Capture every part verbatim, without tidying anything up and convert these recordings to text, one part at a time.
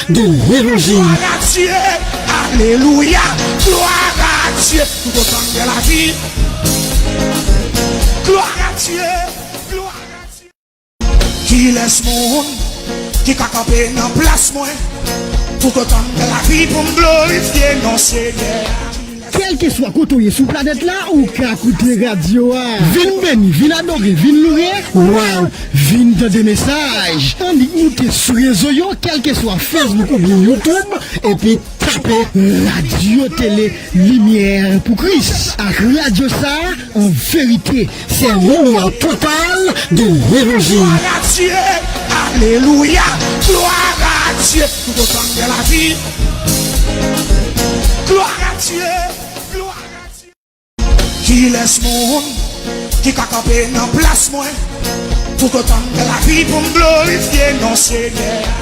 de l'évangile. Gloire à Dieu, alléluia, gloire à Dieu, tout autant de la vie. Gloire à Dieu, gloire à Dieu. Kilès moun ki ka kanpe nan plas mwen, tout autant de la vie, pou m glorifye non Senyè a? Kèlkeswa kote w ye sou planèt la, ou ka koute radyo a. Vin beni, vin adore, vin loure. Waw! Vin tande mesaj. Annik moute sou rezo yo, kèlkeswa Facebook oubyen YouTube, epi tape Radyo Tele Limyè pou Kris. Ak radyo sa a, an verite, se limyè total de levanjil. Gloire à Dieu, alléluia, gloire à Dieu, tout autant de la vie. Gloire à Dieu, gloire à Dieu. Kilès moun ki ka kanpe nan plas mwen, tout autant de la vie, pou m glorifye non Senyè a?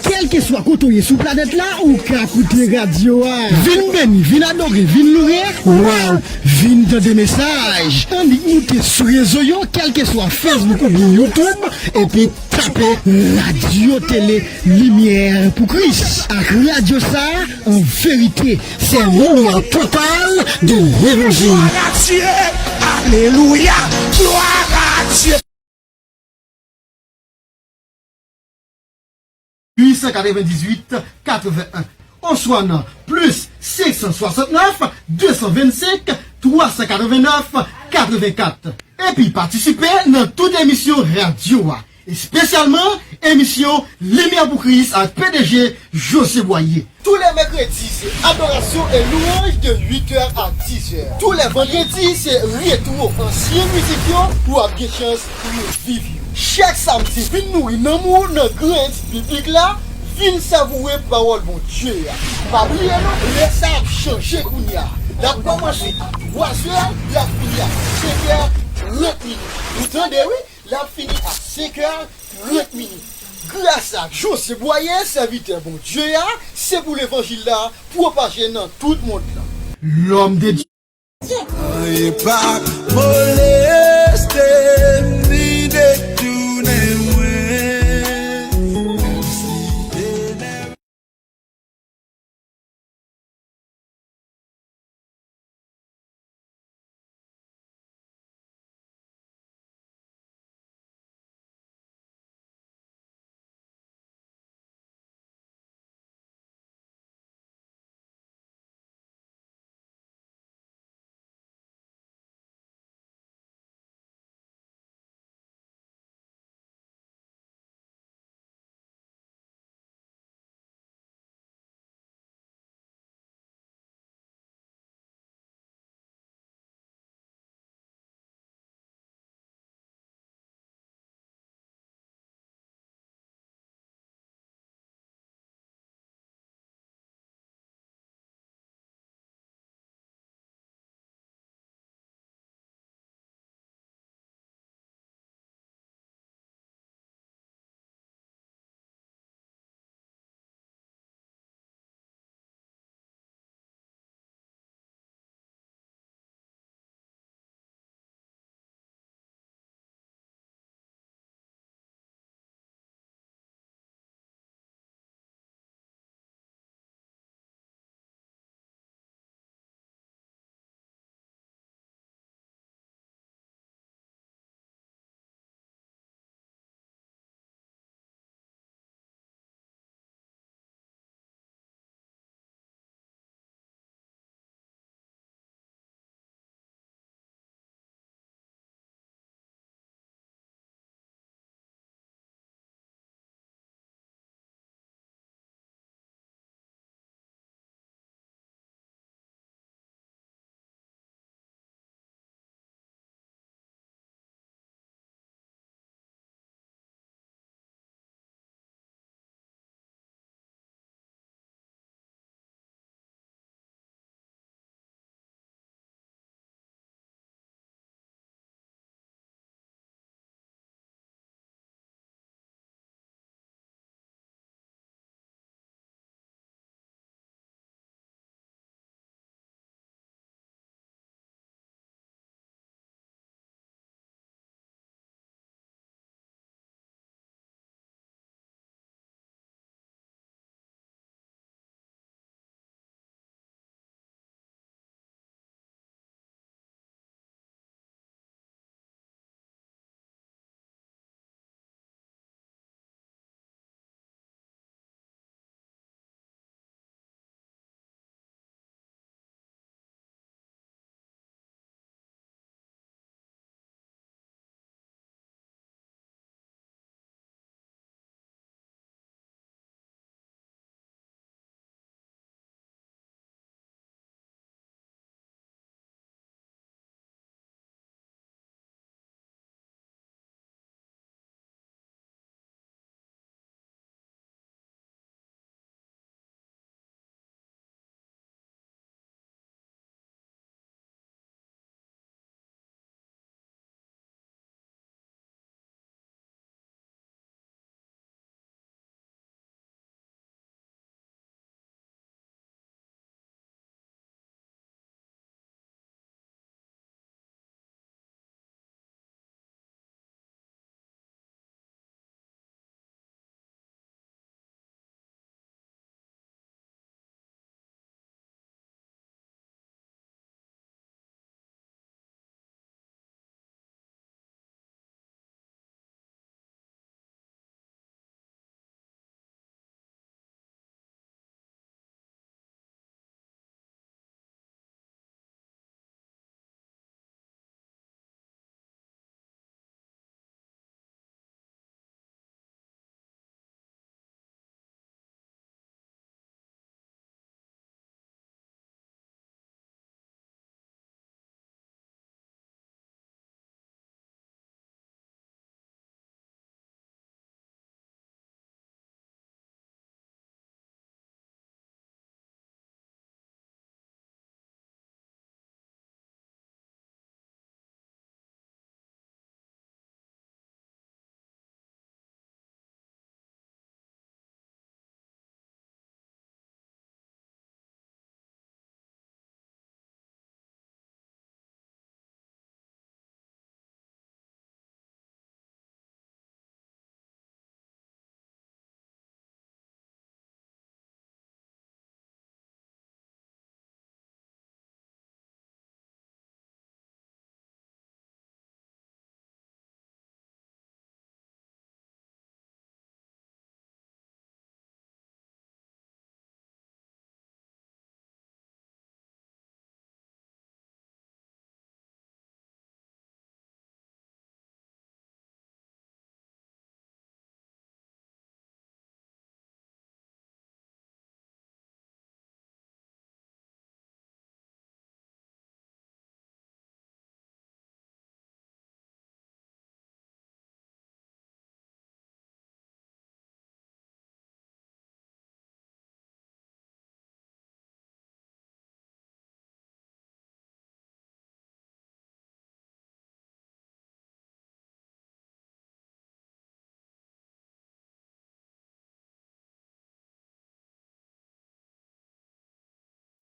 Kèlkeswa kote w ye sou planèt la, ou ka koute radyo a. Vin beni, vin adore, vin loure. Waw! Vin tande mesaj. Annik moute sou rezo yo, kèlkeswa Facebook oubyen YouTube, epi tape Radyo Tele Limyè pou Kris. Ak radyo sa a, an verite, se limyè total de levanjil. Gloire à Dieu, alléluia, gloire à Dieu. Huit cent quatre-vingt-dix-huit quatre-vingt-un, oswa nan plis senk san swasantnèf, de san vennsenk, twa san katrevennnèf, katrevenkat. Epi patisipe nan tout emisyon radyo a, espesyalman emisyon Limyè pou Kris ak P D G José Boyer. Tous les mercredis, c'est adoration et louange de huit heures à dix heures. Tous les vendredis, c'est retro ancien musique yo pou ap gen chans pou yo viv yo. Chak samdi, vin nouri nanm ou nan grenn biblik la, vin savoure pawòl Bondye a. Pa bliye non, lè sa ap chanje kounye a. L ap kòmanse a twa zè, l ap fini a senk è trant minit. Ou tande wi, l ap fini a senk è trant minit. Gras a José Boyer, sèvitè Bondye a, se pou levanjil la pwopaje nan tout mond lan. Lòm de Dye. Anyen pa moleste m ni detounen mwen. Menm si tenèb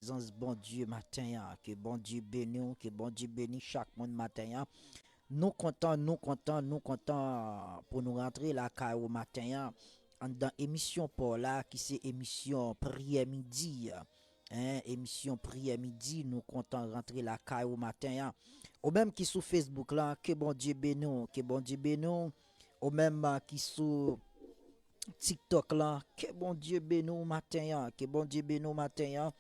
prezans Bondye maten an. Ke Bondye beni w, ke Bondye beni chak moun maten an. Nou kontan, nou kontan, nou kontan pou nou rantre lakay ou maten an. Anndan emisyon pa w la, ki se emisyon priyè midi. Hein, emisyon priyè midi, nou kontan rantre lakay ou maten an. Ou menm ki sou Facebook la, ke Bondye beni w, ke Bondye beni w. Ou menm ah, ki sou TikTok la, ke Bondye beni w maten an, ke Bondye beni w maten an.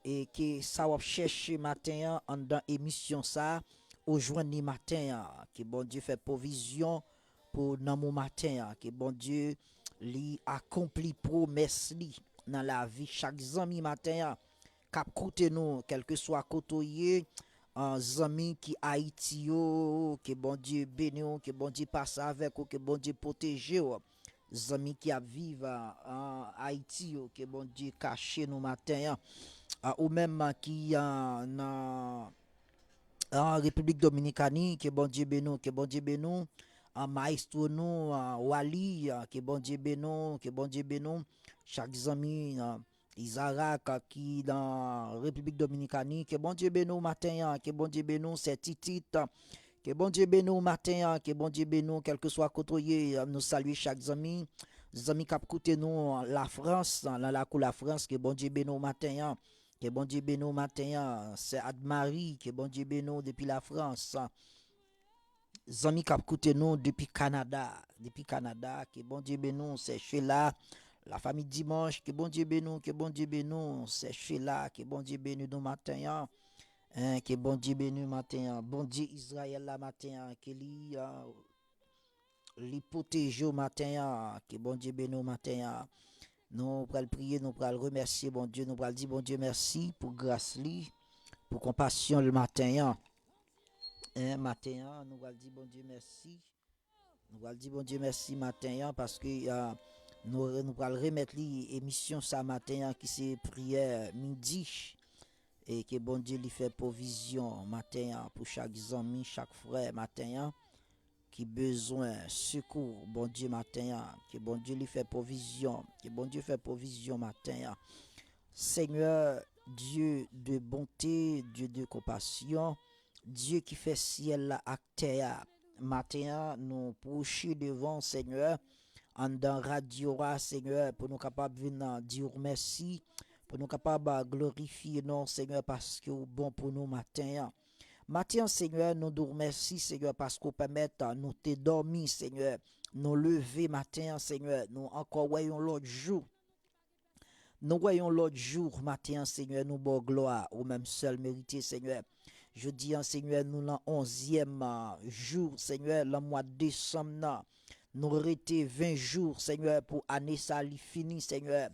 E ke sa w ap chèche maten an anndan emisyon sa, ou jwenn li maten an. Ke Bondye fè pwovizyon pou nanm ou maten an. Ke Bondye li akonpli pwomès li nan lavi chak zanmi maten an k ap koute nou, kèlkeswa kote w ye, ah, zanmi ki Ayiti yo, ke Bondye beni w, ke Bondye pase avèk ou, ke Bondye pwoteje w. Zanmi ki ap viv ah, an Ayiti yo, ke Bondye kache nou maten an. Ah, ou menm ah, ki ah, nan an Repiblik Dominikani, ke Bondye beni w, ke Bondye beni w. An maestro nou, an Wali, ah, ke Bondye beni w, ke Bondye beni w. Chak zanmi, ah, Izarak, ah, ki nan Repiblik Dominikani, ke Bondye beni w maten an, ke Bondye beni w, sè Titit, ah, ke Bondye beni w maten an, ke Bondye beni w, kèlkeswa kote w ye, ah, nou salye chak zanmi, zanmi k ap koute nou an Lafrans, ah, nan lakou Lafrans, ke Bondye beni w maten an, ke Bondye beni w maten an, sè Admari, ke Bondye beni w depi Lafrans, ah. Zanmi k ap koute nou depi Kanada, depi Kanada, ke Bondye beni w, sè Chela, lafanmi Dimanch, ke Bondye beni w, ke Bondye beni w, sè Chela, ke Bondye beni nou maten an, hein, ke Bondye beni w maten an, Bondye Izrayèl la maten an, ke li, ah, li pwoteje w maten an, ke Bondye beni w maten an. Nou pral priye, nou pral remèsye Bondye, nou pral di Bondye mèsi pou gras li, pou konpasyon l maten an. Hein, maten an, nou pral di Bondye mèsi. Nou pral di Bondye mèsi maten an paske ah, nou, nou pral remèt li emisyon sa maten an ki se priyè midi. E ke Bondye li fè pwovizyon maten an pou chak zanmi, chak frè maten an ki bezwen sekou Bondye maten an. Ke Bondye li fè pwovizyon, ke Bondye fè pwovizyon maten an. Seigneur, Dieu de bonté, Dieu de compassion, Dye ki fè syèl la ak tè a. Maten an, nou pwoche devan w, Senyè, anndan radyo a, Senyè, pou nou kapab vin, ah, di w mèsi, pou nou kapab, ah, glorifye non w, Senyè, paske w bon pou nou maten an. Maten an, Senyè, nou di w mèsi, Senyè, paske w pèmèt, ah, nou te dòmi, Senyè. Nou leve maten an, Senyè, nou ankò wè yon lòt jou. Nou wè yon lòt jou maten an, Senyè, nou ba w glwa, ou menm sèl merite, Senyè. Jodi an, Senyè, nou nan onzyèm, ah, jou, Senyè, nan mwa desanm nan. Nou rete ven jou, Senyè, pou ane sa li fini, Senyè.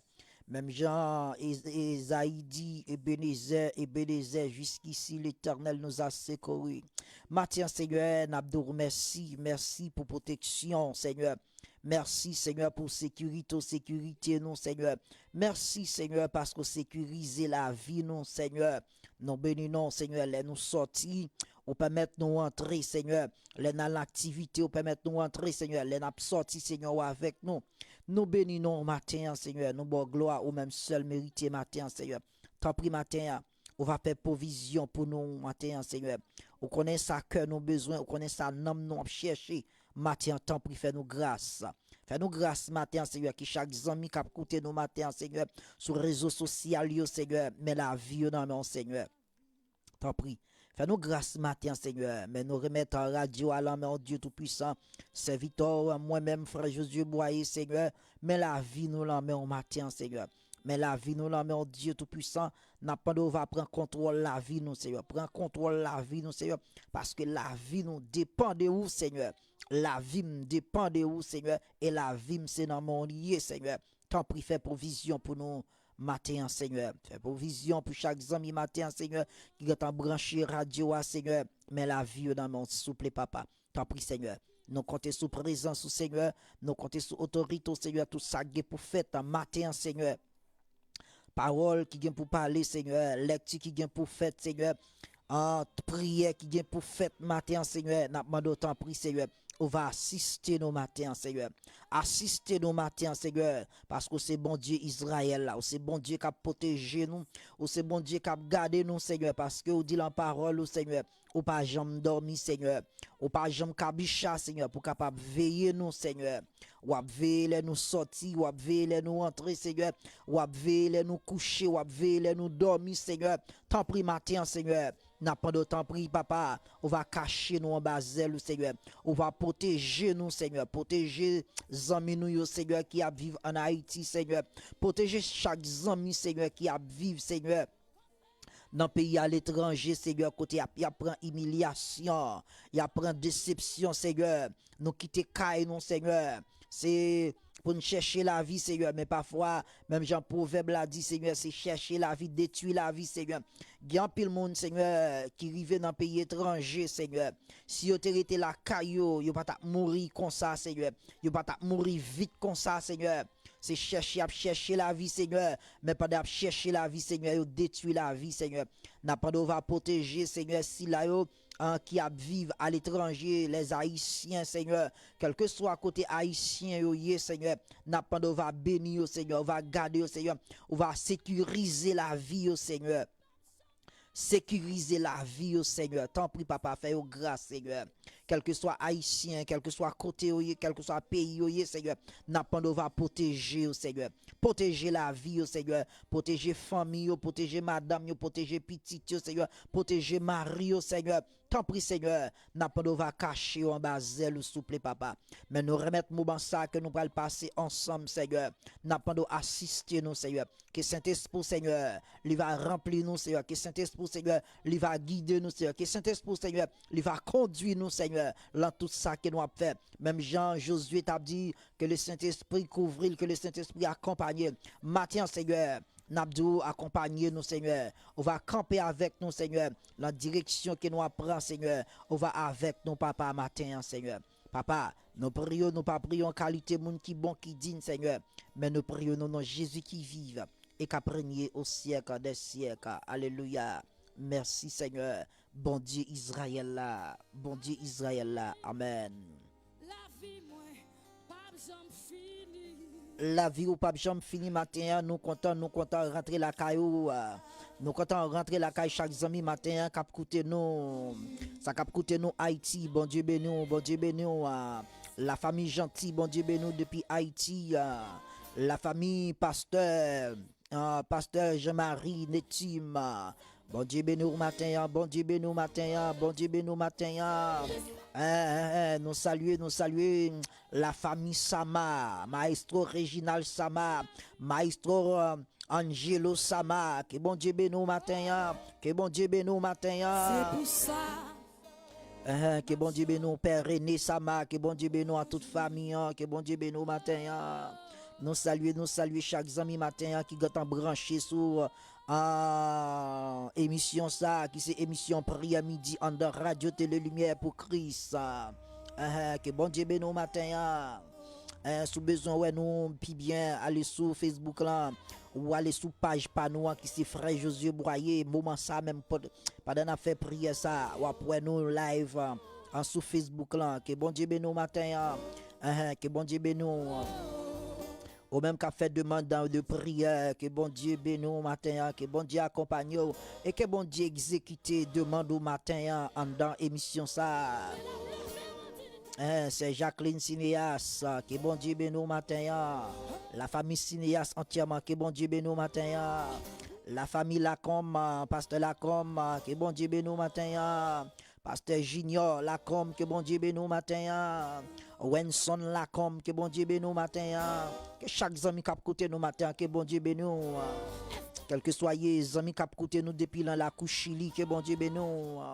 Menm jan E-, Ezayi di, Ebenezè, Ebenezè, jusqu'ici l'Éternel nous a secourus. Maten an, Senyè, n ap di w mèsi, mèsi pou pwoteksyon, Senyè. Mèsi, Senyè, pou sekirite w sekirite nou, Senyè. Mèsi, Senyè, paske w sekirize lavi nou, Senyè. Nou beni non w, Senyè, lè nou sòti, ou pèmèt nou antre, Senyè. Lè n al nan aktivite, ou pèmèt nou antre, Senyè. Lè n ap sòti, Senyè, ou avèk nou. Nou beni non w maten an, Senyè. Nou ba w glwa, ou menm sèl merite maten an, Senyè. Tanpri maten an, ou va fè pwovizyon pou nou maten an, Senyè. Ou konnen sa kè nou bezwen, ou konnen sa nanm nou ap chèche. Maten an, tanpri, fè nou gras. Fè nou gras maten an, Senyè, ke chak zanmi k ap koute nou maten an, Senyè, sou rezo sosyal yo, Senyè, men lavi yo nan men w, Senyè. Tanpri, fè nou gras maten an, Senyè, men nou remèt radyo a nan men w, Dye Toupisan. Sèvitè w, mwen menm, frè Josué Boyer, Senyè, men lavi nou nan men w maten an, Senyè. Men lavi nou nan men w, Dye Toupisan. N ap mande w va pran kontwòl lavi nou, Senyè. Pran kontwòl lavi nou, Senyè. Paske lavi nou depann de ou, Senyè. Lavi m depann de ou, Senyè. E lavi m se nan men w li ye, Senyè. Tanpri, fè pwovizyon pou nou maten an, Senyè. Fè pwovizyon pou chak zanmi maten an, Senyè, ki gentan branche radyo a, Senyè. Men lavi yo nan men w, souple, papa. Tanpri, Senyè. Nou konte sou prezans ou, Senyè. Nou konte sou otorite w, Senyè. Tout sa k gen pou fèt maten an, Senyè. Pawòl ki gen pou pale, Senyè. Lèkti ki gen pou fèt, Senyè. Ah, priyè ki gen pou fèt maten an, Senyè. N ap mande w, tanpri, Senyè. ou va asiste nou maten an, Senyè. Asiste nou maten an, Senyè, paske ou se Bondye Izrayèl la, ou se Bondye k ap pwoteje nou, ou se Bondye k ap gade nou, Senyè, paske ou di lan pawòl ou, Senyè, ou pa janm dòmi, Senyè. Ou pa janm kabicha, Senyè, pou kapab veye nou, Senyè. W ap veye lè nou sòti, w ap veye lè nou antre, Senyè. W ap veye lè nou kouche, w ap veye lè nou dòmi, Senyè. Tanpri maten an, Senyè. N ap mande w, tanpri, Papa, ou va kache nou anba zèl ou, Senyè. Ou va pwoteje nou, Senyè. Pwoteje zanmi nou yo, Senyè, ki ap viv ann Ayiti, Senyè. Pwoteje chak zanmi, Senyè, ki ap viv, Senyè, nan peyi aletranje, Senyè, kote y ap, y ap pran imilyasyon, y ap pran desepsyon, Senyè. Nou kite kay nou, Senyè. Se pou n chèche lavi, Senyè, men pafwa, menm jan pwovèb la di, Senyè, se chèche lavi, detwi lavi, Senyè. Gen anpil moun, Senyè, ki rive nan peyi etranje, Senyè. Si yo te rete lakay yo, yo pa t ap mouri konsa, Senyè. Yo pa t ap mouri vit konsa, Senyè. Se chèche y ap chèche lavi, Senyè. Men pandan y ap chèche lavi, Senyè, yo detwi lavi, Senyè. N ap mande w va pwoteje, Senyè, sila yo, an, ki ap viv aletranje, lèzayisyen, Senyè. Kèlkeswa kote Ayisyen yo ye, Senyè, n ap mande w va beni yo, Senyè. Ou va gade yo, Senyè. Ou va sekirize lavi yo, Senyè. Sekirize lavi yo, Senyè. Tanpri, Papa, fè yo gras, Senyè. Kèlkeswa Ayisyen, kèlkeswa kote yo ye, kèlkeswa peyi yo ye, Senyè, n ap mande w va pwoteje yo, Senyè. Pwoteje lavi yo, Senyè. Pwoteje fanmi yo, pwoteje madanm yo, pwoteje pitit yo, Senyè. Pwoteje mari yo, Senyè. Tanpri, Senyè, n ap mande w va kache yo anba zèl ou, souple, Papa. Men nou remèt moman sa a ke nou pral pase ansanm, Senyè. N ap mande w asiste nou, Senyè. Ke Sentespri w, Senyè, li va ranpli nou, Senyè. Ke Sentespri w, Senyè, li va gide nou, Senyè. Ke Sentespri w, Senyè, li va kondui nou, Senyè, lan tout sa ke nou ap fè. Menm jan Jozye t ap di, ke le Sentespri kouvri l, ke le Sentespri akonpanye l. Maten an, Senyè, n ap di w akonpanye nou, Senyè. Ou va kanpe avèk nou, Senyè, lan direksyon ke nou ap pran, Senyè. Ou va avèk nou, Papa, maten an, Senyè. Papa, nou priye w, nou pa priye w an kalite moun ki bon, ki diy, Senyè. Men nou priye w nan non Jezi ki viv e k ap renye o syèk dè syèk. Alelouya. Mèsi, Senyè. Bondye Izrayèl la. Bondye Izrayèl la. Amèn. Lavi mwen p ap janm fini. Lavi ou p ap janm fini maten an. Nou kontan, nou kontan rantre lakay ou. Nou kontan rantre lakay chak zanmi maten an k ap koute nou. Sa k ap koute nou Ayiti, Bondye beni w, Bondye beni w. Lafanmi Janti, Bondye beni w depi Ayiti. Lafanmi Pastè, ah, Pastè Jean Marie Netim, ah, Bondye beni w maten an, Bondye beni w maten an, Bondye beni w maten an. Hein, hein, hein, nou salye, nou salye lafanmi Sama, Maestro Reginald Sama, Maestro, euh, Angelo Sama, ke Bondye beni w maten an, ke Bondye beni w maten an. Se pou sa. Hein, ke Bondye beni w, Pè Rene Sama, ke Bondye beni w a tout fanmi an, ke Bondye beni w maten an. Nou salye, nou salye chak zanmi maten an ki gentan branche sou, ah, emisyon sa, ki se emisyon Priyè Midi anndan Radyo Tele Limyè pou Kris. Hein, ke Bondye beni w maten an. Hein, si w bezwen wè nou pi byen, ale sou Facebook lan, ou ale sou paj pa nou an ki se Frè Josué Boyer. Moman sa menm, pandan n ap fè priyè sa, w ap wè nou live, ah, sou Facebook lan. Ke Bondye beni w maten an. Hein, ke Bondye beni w. Ou menm k ap fè demann de priyè, ke Bondye beni w maten an, ke Bondye akonpanye w, e ke Bondye egzekite demann ou maten an anndan emisyon sa. Hein, Sè Jacqueline Cinéas, ke Bondye beni w maten an. Lafanmi Cinéas antyèman, ke Bondye beni w maten an. Lafanmi Lacombe, Pastè Lacombe, ke Bondye beni w maten an. Pastè Junior Lacombe, ke Bondye beni w maten an. Wenson Lacombe, ke Bondye beni w maten an. Ke chak zanmi k ap koute nou maten an, ke Bondye beni w. Kèlkeswa ye, zanmi k ap koute nou depi lan lakou Chili, ke Bondye beni w.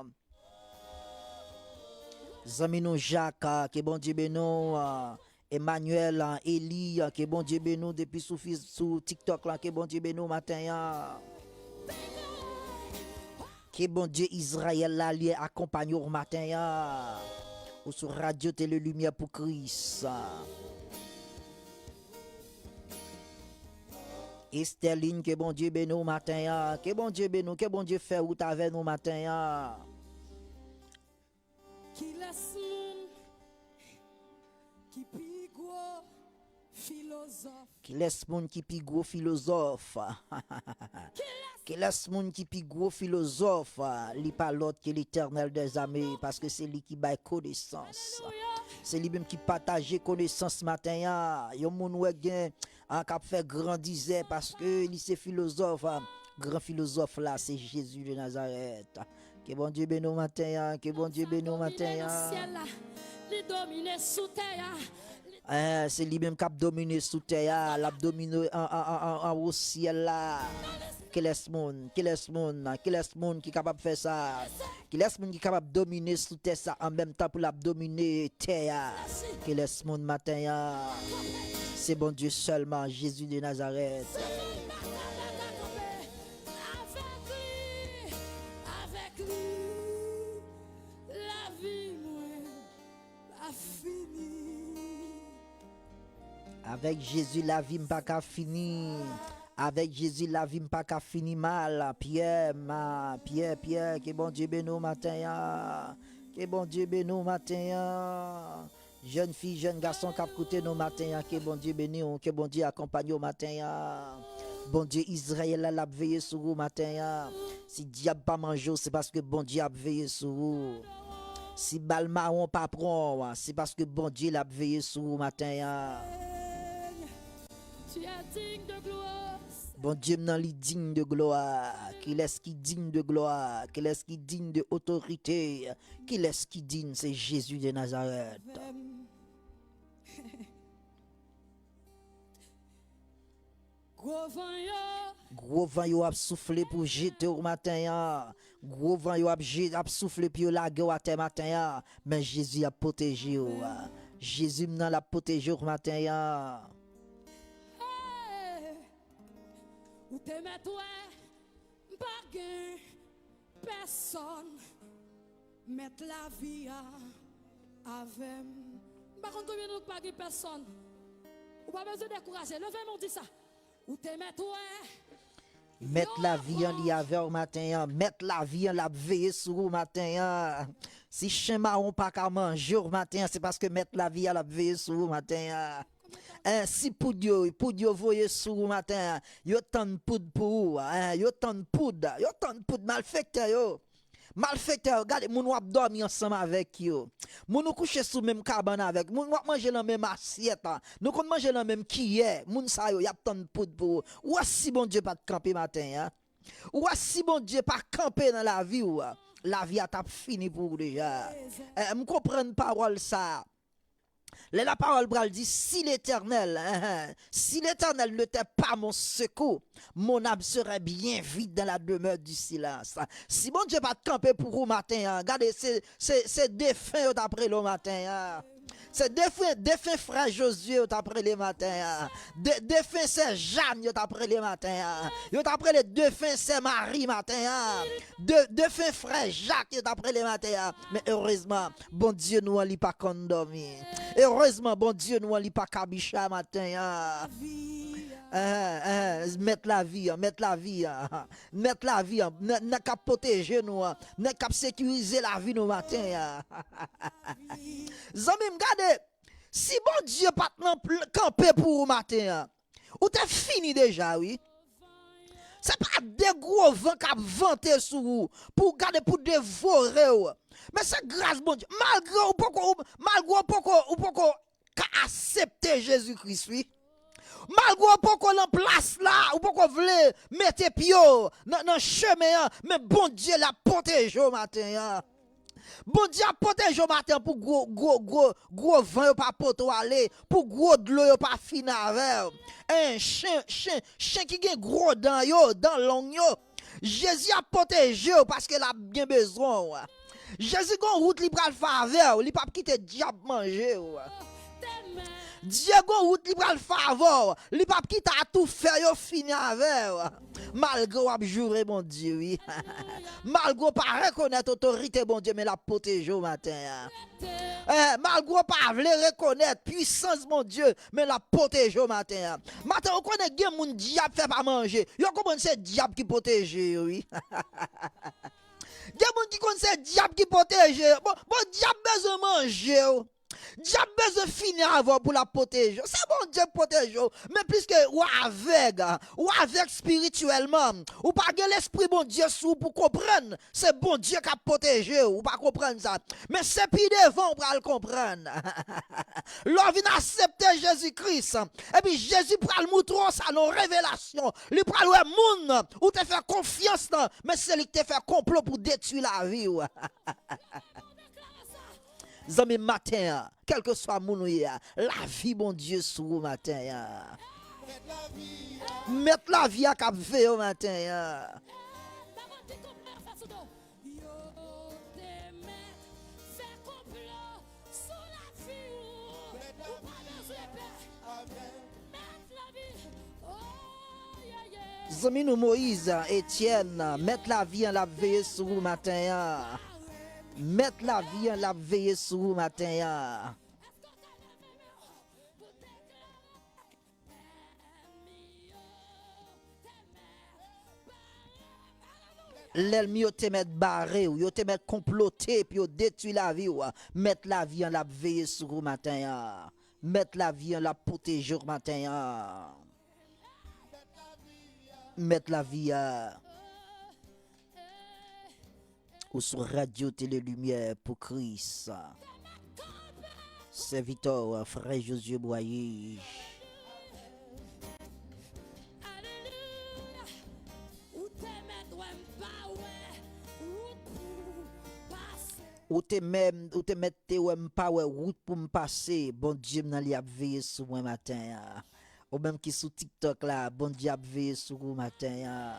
Zanmi nou Jacques, ke Bondye beni w. Emmanuel, Eli, ke Bondye beni w depi sou, sou TikTok lan, ke Bondye beni w maten an. Ke Bondye Izrayèl la, li akonpanye w maten an. Ou sou Radyo Tele Limyè pou Kris. Esterline, ke Bondye beni w maten an. Ke Bondye beni w, ke Bondye fè wout avè nou maten an. Kilès moun Ki pi gwo filozòf? Kilès moun ki pi gwo filozòf? Kilès moun ki pi gwo filozòf? Li pa lòt ke Letènèl dèzame, paske se li ki bay konesans. Se li menm ki pataje konesans maten an. Yon moun wè gen an k ap fè grandizè paske li se filozòf. Gran filozòf la, se Jezi de Nazarèt. Ke Bondye beni w maten an, ke Bondye beni w maten an. Domine nan syèl la, li domine sou tè a. Eh, se li menm k ap domine sou tè a, l ap domine an, an, an, an, anwo syèl la. Kilès moun, kilès moun, kilès moun ki kapab fè sa? Kilès moun ki kapab domine sou tè sa an menm tan pou l ap domine tè a? Kilès moun maten an? Se Bondye sèlman, Jezi de Nazarèt. Avèk li, avèk li, lavi mwen pa fini. Avèk Jezi, lavi m pa ka fini. Avèk Jezi, lavi m pa ka fini mal. Pyè, ma, Pyè, Pyè, ke Bondye beni w maten an. Ke Bondye beni w maten an. Jèn fi, jèn gason k ap koute nou maten an, ke Bondye beni w, ke Bondye akonpanye w maten an. Bondye Izrayèl la, l ap veye sou ou maten an. Si dyab pa manje w, se paske Bondye ap veye sou ou. Si bal mawon pa pran w, se paske Bondye l ap veye sou ou maten an. Tu es digne de gloire. Bondye m nan, li diy de glwa. Kilès ki diy de glwa? Kilès ki diy de otorite? Kilès ki diy? Se Jezi de Nazarèt. Gwo van yo. Gwo van yo ap soufle pou jete w maten an. Gwo van yo ap je-, ap soufle pou yo lage w atè maten an. Men Jezi ap pwoteje w. Jezi m nan, l ap pwoteje w maten an. Hey! Ou te mèt wè, m pa gen pèsòn. Mèt lavi a avè m. M pa konn konbyen nan nou k pa gen pèsòn. Ou pa bezwen dekouraje. Leve men w di sa. Ou te mèt wè. Mèt lavi an, li avè w maten an. Mèt lavi an, l ap veye sou ou maten an. Si chen mawon pa ka manje w maten an, se paske Mèt lavi a, l ap veye sou ou maten an. Eh, si poud yo, poud yo voye sou ou maten an, yo tann poud pou ou, eh, yo tann poud, yo tann poud malfektè yo. Malfektè yo, gade moun w ap dòmi ansanm avèk yo. Moun ou kouche sou menm kabann avèk, moun w ap manje nan menm asyèt la. Nou konn manje nan menm kiyè, moun sa yo, y ap tann poud pou ou. Ou wè si Bondye pa t kanpe maten an? Ou wè si Bondye pa kanpe nan lavi w, lavi a t ap fini pou ou deja. Eh, m konprann pawòl sa. Lè lapawòl pral di, si Letènèl, hein, hein, si Letènèl n'était pas mon secours, mon âme serait bien vite dans la demeure du silence. Si Bondye pa t kanpe pou ou maten an, gade, se, se, se defen yo t ap rele w maten an. Se defen, defen frè Jozye yo t ap rele maten an. De, defen sè Jàn yo t ap rele maten an. Yo t ap rele defen sè Mari maten an. De, defen frè Jak yo t ap rele maten an. Men erezman, Bondye nou an, li pa konn dòmi. Erezman, Bondye nou an, li pa kabicha maten an. Eh, eh, mèt lavi an, mèt lavi an, mèt lavi an, nèg, nèg k ap pwoteje nou an, nèg k ap sekirize lavi nou maten an. Zanmi m, gade, si Bondye pa t nan pl-, kanpe pou ou maten an, ou te fini deja, wi. Se pa de gwo van k ap vante sou ou, pou gade, pou devore w. Men se gras Bondye. Malgre ou poko, ou, malgre ou poko, ou poko ka aksepte Jezi Kris, wi. Malgre ou poko nan plas la, ou poko vle mete pye w nan, nan chemen an, men Bondye l ap pwoteje w maten an. Bondye ap pwoteje w maten an pou gwo, gwo, gwo, gwo van yo pa pote w ale, pou gwo dlo yo pa fini avè w. En, chen, chen, chen ki gen gwo dan yo, dan long yo, Jezi ap pwoteje w paske l ap gen bezwen w. Jezi gon wout li pral fè avè w, li p ap kite dyab manje w. Dye gon wout li pral fè avè w, li p ap kite atoufè yo fini avè w. Malgre w ap joure Bondye, wi. Malgre w pa rekonèt otorite Bondye, men l ap pwoteje w maten an. Eh, malgre w pa vle rekonèt pwisans Bondye, men l ap pwoteje w maten an. Maten, ou konnen gen moun dyab fè pa manje. Yo konprann se dyab ki pwoteje yo, wi. Gen moun ki konn se dyab ki pwoteje yo. Bon, bon, dyab bezwen manje w. Dyab bezwen fini avè w pou l ap pwoteje w. Se Bondye k pwoteje w. Men pliske w avèg, w avèg espirityèlman, ou pa gen lespri Bondye sou ou pou konprann se Bondye k ap pwoteje w. Ou pa konprann sa. Men se pi devan w pral konprann. Lè w vin aksepte Jezi Kris, epi Jezi pral moutre w sa nan yon revelasyon. Li pral wè moun ou te fè konfyans lan, men se li ki te fè konplo pou detwi lavi w. Zanmi m, maten an, kèlkeswa moun ou ye a, lavi Bondye sou ou maten an. Mèt lavi a k ap veye w maten an. Zanmi nou Moyiz, Etyèn, Mèt lavi an l ap veye sou ou maten an. Mèt lavi an l ap veye sou ou maten an. Lènmi yo te mèt bare w, yo te mèt konplote pou yo detwi lavi w. Mèt lavi an l ap veye sou ou maten an. Mèt lavi an l ap pwoteje w maten an. Mèt lavi a. Ou sou Radyo Tele Limyè pou Kris. Sèvitè w, frè Josué Boyer. Ou te mèt, ou te mèt te wè m pa wè wout pou m pase. Bondye m nan li ap veye sou mwen maten an. Ou menm ki sou TikTok la, Bondye ap veye sou ou maten an.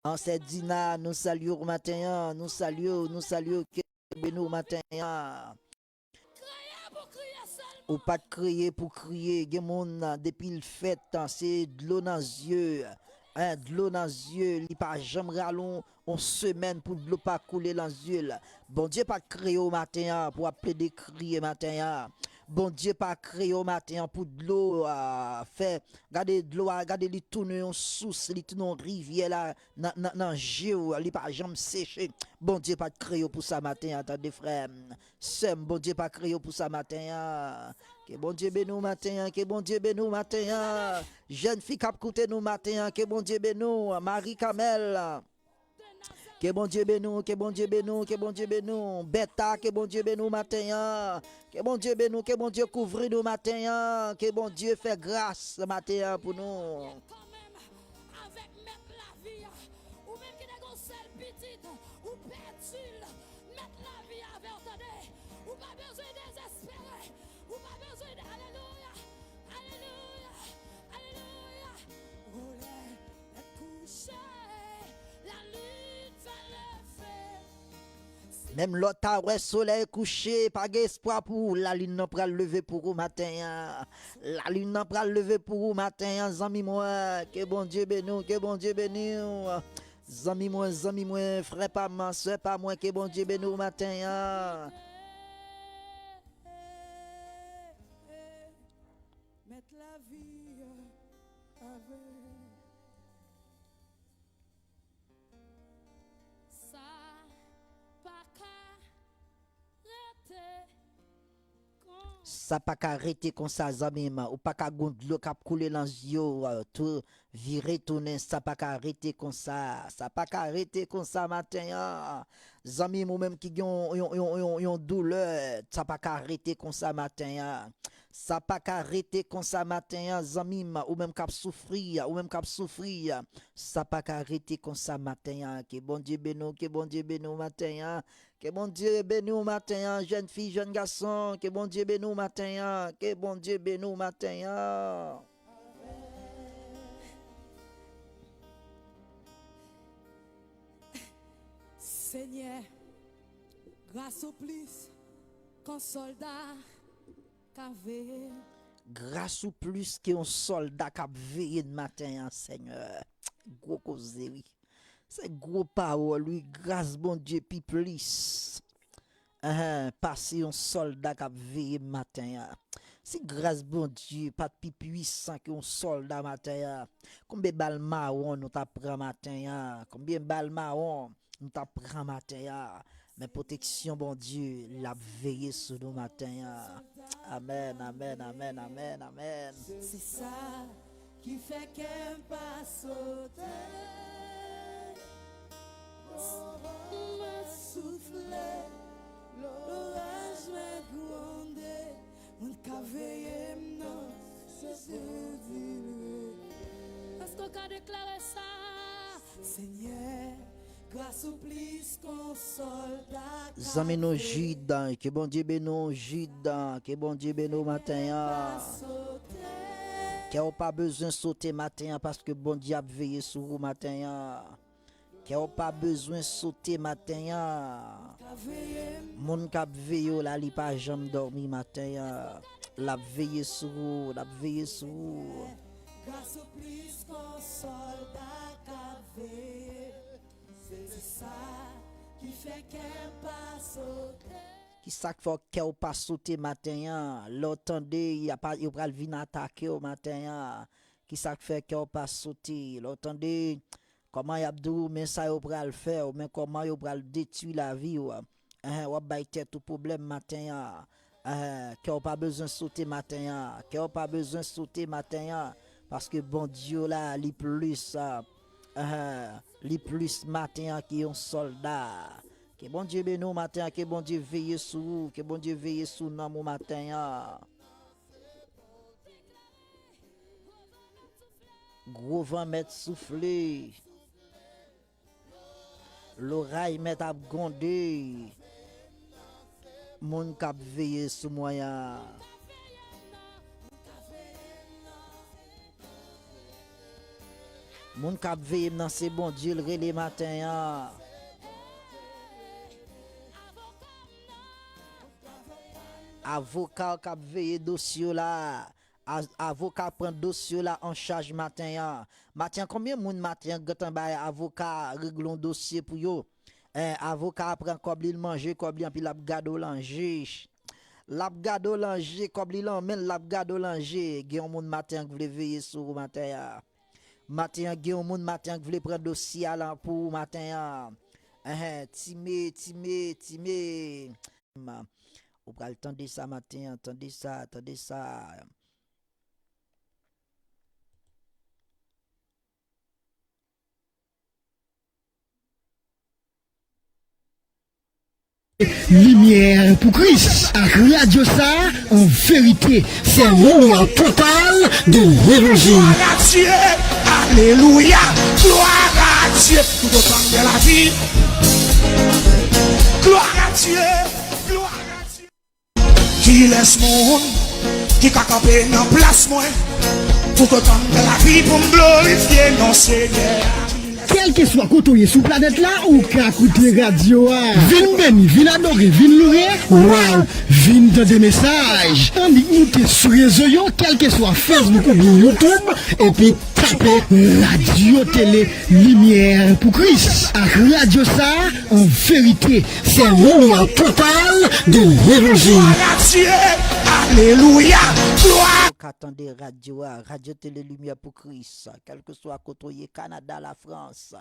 An sè Dina, nou salye w maten an, nou salye w, nou salye w, ke Bondye beni w maten an. Ou pa t kreye pou kriye. Gen moun, depi l fèt, se dlo nan zye. Hein, dlo nan zye, li pa janm rale yon, yon semèn pou dlo pa koule nan zye l. Bondye pa t kreye w maten an pou w ap plede kriye maten an. Bondye pa kreye w maten an pou dlo, ah, fè, gade dlo a, gade li tounen yon sous, li tounen yon rivyè la, nan, nan, nan je w, li pa janm seche. Bondye pa t kreye w pou sa maten an, tande frè m. Sè m, Bondye pa kreye w pou sa maten an. Ke Bondye beni w maten an, ke Bondye beni w maten an. Jèn fi k ap koute nou maten an, ke Bondye beni w. Marie Carmel, ke Bondye beni w, ke Bondye beni w, ke Bondye beni w. Bèta, ke Bondye beni w maten an. Ke Bondye beni w, ke Bondye kouvri nou maten an. Ke Bondye fè gras maten an pou nou. Avèk mèt lavi a. Ou menm ki te gen yon sèl pitit, ou pèdi l. Mèt lavi a avè w, tande. Ou pa bezwen dezespere. Ou pa bezwen de, alelouya, alelouya, alelouya. Olè, tèt kouche, lalin va leve. Menm lè w ta wè solèy kouche, pa gen espwa pou ou, lalin nan pral leve pou ou maten an. Lalin nan pral leve pou ou maten an, zanmi mwen. Ke Bondye beni w, ke Bondye beni w. Zanmi mwen, zanmi mwen, frè pa m, sè pa mwen, ke Bondye beni w maten an. Mèt lavi avè. Sa pa ka rete konsa. Sa pa ka rete konsa, zanmi m. Ou pa ka gon dlo k ap koule nan zye w, tou vire tounen. Sa pa ka rete konsa. Sa pa ka rete konsa maten an. Zanmi m, ou menm ki gen yon, yon, yon, yon, yon doulè, sa pa ka rete konsa maten an. Sa pa ka rete konsa maten an, zanmi m, ou menm k ap soufri, ou menm k ap soufri. Sa pa ka rete konsa maten an. Ke Bondye beni w, ke Bondye beni w maten an. Ke Bondye beni w maten an, jèn fi, jèn gason. Ke Bondye beni w maten an. Ke Bondye beni w maten an. Senyè, gras ou plis ke yon sòlda k ap veye. Gras ou plis ke yon sòlda k ap veye n maten an, Senyè. Gwo koze, wi. Se gwo pawòl, wi. Gras Bondye pi plis, enhen, pase yon sòlda k ap veye m maten an. Si gras Bondye pa t pi pwisan ke yon sòlda maten an, konbyen bal mawon nou t ap pran maten an? Konbyen bal mawon? nou t ap pran maten an. Men pwoteksyon Bondye, l ap veye sou nou maten an. Amèn, amèn, amèn, amèn, amèn. Se sa ki fè kè m pa sote. Van ap soufle, loraj mèt gwonde, moun k ap veye m nan se Bondye. Èske w ka deklare sa? Senyè, gras ou plis ke yon sòlda. Zanmi nou Jid, ke Bondye beni w, Jid, ke Bondye beni w maten an. Kè w pa bezwen sote maten an, paske Bondye ap veye sou ou maten an. Kè w pa bezwen sote maten an. Moun k ap veye w la, li pa janm dòmi maten an. L ap veye sou ou, l ap veye sou ou. Gras ou plis ke yon sòlda k ap veye. Se sa ki fè kè m pa sote. Ki sa k fè kè w pa sote maten an? Lè w tande y ap, yo pral vin atake w maten an. Ki sa k fè kè w pa sote? Lè w tande kòman y ap di w, men sa yo pral fè w, men kòman yo pral detwi lavi w. Enhen, w ap bay tèt ou pwoblèm maten an. Enhen, kè w pa bezwen sote maten an. Kè w pa bezwen sote maten an. Paske Bondye w la, li plis, enhen, li plis maten an ke yon sòlda. Ke Bondye beni w maten an, ke Bondye veye sou ou, ke Bondye veye sou nanm ou maten an. Gwo van mèt soufle. Loray mèt ap gwonde. Moun k ap veye sou mwen an. Moun k ap veye m nan se Bondye l rele maten an. Avoka w k ap veye dosye w la. A-, avoka pran dosye w la an chaj maten an. Maten an, konbyen moun maten an gentan bay avoka regle yon dosye pou yo? Eh, avoka a pran kòb li, l manje kòb li, anpi l ap gade w lan je. L ap gade w lan je, kòb li lan men l, l ap gade w lan je. Gen yon moun maten an k vle veye sou ou maten an. Maten an, gen yon moun maten an k vle pran dosye a lan pou ou maten an. Enhen, time, time, time. Ou pral tande sa maten an, tande sa, tande sa. Limyè pou Kris ak radyo sa, an verite, se limyè total de levanjil. Gloire à Dieu, alelouya, gloire à Dieu, tout autant que la vie. Gloire à Dieu, gloire à Dieu. Kilès moun ki ka kanpe nan plas mwen? Tout otan ke lavi pou m glorifye non Senyè a. Kèlkeswa kote w ye sou planèt la, ou ka koute radyo a. Vin beni, vin adore, vin loure. Waw! Vin tande mesaj. Annik moute sou rezo yo, kèlkeswa Facebook oubyen YouTube, epi tape Radyo Tele Limyè pou Kris. Ak radyo sa, an verite, se limyè total de levanjil. Gloire à Dieu. Alelouya. Gloire. Ou ka tande radyo a, Radyo Tele Limyè pou Kris. Kèlkeswa kote w ye, Kanada, Lafrans,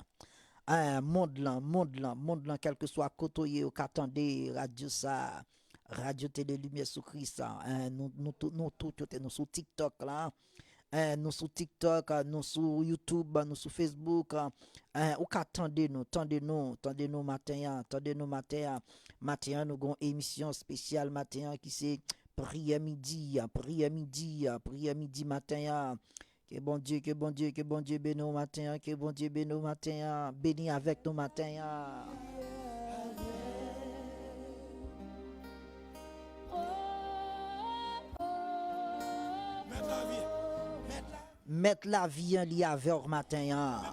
eh, mond lan, mond lan, mond lan, kèlkeswa kote w ye, ou ka tande radyo sa. Radyo Tele Limyè sou Kris, eh, nou, nou tou-, nou tout, nou sou TikTok la. Eh, nou sou TikTok, eh, nou sou YouTube, nou sou Facebook, eh, ou ka tande nou, tande nou, tande nou maten an, tande nou maten an. Maten an, nou gon emisyon espesyal maten an ki se priyè midi, priyè midi, priyè midi maten an. Ke Bondye, ke Bondye, ke Bondye beni w maten an, ke Bondye beni w maten an, beni avèk nou maten an. Mèt lavi an, li avè w maten an.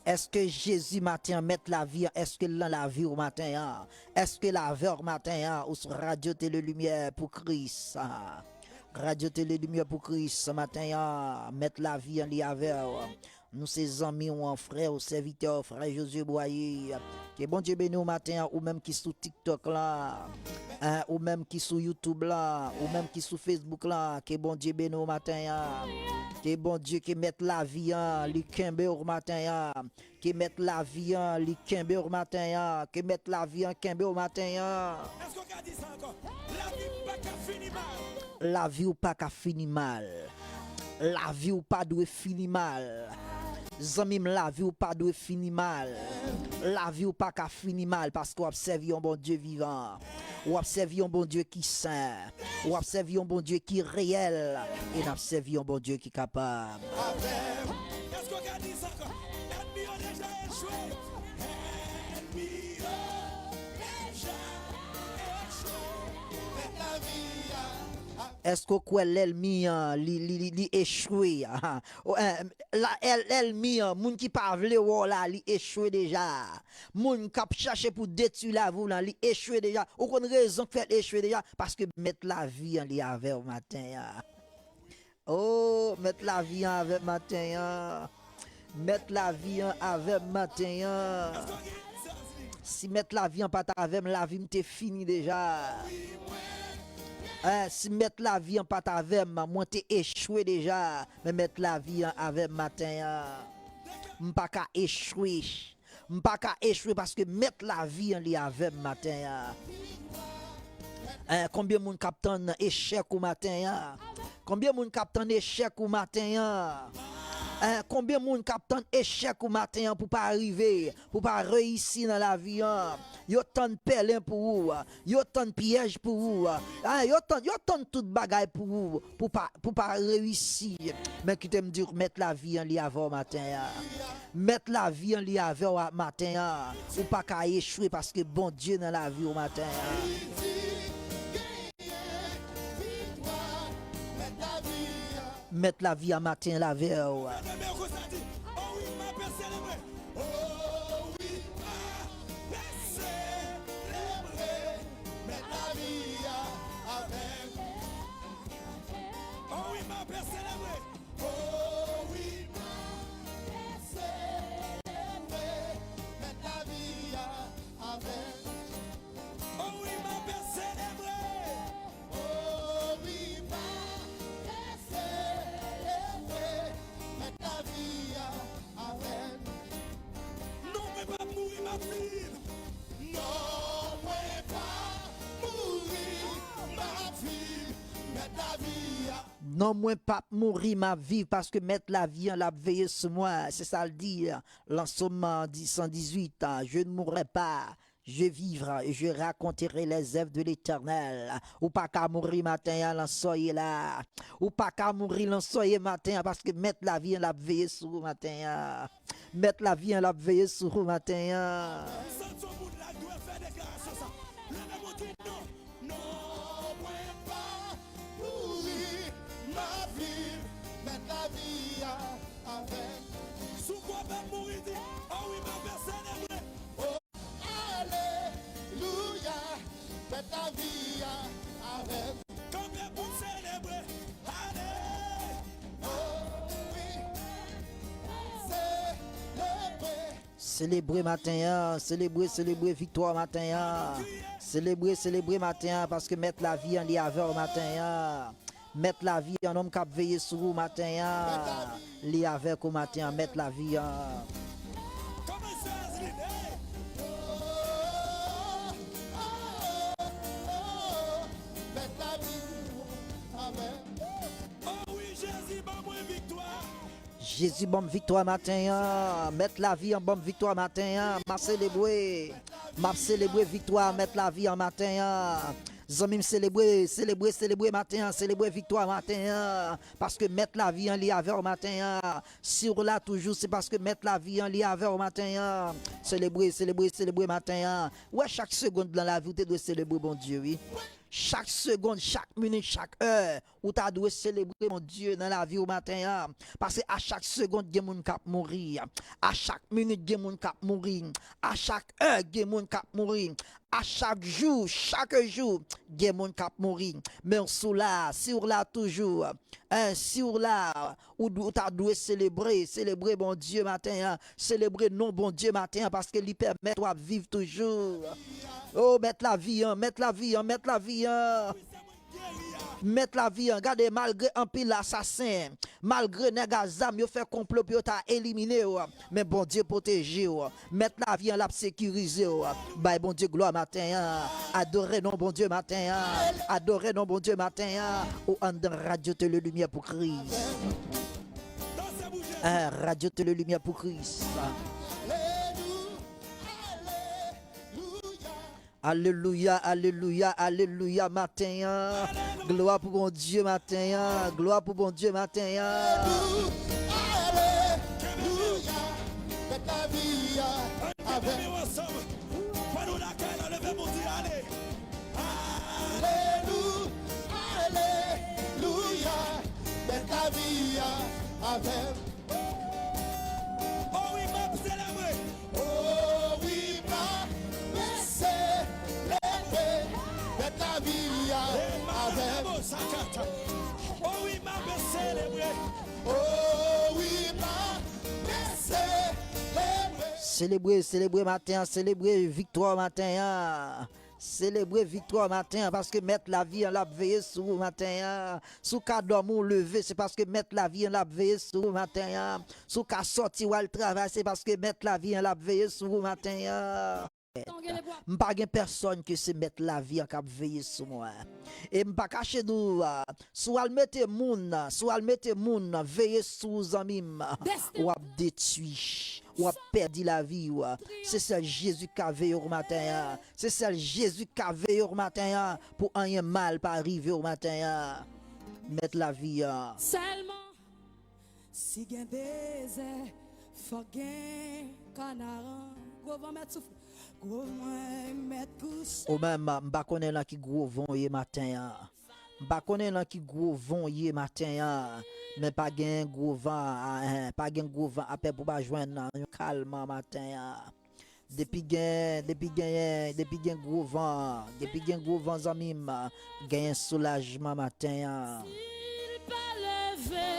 Èske Jezi maten an mèt lavi an? Èske l lan lavi w maten an? Èske l avè w maten an? Ou sou Radyo Tele Limyè pou Kris? Radyo Tele Limyè pou Kris maten an, mèt lavi an, li avè w. Nou se zanmi w an, frè w, sèvitè w, frè Josué Boyer. Ke Bondye beni w maten an, ou menm ki sou TikTok la, hein, ou menm ki sou YouTube la, ou menm ki sou Facebook la, ke Bondye beni w maten an. Ke Bondye, ke mèt lavi an, li kenbe w maten an. Ke mèt lavi an, li kenbe w maten an. Ke mèt lavi an kenbe w maten an. Èske w ka di sa ankò? Lavi pa ka fini mal. Lavi w pa ka fini mal. Lavi w pa dwe fini mal. Zanmi m, lavi w pa dwe fini mal. Lavi w pa ka fini mal paske w ap sèvi yon Bondye vivan. W ap sèvi yon Bondye ki sen. W ap sèvi yon Bondye ki reyèl. E n ap sèvi yon Bondye ki kapab. Èske w ka di sa ankò? Ènmi yo deja echwe. Ènmi yo deja echwe. Mèt lavi a. Èske w kwè lènmi an, li, li, li, li echwe? O, eh, la, èl-, lènmi an, moun ki pa vle wè w la, li echwe deja. Moun k ap chache pou detwi lavi w lan, li echwe deja. Ou konn rezon k fè l echwe deja? Paske mèt lavi an, li avè w maten an. O, mèt lavi an avè m maten an. Mèt lavi an avè m maten an. Si mèt lavi an pa t avè m, lavi m te fini deja. Eh, si mèt lavi an pa t avè m, mwen te echwe deja. Men mèt lavi an avè m maten an. M pa ka echwe. M pa ka echwe paske mèt lavi an li avè m maten an. Eh, konbyen moun k ap tann echèk ou maten an? Konbyen moun k ap tann echèk ou maten an? Eh, konbyen moun k ap tann echèk ou maten an pou pa rive, pou pa reyisi nan lavi an? Yo tann pèlen pou ou, yo tann pyèj pou ou, eh, yo tann, yo tann tout bagay pou ou, pou pa, pou pa reyisi. Men kite m di w, mèt lavi an li avè w maten an. Mèt lavi an li avè w a maten an. Ou pa ka echwe paske Bondye nan lavi w maten an. Mèt lavi a maten an l avè w. O wi, m ap selebre. O wi, m ap selebre. Mèt lavi a avè m. O wi, m ap selebre. O wi, m ap selebre. Mèt lavi a avè m. Non, mwen p ap mouri, m ap viv. Non, mwen p ap mouri, m ap viv. Mèt lavi a. Non, mwen p ap mouri, m ap viv, paske Mèt lavi an, l ap veye sou mwen. Se sa l di, lan Sòm san dizuit, je ne mourrai pas, je vivrai et je raconterai les œuvres de l'Éternel. Ou pa ka mouri maten an lan sa w ye la. Ou pa ka mouri lan sa w ye maten an, paske Mèt lavi an, l ap veye sou ou maten an. Mèt lavi an, l ap veye sou ou maten an. Santi yon moun la dwe fè deklarasyon sa. Leve men w di non. Non, mwen p ap mouri, m ap viv, Mèt lavi a avè m. Si w kwè w p ap mouri, di, o wi, m ap selebre. O, alelouya, Mèt lavi a avè m. Kanpe pou n selebre. Ale. O wi, selebre. Selebre maten an, selebre, selebre viktwa maten an. Selebre, selebre maten an, paske Mèt lavi an, li avè w maten an. Mèt lavi an, nonm k ap veye sou ou maten an, li avèk ou maten an, Mèt lavi an. Kòmanse Azlin, hey! Mèt lavi an avè m. O wi, Jezi ban mwen viktwa. Jezi ban m viktwa maten an. Mèt lavi an ban m viktwa maten an. M ap selebre. M ap selebre viktwa Mèt lavi an maten an. Zanmi m, selebre, selebre, selebre maten an. Selebre viktwa maten an. Paske Mèt lavi an, li avè w maten an. Si w la toujou, se paske Mèt lavi an, li avè w maten an. Selebre, selebre, selebre maten an. Ou wè, chak segonn nan lavi w te dwe selebre Bondye, wi. Chak segonn, chak minit, chak è, ou ta dwe selebre Bondye nan lavi w maten an. Paske a chak segonn, gen moun k ap mouri. A chak minit, gen moun k ap mouri. A chak è, gen moun k ap mouri. A chak jou, chak jou, gen moun k ap mouri. Men si w la, si w la toujou, en, si w la, ou, ou ta dwe selebre, selebre Bondye maten an, selebre non Bondye maten an, paske li pèmèt w ap viv toujou. O, mèt lavi an, mèt lavi an, mèt lavi an. Mèt lavi an, gade, malgre anpil asasen, malgre nèg a zam yo fè konplo pou yo ta elimine w, men Bondye pwoteje w. Mèt lavi an, l ap sekirize w. Bay Bondye glwa maten an. Adore non Bondye maten an. Adore non Bondye maten an. Ou anndan Radyo Tele Limyè pou Kris. Ah, Radyo Tele Limyè pou Kris. Alelouya, alelouya, alelouya, maten an. Glwa pou Bondye maten an. Glwa pou Bondye maten an. Alelouya. Fè nou lakay la, leve pou di ale. Alelou, alelouya. Mèt lavi a avè m. O wi, m ap selebre. O wi, m ap selebre. Mèt lavi a avè m. O wi, m ap selebre. O wi, m ap selebre. Selebre, selebre maten an, selebre viktwa maten an. Selebre viktwa maten an, paske mèt lavi an l ap veye sou ou maten an. Si w ka dòmi, w leve, se paske mèt lavi an l ap veye sou ou maten an. Si w ka sòti, w al travay, se paske mèt lavi an l ap veye sou ou maten an. M pa gen pèsòn ke se mèt lavi an k ap veye sou mwen. E m pa kache di w, ah, si w al mete moun, si w al mete moun veye sou ou, zanmi m, w ap detwi, w ap pèdi lavi w. Se sèl Jezi k ka veye w maten an. Se sèl Jezi k ka veye w maten an pou anyen mal pa rive w maten an. Mèt lavi an. Sèlman si gen dezè, fòk gen kanaran. Gwo van mèt souf-, gwo van mèt kouche. Ou menm, m pa konnen nan ki gwo van w ye maten an. M pa konnen nan ki gwo van w ye maten an. Men pa gen gwo van, a, en, pa gen gwo van apè pou w pa jwenn nan yon kalman maten an. Depi gen, depi genyen, depi gen gwo van, depi gen gwo van, zanmi m, genyen soulajman maten an. Si l pa leve,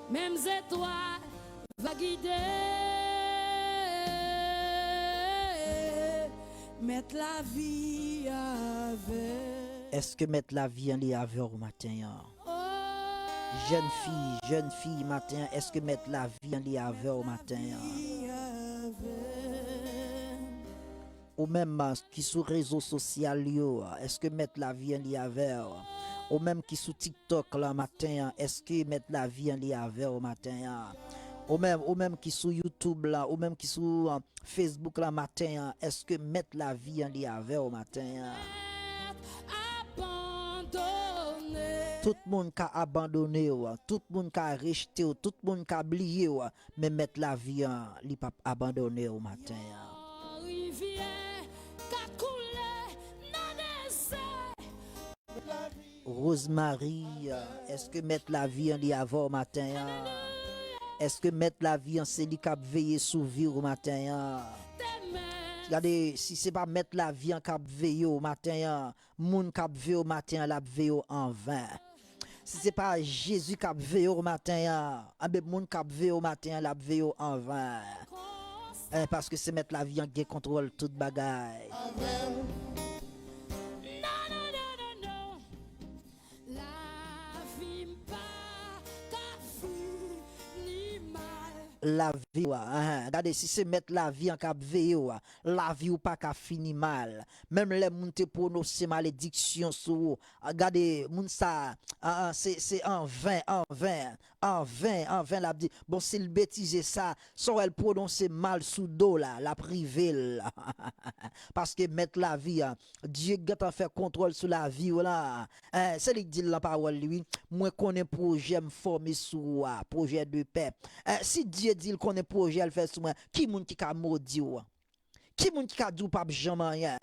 menm zetwal va gide. Mèt lavi avè. Èske mèt lavi an li avè w maten an? Jèn fi, jèn fi, maten an, èske mèt lavi an li avè w maten an? Ou menm, ah, ki sou rezo sosyal yo, ah, èske mèt lavi an li avè w? Ou menm ki sou TikTok la maten an, èske mèt lavi an li avè w maten an? Ou menm, ou menm ki sou YouTube la, ou menm ki sou, ah, Facebook la maten an, èske mèt lavi an li avè w maten an? Tout moun ka abandone w, tout moun ka rejte w, tout moun ka bliye w, men mèt lavi an, li p ap abandone w maten an. Yon rivyè ka koule nan dezè. Rosemary, èske mèt lavi an li avè w maten an? Èske mèt lavi an se li k ap veye sou vi w maten an? Gade, si se pa mèt lavi an k ap veye w maten an, moun k ap veye w maten an, l ap veye w anven. Si se pa Jezi k ap veye w maten an, anben, moun k ap veye w maten an, l ap veye w anven. Eh, paske se mèt lavi an k gen kontwòl tout bagay. Non, non, non, non, non. Lavi m pa ka fini mal. Lavi w, ah, gade, si se mèt lavi an k ap veye w, lavi w pa ka fini mal. Menm lè moun te pwononse malediksyon sou ou, ah, gade, moun sa, ah, ah, se, se anven, anven. Anven, anven, l ap di, bon, si l betize sa, sa w wè l pwononse mal sou do w la, l ap rive l. Paske mèt lavi an, Dye gentan fè kontwòl sou lavi w la. Eh, se li k di l nan pawòl li, wi. Mwen konnen pwojè m fòme sou ou a, pwojè de pè. Eh, si Dye di l konnen pwojè l fè sou mwen, ki moun ki ka modi w? Ki moun ki ka di w p ap janm anyen?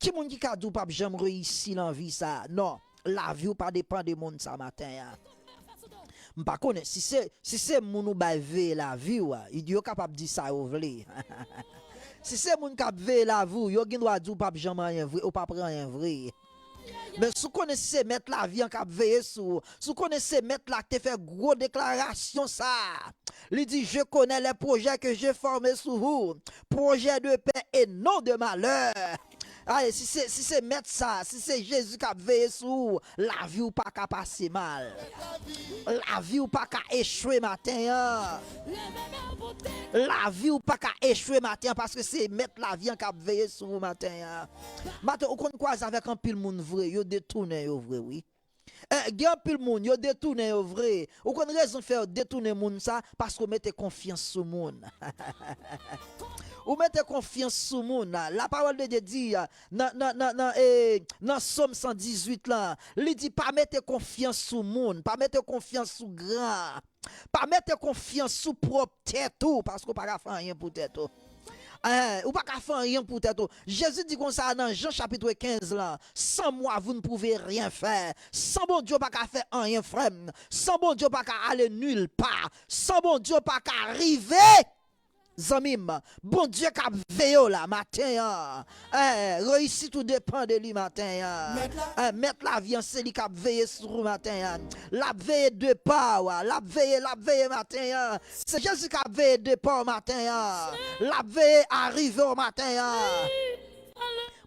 Ki moun ki ka di w p ap janm reyisi nan vi sa? Non, lavi w pa depann de moun sa maten an. M pa konnen si se, si se moun ou bay veye lavi w, yo kapab di sa yo vle. Si se moun k ap veye lavi w, yo gen dwa di w p ap janm anyen vre, ou p ap anyen vre. Men si w konnen se Mèt lavi an k ap veye sou ou, si w konnen se Mèt la k te fè gwo deklarasyon sa a, li di, "Je connais les projets que j'ai formés sur vous, projets de paix et non de malheur." Aye, si se, si se Mèt sa, si se Jezi k ap veye sou ou, lavi w pa ka pase mal. Lavi w pa ka echwe maten an. Lavi w pa ka echwe maten an, paske se Mèt lavi an k ap veye sou ou maten an. Maten, ou konn kwaze avèk anpil moun vre, yo detounen yo vre, wi. Eh, gen anpil moun, yo detounen yo vre. Ou konn rezon k fè yo detounen moun sa? Paske w mete konfyans sou moun. Ou mete konfyans sou moun. La parole de Dieu di, nan, nan, nan, nan, eh, nan Sòm san dizuit lan, li di, "Pa mete konfyans sou moun, pa mete konfyans sou gran, pa mete konfyans sou pwòp tèt ou, paske w pa ka fè anyen pou tèt ou." Eh, ou pa ka fè anyen pou tèt ou. Jezi di konsa nan Jan chapit kenz lan, "Sans moi, vous ne pouvez rien faire." San Bondye, w pa ka fè anyen, frè m. San Bondye, w pa ka ale nil pa. San Bondye, w pa ka rive. Zanmi m, Bondye k ap veye w la maten an. Eh, reyisit ou depann de li maten an. Eh, Mèt lavi an, se li k ap veye sou ou maten an. L ap veye depa w, l ap veye, l ap veye maten an. Se Jezi k ap veye depa w maten an. L ap veye arive w maten an.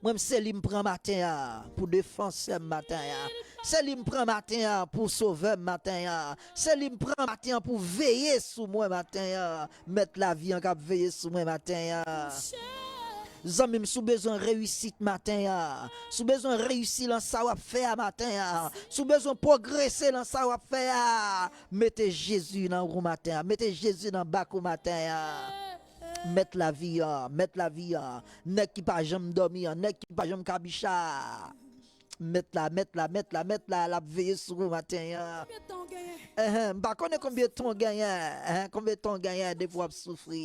Mwen, se li m pran maten an pou defansè m maten an. Se li m pran maten an pou sovè m maten an. Se li m pran maten an pou veye sou mwen maten an. Mèt lavi an k ap veye sou mwen maten an. Zanmi m, si w bezwen reyisit maten an, si w bezwen reyisi nan sa w ap fè a maten an, si w bezwen pwogrese nan sa w ap fè a, mete Jezi nan ou maten an, mete Jezi nan bak ou maten an. Mèt lavi an, Mèt lavi an, nèg ki pa janm dòmi an, nèg ki pa janm kabicha. Mèt la, Mèt la, Mèt la, Mèt la, l ap veye sou ou maten an. Konbyen tan w genyen? Enhen, m pa konnen konbyen tan w genyen. Enhen, konbyen tan w genyen depi w ap soufri?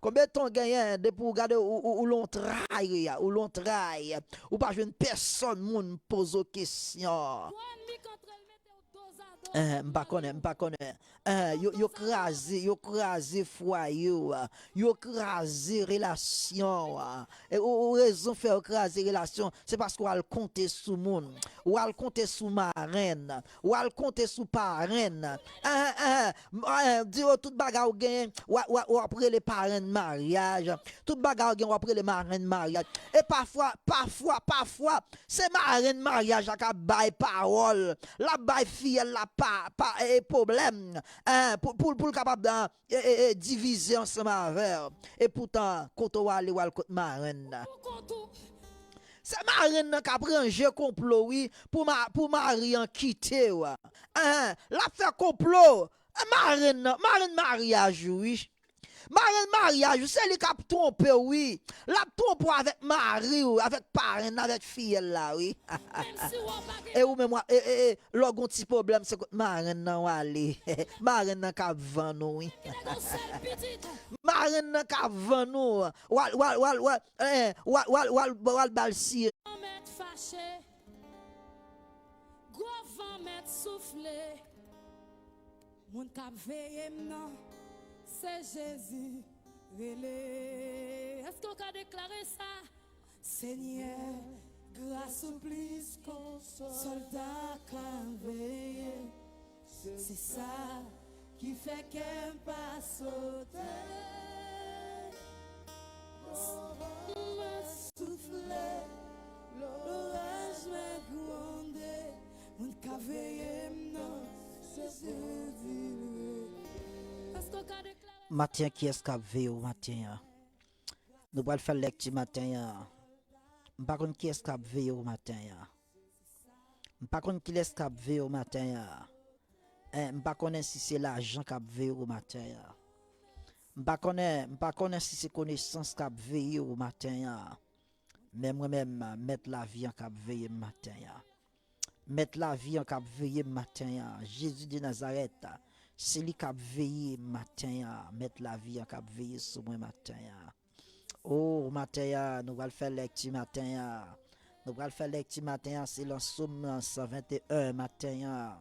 Konbyen tan w genyen depi w gade ou, ou, ou lon tray, ou lon tray? Ou pa jwenn pèsonn moun poze w kesyon. Gwo ènmi k antre l mete w dozado. Enhen, m pa konnen, m pa konnen. Eh, yo, yo kraze, yo kraze fwaye w, yo kraze relasyon w. E ou, ou rezon fè yo kraze relasyon, se paske w al konte sou moun, w al konte sou marenn, w al konte sou parenn. Eh, eh, m- eh, di yo tout bagay ou genyen, w a- w a- w ap rele parenn maryaj, tout bagay ou genyen, w ap rele marenn maryaj. E pafwa, pafwa, pafwa, se marenn maryaj la k ap bay pawòl, l ap bay fiyèl la pa, pa, e, pwoblèm. Eh, pou, pou, pou l kapab, eh, e, e, e, divize ansanm avè w. Epoutan, kote w ale, w al kot marenn nan. Se marenn nan k ap ranje konplo, wi, pou, ma, pou mari an kite w. Enhen, l ap fè konplo. Marenn nan, marenn maryaj ou, wi. Marenn maryaj ou, se li k ap twonpe w, wi. L ap twonpe w avèk mari w, avèk parenn, avèk fiyèl la, wi. E ou menm, w a- e, e, e, lè w gon ti pwoblèm, se kot marenn nan w ale. Marenn nan k ap vann ou, wi. Marenn nan k ap vann ou. W al, w al, w al, w al, eh, w al, w al, w al, w al ba l siye. Van mèt fache, gwo van mèt soufle. Moun k ap veye m nan, se Jezi rele. Èske w ka deklare sa? Senyè, gras ou plis kon sòlda k ap veye. Se sa ki fè kè m pa sote. Mwen soufle, loraj mwen gwonde, moun k ap veye m nan, se Jezi l ye. Èske w ka deklare? Maten an, kiyès k ap veye w maten an? Nou pral fè lèkti maten an. M pa konn kiyès k ap veye w maten an. M pa konn kilès k ap veye w maten an. Eh, m pa konnen si se lajan k ap veye w maten an. M pa konnen, m pa konnen si se konesans k ap veye w maten an. Men mwen menm, Mèt lavi an k ap veye m maten an. Mèt lavi an k ap veye m maten an. Jezi de Nazarèt, se li k ap veye m maten an. Mèt lavi an k ap veye sou mwen maten an. O, maten an, nou pral fè lèkti maten an. Nou pral fè lèkti maten an, se nan Sòm san venteyen maten an.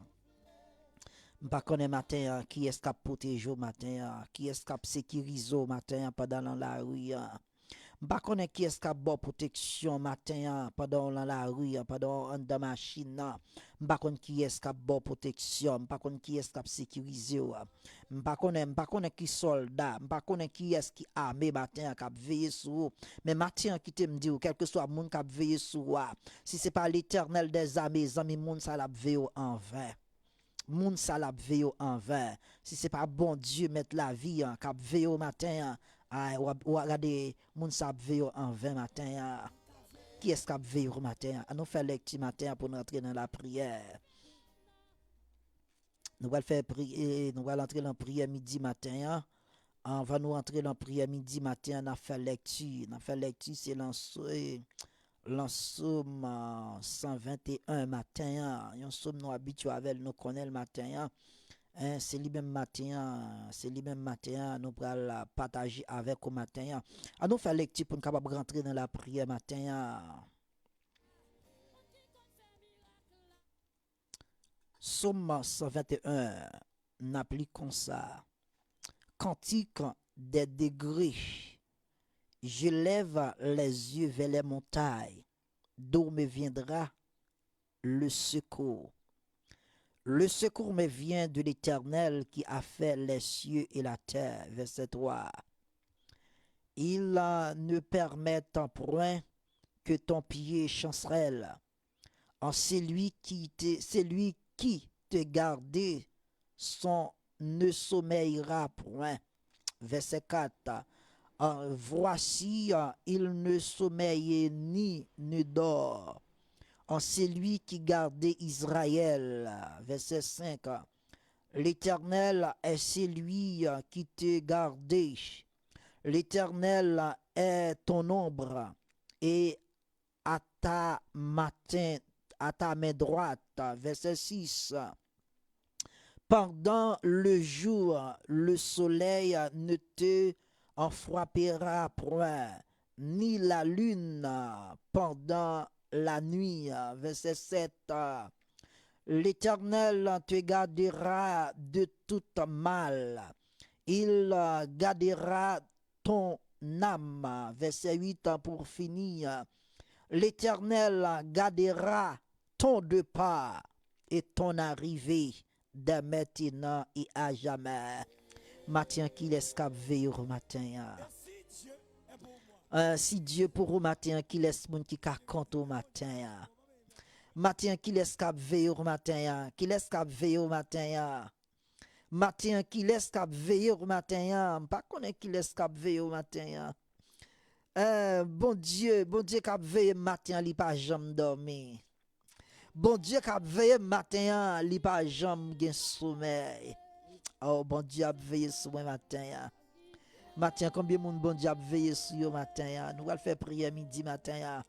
M pa konnen maten an, kiyès k ap pwoteje w maten an, kiyès k ap sekirize w maten an pandan nan lari an. M pa konnen kiyès k ap ba w pwoteksyon maten an, pandan w nan lari an, pandan w anndan machin nan. M pa konn kiyès k ap ba w pwoteksyon, m pa konn kiyès k ap sekirize w. M pa konnen, m pa konnen ki sòlda, m pa konnen kiyès ki ame maten an k ap veye sou ou. Men maten an, kite m di w, kèlkeswa moun k ap veye sou ou a, si se pa Letènèl dèzame, zanmi, moun sa l ap veye w anven. Moun sa l ap veye w anven. Si se pa Bondye, Mèt lavi an, k ap veye w maten an, ay, w ap, w ap gade moun sa ap veye w anven maten an. Kiyès k ap veye w maten an? An nou fè lèkti maten an pou n rantre nan lapriyè. Nou pral fè pri-, e, nou pral antre nan priyè midi maten an. Anvan nou antre nan priyè midi maten an, n ap fè lèkti. N ap fè lèkti, se nan so-, e, nan Sòm, a, san venteyen maten an. Yon sòm nou abitye avè l, nou konnen l maten an. En, se li menm maten an, se li menm maten an, nou pral, a, pataje avèk ou maten an. An nou fè lèkti pou n kapab rantre nan lapriyè maten an. Sòm san venteyen, n ap li konsa. Cantique des degrés. Je lève les yeux vers les montagnes. D'où me viendra le secours? Le secours me vient de l'Éternel qui a fait les cieux et la terre. Verset trois. Il euh, ne permettent point que ton pied chancelle. En celui qui te, celui qui te garde son, ne sommeillera point. Verset quatre. En, voici, en, il ne sommeille ni ne dort. En celui qui garde Israël. Verset cinq. L'Éternel est celui qui te garde. L'Éternel est ton ombre et à ta matin, à ta main droite. Verset six. Pendant le jour, le soleil ne te frappera point, ni la lune pendant la nuit. Verset sept. L'Éternel te gardera de tout mal. Il gardera ton âme. Verset huit pour finir. L'Éternel gardera ton départ et ton arrivée dès maintenant et à jamais. Maten an, kilès k ap veye w maten an? Eh, si Dye pou ou maten an, kilès moun ki ka kont ou maten an? Maten an, kilès k ap veye w maten an? Kilès k ap veye w maten an? Maten an, kilès k ap veye w maten an? M pa konnen kilès k ap veye w maten an. Eh, Bondye, Bondye k ap veye m maten an, li pa janm dòmi. Bondye k ap veye m maten an, li pa janm gen somèy. Oh, Bondye ap veye sou mwen maten an. Maten an, konbyen moun Bondye ap veye sou yo maten an? Nou pral fè priyè midi maten an.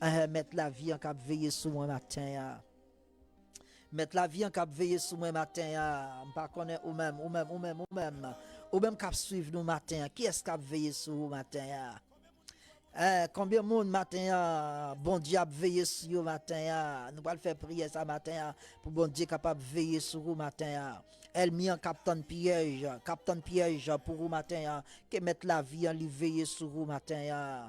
Eh, Mèt lavi an k ap veye sou mwen maten an. Mèt lavi an k ap veye sou mwen maten an. M pa konnen ou menm, ou menm, ou menm, ou menm. Ou menm k ap swiv nou maten an. Kiyès k ap veye sou ou maten an? Eh, konbyen moun maten an, Bondye ap veye sou yo maten an? Nou pral fè priyè sa maten an pou Bondye kapab veye sou ou maten an. Ènmi an k ap tann pyèj, k ap tann pyèj pou ou maten an. Ke Mèt lavi an li veye sou ou maten an.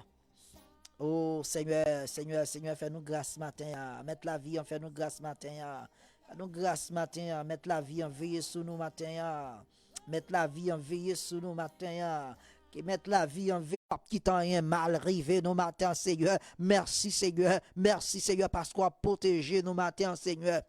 O Senyè, Senyè, Senyè, fè nou gras maten an. Mèt lavi an, fè nou gras maten an. Fè nou gras maten an. Mèt lavi an, veye sou nou maten an. Mèt lavi an, veye sou nou maten an. Ke Mèt lavi an veye. P ap kite anyen mal rive nou maten an, Senyè. Mèsi, Senyè. Mèsi, Senyè, paske w ap pwoteje nou maten an, Senyè.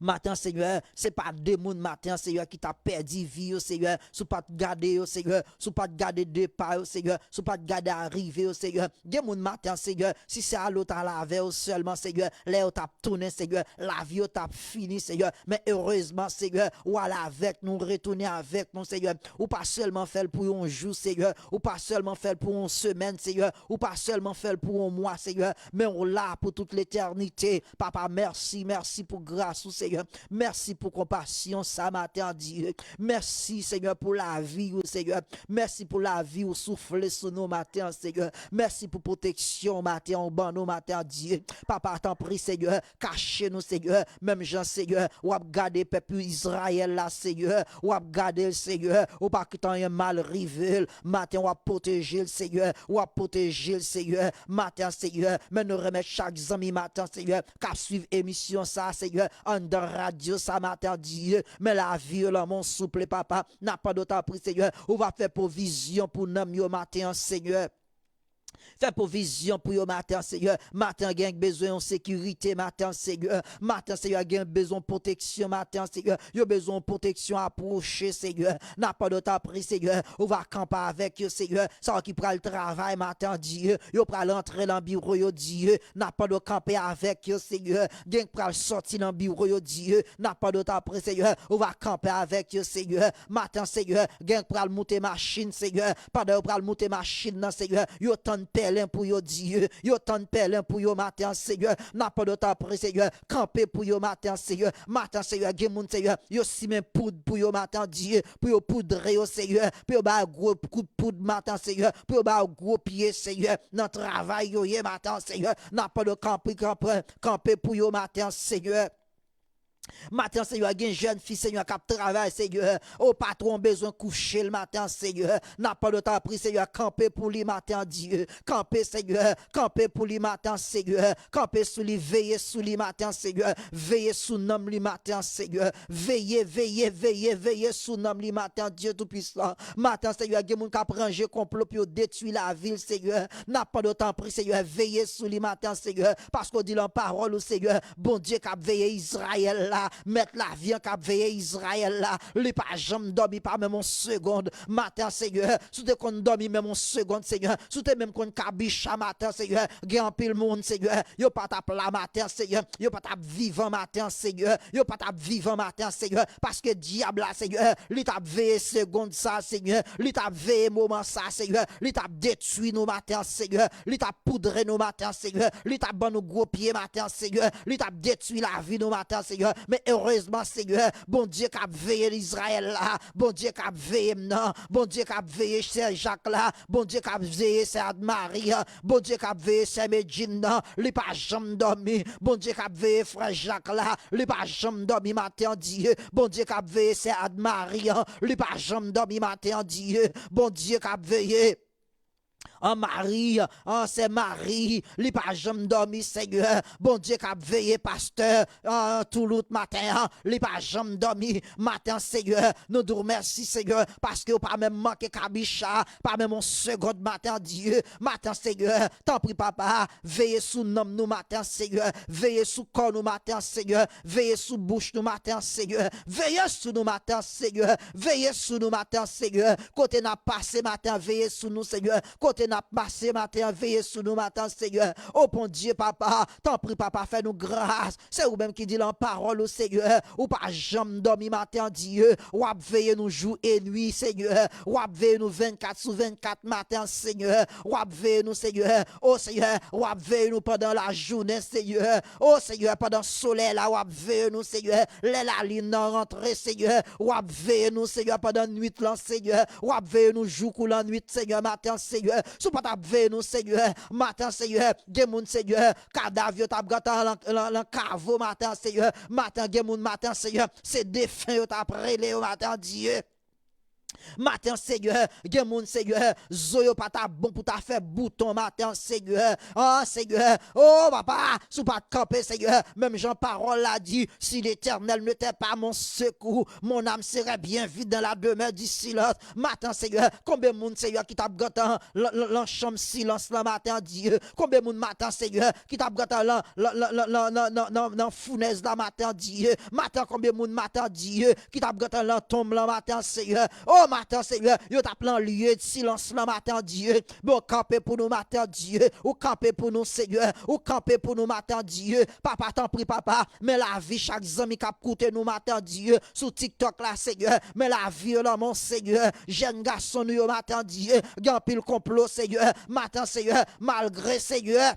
Maten an, Senyè, se pa de moun maten an, Senyè, ki t ap pèdi vi yo, Senyè, si w pa t gade yo, Senyè, si w pa t gade depa yo, Senyè, si w pa t gade arive yo, Senyè. Gen moun maten an, Senyè, si se ale w t al avè yo sèlman, Senyè, lè yo t ap tounen, Senyè, lavi yo t ap fini, Senyè. Men erezman, Senyè, ou ale avèk nou, ou retounen avèk nou, Senyè. Ou pa sèlman fè l pou yon jou, Senyè. Ou pa sèlman fè l pou yon semèn, Senyè. Ou pa sèlman fè l pou yon mwa, Senyè. Men ou la pou tout letènite. Papa, mèsi, mèsi pou gras. gras ou, Senyè. Mèsi pou konpasyon sa maten an, Dye. Mèsi, Senyè, pou lavi ou, Senyè. Mèsi pou lavi ou soufle sou nou maten an, Senyè. Mèsi pou pwoteksyon maten an ou ban nou maten an, Dye. Papa, tanpri, Senyè, kache nou, Senyè. Menm jan, Senyè, w ap gade pèp Izrayèl la, Senyè. W ap gade l, Senyè. Ou pa kite anyen mal rive l. Maten, w ap pwoteje l, Senyè. W ap pwoteje l, Senyè. Maten an, Senyè, men nou remèt chak zanmi maten an, Senyè, k ap swiv emisyon sa a, Senyè, anndan radyo sa a maten an, Dye. Men lavi yo lan men w, souple, papa. N ap mande w, tanpri, Senyè, ou va fè pwovizyon pou nanm yo maten an, Senyè. Fè pwovizyon pou yo maten an, Senyè. Maten an, gen bezwen yon sekirite maten an, Senyè. Maten an, Senyè, gen bezwen pwoteksyon maten an, Senyè. Yo bezwen yon pwoteksyon apwoche, Senyè. N ap mande w, tanpri, Senyè, ou va kanpe avèk yo, Senyè. Sa yo ki pral travay maten an, Dye, yo pral antre nan biwo yo, Dye. N ap mande w kanpe avèk yo, Senyè. Gen k pral sòti nan biwo yo, Dye. N ap mande w, tanpri, Senyè, ou va kanpe avèk yo, Senyè. Maten an, Senyè, gen k pral moute machin, Senyè. Pandan yo pral moute machin nan, Senyè, yo tann pèlen pou yo, Dye. Yo tann pèlen pou yo maten an, Senyè. N ap mande w, tanpri, Senyè, kanpe pou yo maten an, Senyè. Maten an, Senyè, gen moun, Senyè, yo simen poud pou yo maten an, Dye, pou yo poudre yo, Senyè, pou yo ba yo gwo kout poud maten an, Senyè, pou yo ba yo gwo pye, Senyè, nan travay yo ye maten an, Senyè. N ap mande w kanpe, kanpe, kanpe pou yo maten an, Senyè. Maten an, Senyè, gen jèn fi, Senyè, k ap travay, Senyè. O patwon bezwen kouche l maten an, Senyè. N ap mande w, tanpri, Senyè, kanpe pou li maten an, Dye. Kanpe, Senyè. Kanpe pou li maten an, Senyè. Kanpe sou li, veye sou li maten an, Senyè. Veye sou nanm li maten an, Senyè. Veye, veye, veye, veye sou nanm li maten an, Dye Toupisan. Maten an, Senyè, gen moun k ap ranje konplo pou yo detwi lavi l, Senyè. N ap mande w, tanpri, Senyè, veye sou li maten an, Senyè. Paske w di lan pawòl ou, Senyè, Bondye k ap veye Izrayèl la, Mèt lavi an k ap veye Izrayèl la, li pa janm dòmi pa menm yon segonn. Maten an, Senyè, si w te konn dòmi menm yon segonn, Senyè, si w te menm konn kabicha maten an, Senyè, gen anpil moun, Senyè, yo pa t ap la maten an, Senyè, yo pa t ap vivan maten an, Senyè, yo pa t ap vivan maten an, Senyè, paske dyab la, Senyè, li t ap veye segonn sa, Senyè, li t ap veye moman sa, Senyè, li t ap detwi nou maten an, Senyè, li t ap poudre nou maten an, Senyè, li t ap ban nou gwo pye maten an, Senyè, li t ap detwi lavi nou maten an, Senyè. Men erezman, Senyè, Bondye k ap veye Izrayèl la, Bondye k ap veye m nan, Bondye k ap veye sè Jak la, Bondye k ap veye sè Ann Mari an, Bondye k ap veye sè Medjin nan, li pa janm dòmi. Bondye k ap veye frè Jak la, li pa janm dòmi maten an, Dye. Bondye k ap veye sè Ann Mari an, li pa janm dòmi maten an, Dye. Bondye k ap veye Ann Mari, an sè Mari, li pa janm dòmi, Senyè. Bondye k ap veye pastè, an Toulout maten an, li pa janm dòmi maten an, Senyè. Nou di w mèsi, Senyè, paske w pa menm manke kabicha, pa menm yon segonn maten an, Dye. Maten an, Senyè, tanpri, papa, veye sou nanm nou maten an, Senyè. Veye sou kò nou maten an, Senyè. Veye sou bouch nou maten an, Senyè. Veye sou nou maten an, Senyè. Veye sou nou maten an, Senyè. Kote n ap pase maten an, veye sou nou, Senyè. Kote n ap pase maten an, veye sou nou maten an, Senyè. O Bondye, papa, tanpri, papa, fè nou gras. Se ou menm ki di lan pawòl ou, Senyè. Ou pa janm dòmi maten an, Dye. W ap veye nou jou e nwi, Senyè. W ap veye nou vennkat sou vennkat maten an, Senyè. W ap veye nou, Senyè. O Senyè, w ap veye nou pandan lajounen, Senyè. O Senyè, pandan solèy la, w ap veye nou, Senyè. Lè lalin nan rantre, Senyè, w ap veye nou, Senyè, pandan nwit lan, Senyè. W ap veye nou jou kou lannwit, Senyè, maten an, Senyè. Si w pa t ap veye nou, Senyè, maten an, Senyè, gen moun, Senyè, kadav yo t ap gentan lan, lan, lan kavo maten an, Senyè. Maten an, gen moun maten an, Senyè, se defen yo t ap rele yo maten an, Dye. Maten an, Senyè, gen moun, Senyè, zo yo pa t ap bon pou ta fè bouton maten an, Senyè. An, Senyè, o, papa, si w pa t kanpe, Senyè, menm jan pawòl la di, si l'Éternel n'était pas mon secours, mon âme serait bien vite dans la demeure du silence. Maten an, Senyè, konbyen moun, Senyè, ki t ap gentan lan, lan, lan chanm silans lan maten an, Dye? Konbyen moun maten an, Senyè, ki t ap gentan lan, lan, lan, lan, lan, nan, nan, nan, nan founèz la maten an, Dye? Maten an, konbyen moun maten an, Dye, ki t ap gentan lan tonm lan maten an, Senyè? O, maten an, Senyè, yo t ap lan lye de silans lan maten an, Dye. Men w kanpe pou nou maten an, Dye. Ou kanpe pou nou, Senyè. Ou kanpe pou nou maten an, Dye. Papa, tanpri, papa, men lavi chak zanmi k ap koute nou maten an, Dye, sou TikTok la, Senyè. Men lavi yo lan men w, Senyè. Jèn gason nou yo maten an, Dye, gen anpil konplo, Senyè. Maten an, Senyè, malgre, Senyè,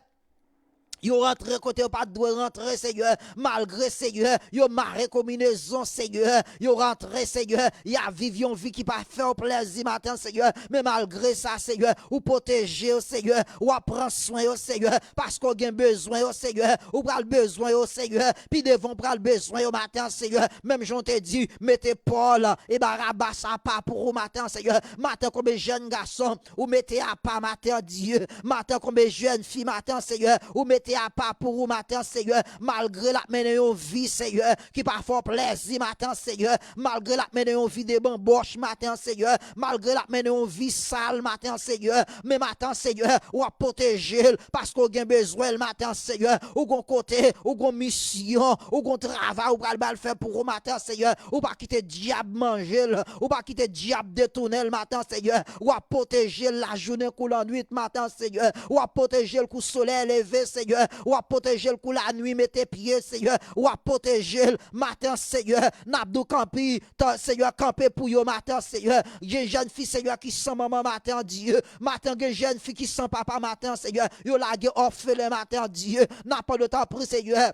Yo rantre kote yo pa t dwe rantre, Senyè. Malgre, Senyè, yo mare konbinezon, Senyè. Yo rantre, Senyè. Y ap viv yon vi ki pa fè w plèzi maten, Senyè. Men malgre sa, Senyè, ou pwoteje yo, Senyè. W ap pran swen yo, Senyè. Paske w gen bezwen yo, Senyè. Ou pral bezwen yo, Senyè. Pi devan, w pral bezwen yo maten, Senyè. Menm jan w te di, mete Pòl e Barabas apa pou ou maten, Senyè. Maten, konbyen jèn gason ou mete apa maten, Dye. Maten, konbyen jèn fi maten, Senyè, ou mete apa pou ou maten, Senyè. Malgre l ap mennen yon vi, Senyè, ki pa fè w plèzi maten, Senyè. Malgre l ap mennen yon vi de banbòch maten, Senyè. Malgre l ap mennen yon vi sal maten, Senyè. Men maten, Senyè, w ap pwoteje l paske w gen bezwen l maten, Senyè. Ou gon kote, ou gon misyon, ou gon travay ou pral ba l fè pou ou maten, Senyè. Ou pa kite dyab manje l. Ou pa kite dyab detounen l maten, Senyè. W ap pwoteje l lajounen kou lannwit maten, Senyè. W ap pwoteje l kou solèy leve, Senyè. W ap pwoteje l kou lanwit mete pye, Senyè. W ap pwoteje l maten, Senyè. N ap di w kanpe, tan, Senyè, kanpe pou yo maten, Senyè. Gen jèn fi, Senyè, ki san manman maten, Dye. Maten, gen jèn fi ki san papa maten, Senyè. Yo lage òfelen maten, Dye. N ap mande w tanpri, Senyè.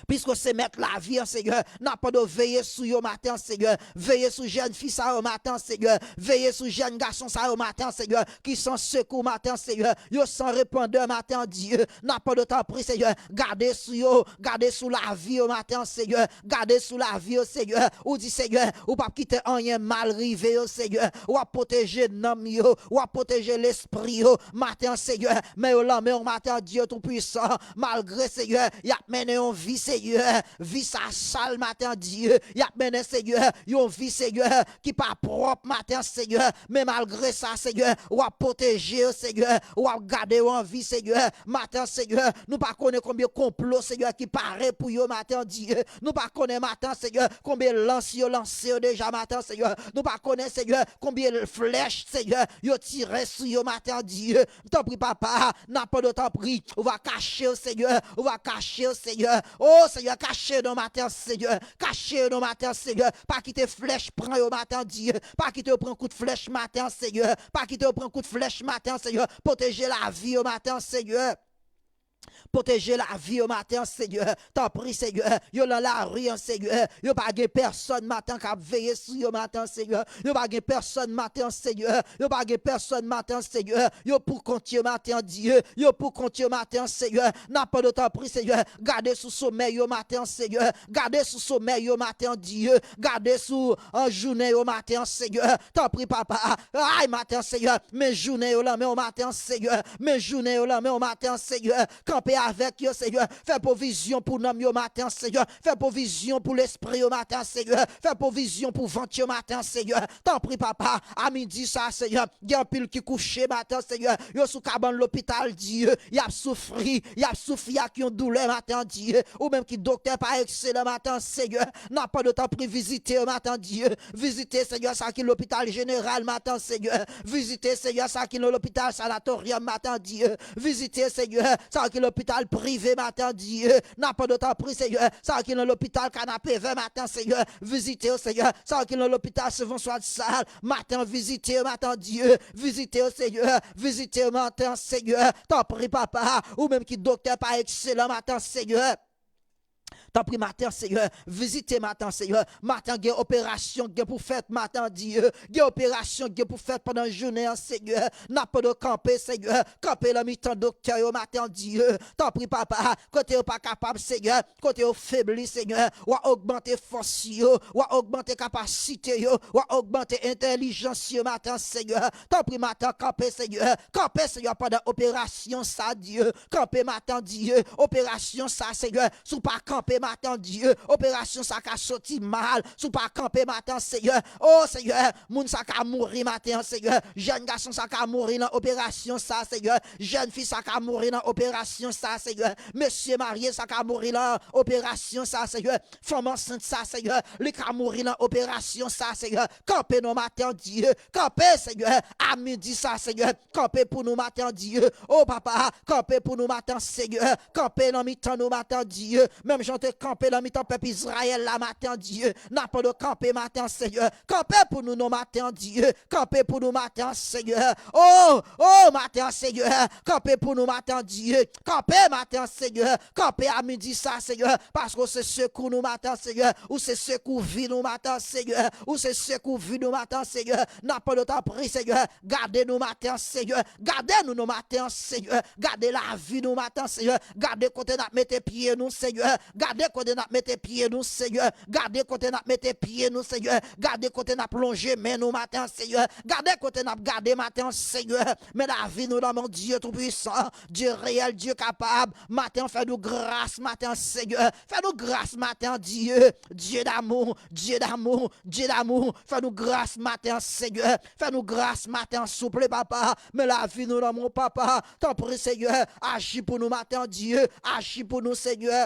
Piske se mèt lavi an, Senyè, n ap mande w veye sou yo maten, Senyè. Veye sou jèn fi sa yo maten, Senyè. Veye sou jèn gason sa yo maten, Senyè, ki san sekou maten, Senyè. Yo san repandè maten, Dye. N ap mande w tanpri, Senyè, gade sou yo, gade sou lavi yo maten, Senyè. Gade sou lavi yo, Senyè. Ou di, Senyè, ou p ap kite anyen mal rive yo, Senyè. W ap pwoteje nanm yo, w ap pwoteje lespri yo maten, Senyè. Men yo nan men w maten, Dye Toupwisan. Malgre, Senyè, y ap mennen yon vi, Senyè, vi sa sal maten, Dye. Y ap mennen, Senyè, yon vi, Senyè, ki pa pwòp maten, Senyè. Men malgre sa, Senyè, w ap pwoteje yo, Senyè. W ap gade yo an vi, Senyè. Maten, Senyè, nou pa konnen konbyen konplo, Senyè, ki pare pou yo maten, Dye. Nou pa konnen maten, Senyè, konbyen lans yo lanse yo deja maten, Senyè. Nou pa konnen, Senyè, konbyen flèch, Senyè, yo tire sou yo maten, Dye. Tanpri, papa, n ap mande w tanpri, ou va kache yo, Senyè, ou va kache yo, Senyè. O, Senyè, kache yo nan maten, Senyè, kache yo nan maten, Senyè. Pa kite flèch pran yo maten, Dye. Pa kite yo pran kout flèch maten, Senyè. Pa kite yo pran kout flèch maten, Senyè. Pwoteje lavi yo maten, Senyè. Pwoteje lavi yo maten, Senyè. Tanpri, Senyè. Yo nan lari an, Senyè. Yo pa gen pèsonn maten k ap veye sou yo maten, Senyè. Yo pa gen pèsonn maten, Senyè. Yo pa gen pèsonn maten, Senyè. Yo pou kont yo maten, Dye. Yo pou kont yo maten, Senyè. N ap mande w tanpri, Senyè. Gade sou somèy yo maten, Senyè. Gade sou somèy yo maten, Dye. Gade sou an jounen yo maten, Senyè. Tanpri, papa. Ay, maten, Senyè. Men jounen yo nan men w maten, Senyè. Men jounen yo nan men w maten, Senyè. Kanpe avèk yo, Senyè. Fè pwovizyon pou nanm yo maten, Senyè. Fè pwovizyon pou lespri yo maten, Senyè. Fè pwovizyon pou vant yo maten, Senyè. Tanpri, papa, a midi sa, Senyè, gen anpil ki kouche maten, Senyè. Yo sou kabann lopital, Dye. Y ap soufri, y ap soufri ak yon doulè maten, Dye. Ou menm ki doktè pa ekselan maten, Senyè. N ap mande w tanpri vizite yo maten, Dye. Vizite, Senyè, sa ki lopital jeneral maten, Senyè. Vizite, Senyè, sa ki nan lopital sanatoryòm maten, Dye. Vizite, Senyè, sa ki lopital prive maten, Dye. N ap mande w tanpri, Senyè, sa ki nan lopital Kanapevè maten, Senyè. Vizite yo, Senyè, sa ki nan lopital Sen Franswa de Sal maten, vizite yo maten, Dye. Vizite yo, Senyè. Vizite yo maten, Senyè. Tanpri, papa, ou menm ki doktè pa ekselan maten, Senyè. Tanpri, maten, Senyè, vizite maten, Senyè. Maten, gen operasyon gen pou fèt maten, Dye. Gen operasyon gen pou fèt pandan jounen an, Senyè. N ap mande w kanpe, Senyè. Kanpe nan mitan doktè yo maten, Dye. Tanpri, papa, kote yo pa kapab, Senyè, kote yo febli, Senyè, w a ogmante fòs yo, w a ogmante kapasite yo, w a ogmante entèlijans yo maten, Senyè. Tanpri, maten, kanpe, Senyè. Kanpe, Senyè, pandan operasyon sa, Dye. Kanpe maten, Dye. Operasyon sa, Senyè, si w pa kanpe maten, Dye, operasyon sa ka soti mal. Si w pa kanpe maten, Senyè, o, Senyè, moun sa ka mouri maten an, Senyè. Jèn gason sa ka mouri nan operasyon sa, Senyè. Jèn fi sa ka mouri nan operasyon sa, Senyè. Mesye marye sa ka mouri nan operasyon sa, Senyè. Fanm ansent sa, Senyè, li ka mouri nan operasyon sa, Senyè. Kanpe non maten, Dye. Kanpe, Senyè, a midi sa, Senyè. Kanpe pou nou maten, Dye. O, papa, kanpe pou nou maten, Senyè. Kanpe nan mitan nou maten, Dye. Menm jan w te kanpe nan mitan pèp Izrayèl la maten an, Dye. N ap mande w kanpe maten an, Senyè. Kanpe pou nou non maten an, Dye. Kanpe pou nou maten an, Senyè. O, o, maten an, Senyè. Kanpe pou nou maten an, Dye. Kanpe maten an, Senyè. Kanpe a midi sa, Senyè. Paske w se sekou nou maten an, Senyè. Ou se sekou vi nou maten an, Senyè. Ou se sekou vi nou maten an, Senyè. N ap mande w tanpri, Senyè. Gade nou maten an, Senyè. Gade nou non maten an, Senyè. Gade lavi nou maten an, Senyè. Gade kote n ap mete pye nou, Senyè. Gade kote n ap mete pye nou, Senyè. Gade kote n ap mete pye nou, Senyè. Gade kote n ap lonje men nou maten an, Senyè. Gade kote n ap gade maten an, Senyè. Men lavi nou nan men w, Dye Toupisan, Dye reyèl, Dye kapab. Maten an, fè nou gras maten an, Senyè. Fè nou gras maten an, Dye. Dye damou, Dye damou, Dye damou. Fè nou gras maten an, Senyè. Fè nou gras maten an, souple, papa. Men lavi nou nan men w, papa. Tanpri, Senyè, aji pou nou maten an, Dye. Aji pou nou, Senyè.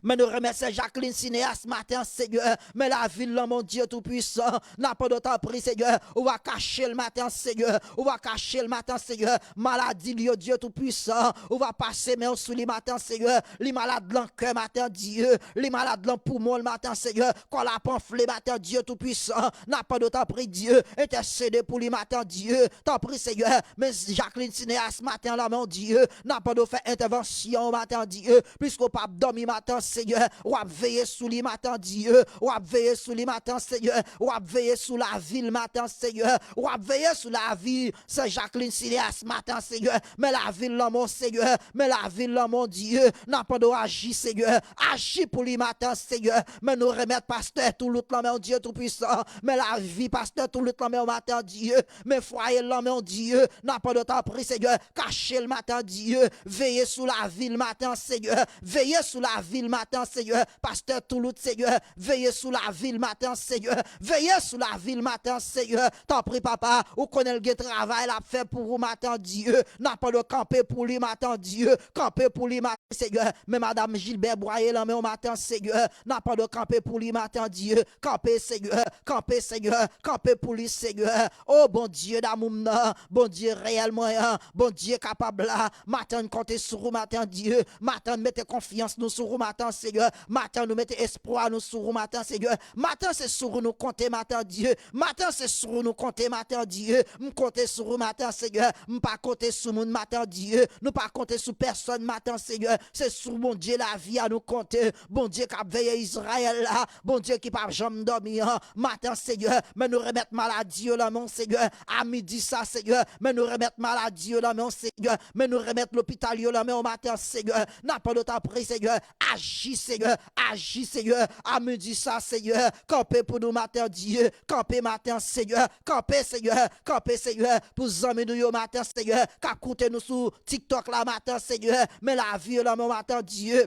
Men nou remèt sè Jacqueline Cinéas maten an, Senyè. Men lavi l nan men w, Dye Toupisan. N ap mande w tanpri, Senyè. Ou va kache l maten an, Senyè. Ou va kache l maten an, Senyè. Maladi l yo, Dye Toupisan. Ou va pase men w sou li maten an, Senyè. Li malad nan kè maten an, Dye. Li malad nan poumon l maten an, Senyè. Kò l ap anfle maten an, Dye Toupisan. N ap mande w tanpri, Dye. Entèsede pou li maten an, Dye. Tanpri, Senyè. Men Jacqueline Cinéas maten an nan men w, Dye. N ap mande w fè entèvansyon w maten an, Dye. Piske w p ap dòmi maten an, Senyè. W ap veye sou li maten an, Dye. W ap veye sou li maten an, Senyè. W ap veye sou lavi l maten an, Senyè. W ap veye sou lavi sè Jacqueline Cinéas maten an, Senyè. Men lavi l nan men w, Senyè. Men lavi l nan men w, Dye. N ap mande w aji, Senyè. Aji pou li maten an, Senyè. Men nou remèt pastè Toulout nan men w, Dye Toupisan. Men lavi pastè Toulout nan men w maten an, Dye. Men fwaye l nan men w, Dye. N ap mande w tanpri, Senyè. Kache l maten an, Dye. Veye sou lavi l maten an, Senyè. Veye sou lavi l maten an, Senyè. Pastè Toulout, Senyè. Veye sou lavi l maten an, Senyè. Veye sou lavi l maten an, Senyè. Tanpri, papa, ou konnen l gen travay l ap fè pou ou maten an, Dye. N ap mande w kanpe pou li maten an, Dye. Kanpe pou li maten an, Senyè. Men madanm Gilbert Boyer nan men w maten an, Senyè. N ap mande w kanpe pou li maten an, Dye. Kanpe, Senyè. Kanpe, Senyè. Kanpe pou li, Senyè. O Bondye damou m nan, Bondye reyèl mwen an, Bondye kapab la. Maten an, n konte sou ou maten an, Dye. Maten an, n mete konfyans nou sou ou maten an, Senyè. Maten an, nou mete espwa nou sou ou maten an, Senyè. Maten an, se sou ou nou konte maten an, Dye. Maten an, se sou ou nou konte maten an, Dye. M konte sou ou maten an, Senyè. M pa konte sou moun maten an, Dye. Nou pa konte sou pèsòn maten an, Senyè. Se sou Bondye lavi a nou konte. Bondye k ap veye Izrayèl la. Bondye ki p ap janm dòmi an. Maten an, Senyè, men nou remèt maladi yo nan men w, Senyè. A midi sa, Senyè, men nou remèt maladi yo nan men w, Senyè. Men nou remèt lopital yo nan men w maten an, Senyè. N ap mande w tanpri, Senyè. Aji, Senyè. Aji, Senyè. A midi sa, Senyè. Kanpe pou nou maten an, Dye. Kanpe maten an, Senyè. Kanpe, Senyè. Kanpe, Senyè. Pou zanmi nou yo maten an, Senyè. K ap koute nou sou TikTok la maten an, Senyè. Men lavi yo nan men w maten an, Dye.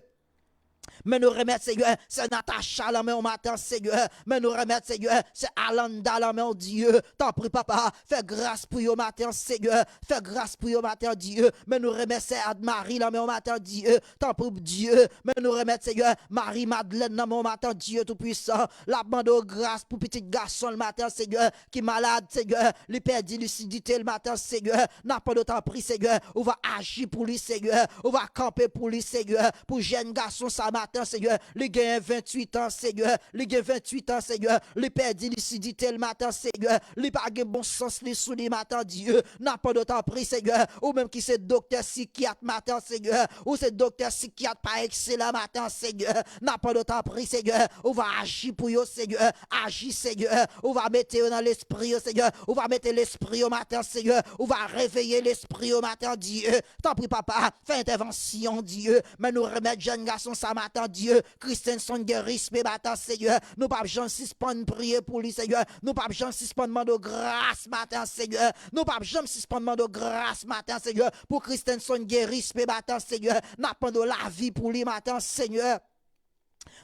Men nou remèt, Senyè, sè Natacha nan men w maten an, Senyè. Men nou remèt, Senyè, sè Alanda nan men w, Dye. Tanpri, papa, fè gras pou yo maten an, Senyè. Fè gras pou yo maten an, Dye. Men nou remèt sè Admari nan men w maten an, Dye. Tanpri, Dye. Men nou remèt, Senyè, Mari Madlèn nan men w maten an, Dye Toupisan. L ap mande w gras pou pitit gason l maten an, Senyè, ki malad, Senyè. Li pèdi lisidite l maten an, Senyè. N ap mande w tanpri, Senyè. Ou va aji pou li, Senyè. Ou va kanpe pou li, Senyè. Pou jèn gason sa maten an, Senyè. Li genyen venntuit an, Senyè. Li gen venntuit an, Senyè. Li pèdi lisidite l maten an, Senyè. Li pa gen bon sans li sou li maten an, Dye. N ap mande w tanpri, Senyè. Ou menm ki se doktè sikyat maten an, Senyè. Ou se doktè sikyat pa ekselan maten an, Senyè. N ap mande w tanpri, Senyè. Ou va aji pou yo, Senyè. Aji, Senyè. Ou va mete yo nan lespri yo, Senyè. Ou va mete lespri yo maten an, Senyè. Ou va reveye lespri yo maten an, Dye. Tanpri, papa, fè entèvansyon, Dye. Men nou remèt jèn gason sa maten an, Dye. Christenson Guérisme maten an, Senyè. Nou p ap janm sispann priye pou li, Senyè. Nou p ap janm sispann mande w gras maten an, Senyè. Nou p ap janm sispann mande w gras maten an, Senyè. Pou Christenson Guérisme maten an, Senyè. N ap mande w lavi pou li maten an, Senyè.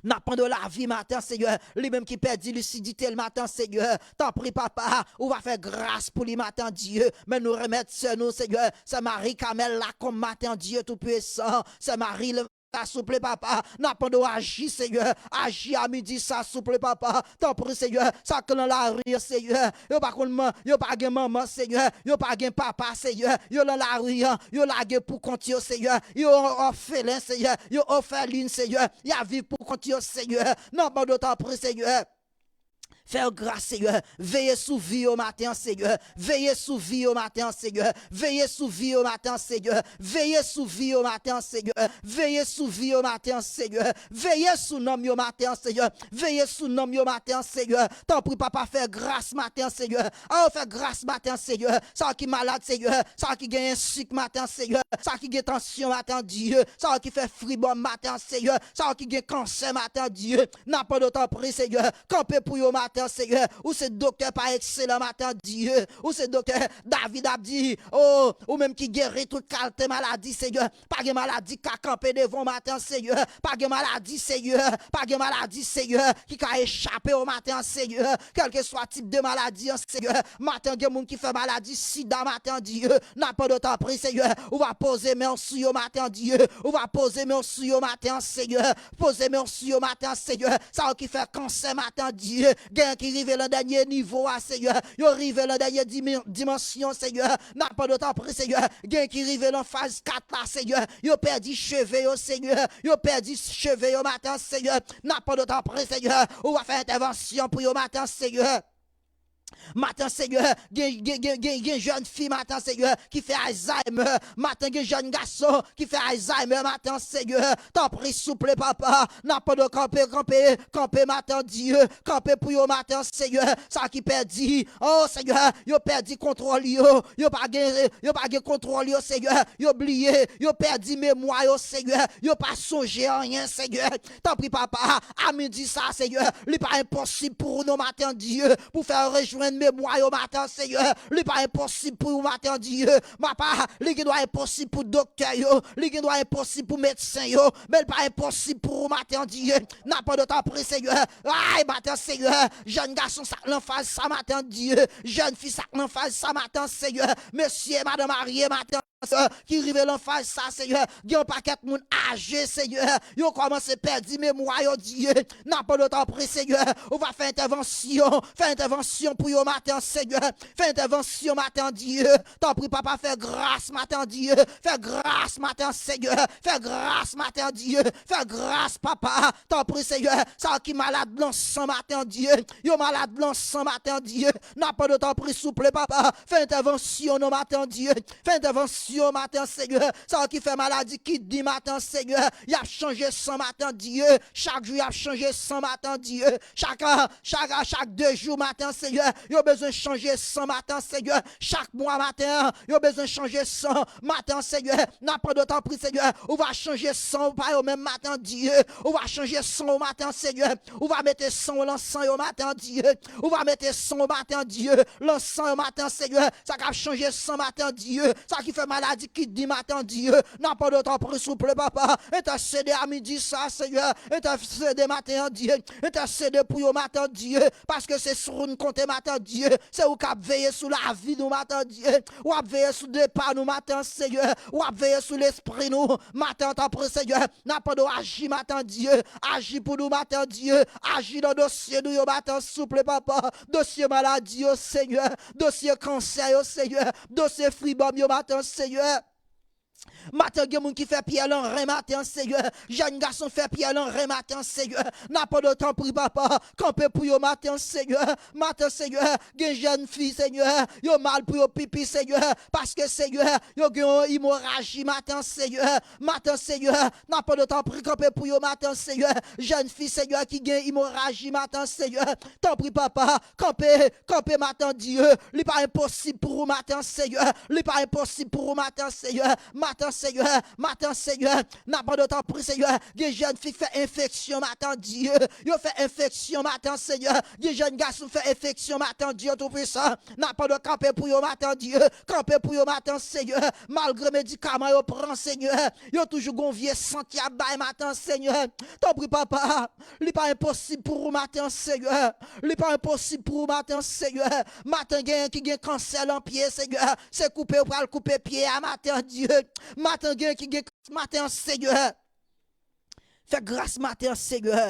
N ap mande w lavi maten an, Senyè. Li menm ki pèdi lisidite l maten an, Senyè. Tanpri, papa, ou va fè gras pou li maten an, Dye. Men nou remèt sè nou, Senyè. Sè Marie Carmelle Lacombe maten an, Dye Toupisan. Sè Marie sa, souple, papa. N ap mande w aji, Senyè. Aji a midi sa, souple, papa. Tanpri, Senyè. Sa k lan lari an, Senyè. Yo pa konn man, yo pa gen manman, Senyè. Yo pa gen papa, Senyè. Yo lan lari an. Yo lage pou kont yo, Senyè. Yo òfelen, Senyè. Yo òfelin, Senyè. Y ap viv pou kont yo, Senyè. N ap mande w, tanpri, Senyè. Fè yo gras, Senyè. Veye sou vi yo maten an, Senyè. Veye sou vi yo maten an, Senyè. Veye sou vi yo maten an, Senyè. Veye sou vi yo maten an, Senyè. Veye sou vi yo maten an, Senyè. Veye sou nanm yo maten an, Senyè. Veye sou nanm yo maten an, Senyè. Tanpri, papa, fè gras maten an, Senyè. A, fè gras maten an, Senyè. Sa ki malad, Senyè. Sa ki genyen sik maten an, Senyè. Sa ki gen tansyon maten an, Dye. Sa ki fè fribòm maten an, Senyè. Sa ki gen kansè maten an, Dye. N ap mande w, tanpri, Senyè. Kanpe pou yo maten an, Senyè. Ou se doktè pa ekselan maten an, Dye. Ou se doktè. David ap di, o, ou menm ki geri tout kalte maladi, Senyè. Pa gen maladi k ka kanpe devan w maten an, Senyè. Pa gen maladi, Senyè. Pa gen maladi, Senyè, ki ka echape w maten an, Senyè. Kèlkeswa tip de maladi an, Senyè. Maten an, gen moun ki fè maladi sida maten an, Dye. N ap mande w, tanpri, Senyè. Ou va poze men w sou yo maten an, Dye. Ou va poze men w sou yo maten an, Senyè. Poze men w sou yo maten an, Senyè. Sa yo ki fè kansè maten an, Dye. Gen ki rive lan dènye nivo a, Senyè. Yo rive lan dènye dimi-, dimansyon, Senyè. N ap mande w, tanpri, Senyè. Gen ki rive lan faz kat la, Senyè. Yo pèdi cheve yo, Senyè. Yo pèdi cheve yo maten an, Senyè. N ap mande w, tanpri, Senyè. Ou va fè entèvansyon pou yo maten an, Senyè. Maten an, Senyè, gen, gen, gen, gen, gen jèn fi maten an, Senyè, ki fè Alzheimer. Maten, gen jèn gason ki fè Alzheimer maten an, Senyè. Tanpri, souple, papa. N ap mande w kanpe, kanpe, kanpe maten an, Dye. Kanpe pou yo maten an, Senyè. Sa ki pèdi, o, Senyè, yo pèdi kontwòl yo. Yo pa gen, yo pa gen kontwòl yo, Senyè. Yo bliye, yo pèdi memwa yo, Senyè. Yo pa sonje anyen, Senyè. Tanpri, papa, a midi sa, Senyè, li pa enposib pou ou non maten an, Dye, pou fè yo rejwenn memwa yo maten an, Senyè. Li pa enposib pou ou maten an, Dye. Papa, li gendwa enposib pou doktè yo, li gendwa enposib pou medsen yo, men li pa enposib pou ou maten an, Dye. N ap mande w, tanpri, Senyè. Ay, maten an, Senyè, jèn gason sa k lan faz sa maten an, Dye. Jèn fi sa k lan faz sa maten an, Senyè. Mesye, madan marye maten an, ki rive lan faz sa, Senyè. Gen yon pakèt moun aje, Senyè. Yo kòmanse pèdi memwa yo, Dye. N ap mande w, tanpri, Senyè. Ou va fè entèvansyon. Fè entèvansyon pou yo maten an, Senyè. Fè entèvansyon maten an, Dye. Tanpri, papa, fè gras maten an, Dye. Fè gras maten an, Senyè. Fè gras maten an, Dye. Fè gras, papa. Tanpri, Senyè. Sa ki malad lan san maten an, Dye. Yo malad lan san maten an, Dye. N ap mande w, tanpri, souple, papa. Fè entèvansyon non maten an, Dye. Fè entèvansyon maten an, Senyè. Sa yo ki fè maladi kidni maten an, Senyè. Y ap chanje san maten an, Dye. Chak jou, y ap chanje san maten an, Dye. Chak, chak, chak de jou maten an, Senyè. Yo bezwen chanje san maten an, Senyè. Chak mwa maten an, yo bezwen chanje san maten an, Senyè. N ap mande w, tanpri, Senyè. Ou va chanje san w pa yo menm maten an, Dye. Ou va chanje san w maten an, Senyè. Ou va mete san w lan san yo maten an, Dye. Ou va mete san w maten an, Dye. Lan san yo maten an, Senyè. Sa k ap chanje san maten an, Dye. Sa ki fè maladi kidni maten an, Dye. N ap mande w, tanpri, souple, papa. Entèsede a midi sa, Senyè. Entèsede maten an, Dye. Entèsede pou yo maten an, Dye. Paske se sou ou n konte maten an, Dye. Se ou k ap veye sou lavi nou maten an, Dye. W ap veye sou depa nou maten an, Senyè. W ap veye sou lespri nou maten an, tanpri, Senyè. N ap mande w aji maten an, Dye. Aji pou nou maten an, Dye. Aji nan dosye nou yo maten an, souple, papa. Dosye maladi yo, Senyè. Dosye kansè yo, Senyè. Dosye fribòm yo maten an, Senyè. Maten, gen moun ki fè pyè lan ren maten an, Senyè. Jèn gason fè pyè lan ren maten an, Senyè. N ap mande w, tanpri, papa, kanpe pou yo maten an, Senyè. Maten, Senyè, gen jèn fi, Senyè, yo mal pou yo pipi, Senyè. Paske, Senyè, yo gen yon imoraji maten an, Senyè. Maten, Senyè, n ap mande w, tanpri, kanpe pou yo maten an, Senyè. Jèn fi, Senyè, ki gen imoraji maten an, Senyè. Tanpri, papa, kanpe, kanpe maten an, Dye. Li pa enposib pou ou maten an, Senyè. Li pa enposib pou ou maten an, Senyè. Maten an, Senyè. Maten an, Senyè. N ap mande w, tanpri, Senyè. Gen jèn fi k fè enfeksyon maten an, Dye. Yo fè enfeksyon maten an, Senyè. Gen jèn gason fè enfeksyon maten an, Dye Toupisan. N ap mande w kanpe pou yo maten an, Dye. Kanpe pou yo maten an, Senyè. Malgre medikaman yo pran, Senyè, yo toujou gon vye sant y ap bay maten an, Senyè. Tanpri, papa. Li pa enposib pou ou maten an, Senyè. Li pa enposib pou ou maten an, Senyè. Maten, genyen ki gen kansè lan pye, Senyè. Se koupe yo pral koupe pye a maten an, Dye. Maten, genyen ki gen maten an, Senyè. Fè gras maten an, Senyè.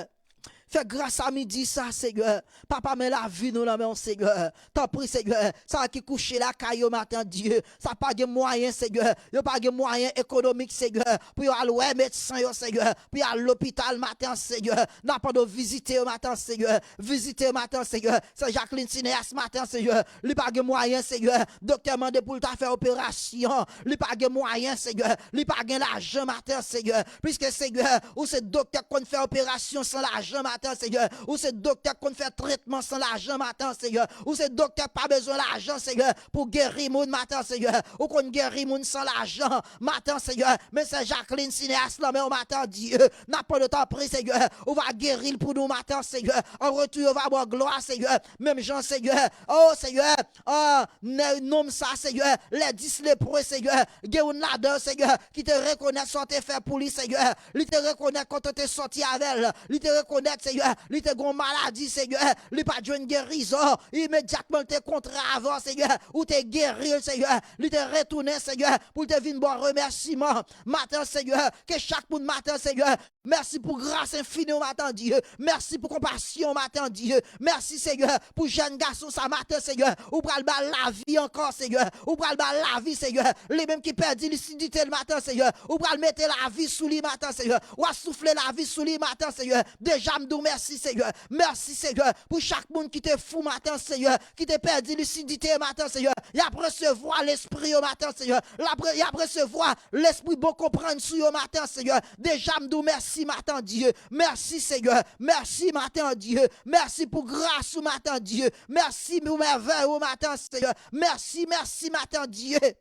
Fè gras a midi sa, Senyè. Papa, men lavi nou nan men w, Senyè. Tanpri, Senyè, sa ki kouche lakay yo maten an, Dye, sa pa gen mwayen, Senyè. Yo pa gen mwayen ekonomik, Senyè, pou yo al wè medsen yo, Senyè, pou yo al lopital maten an, Senyè. N ap mande w vizite yo maten an, Senyè. Vizite yo maten an, Senyè. Sè Jacqueline Cinéas maten an, Senyè. Li pa gen mwayen, Senyè. Doktè mande pou l ta fè operasyon. Li pa gen mwayen, Senyè. Li pa gen lajan maten an, Senyè. Piske, Senyè, ou se doktè k konn fè operasyon san lajan maten an, Senyè. Ou se doktè k konn fè tretman san lajan maten an, Senyè. Ou se doktè k pa bezwen lajan, Senyè, pou geri moun maten an, Senyè. Ou konn geri moun san lajan maten an, Senyè. Men sè Jacqueline Cinéas nan men w maten an, Dye. N ap mande w tanpri, Senyè. Ou va geri l pou nou maten an, Senyè. An retou, yo va ba w glwa, Senyè. Menm jan, Senyè. O, Senyè. Ah, nè-, nonm sa, Senyè, lè dis lepre, Senyè, gen youn ladan yo, Senyè, ki te rekonèt sa w te fè pou li, Senyè. Li te rekonèt kote w te sòti avè l. Li te rekonèt, Senyè, li te gen yon maladi, Senyè. Li pa t jwenn gerizon. Imedyatman, li te kontre avè w, Senyè. Ou te geri l, Senyè. Li te retounen, Senyè, pou l te vin ba w remèsiman. Maten an, Senyè, ke chak moun maten an, Senyè, mèsi pou gras enfini w maten an, Dye. Mèsi pou konpasyon w maten an, Dye. Mèsi, Senyè, pou jèn gason sa maten, Senyè. Ou pral ba l lavi ankò, Senyè. Ou pral ba l lavi, Senyè. Li menm ki pèdi lisidite l maten, Senyè. Ou pral mete lavi sou li maten, Senyè. W ap soufle lavi sou li maten, Senyè. Deja m di w mèsi, Senyè. Mèsi, Senyè, pou chak moun ki te fou maten, Senyè, ki te pèdi lisidite maten, Senyè. Y ap resevwa lespri yo maten, Senyè. L ap re-, y ap resevwa lespri bon konprann sou yo maten, Senyè. Deja m di w mèsi maten, Dye. Mèsi, Senyè. Mèsi maten, Dye. Mèsi pou gras ou maten, Dye. Mèsi pou mèvèy ou maten, Senyè. Mèsi, mèsi maten, Dye.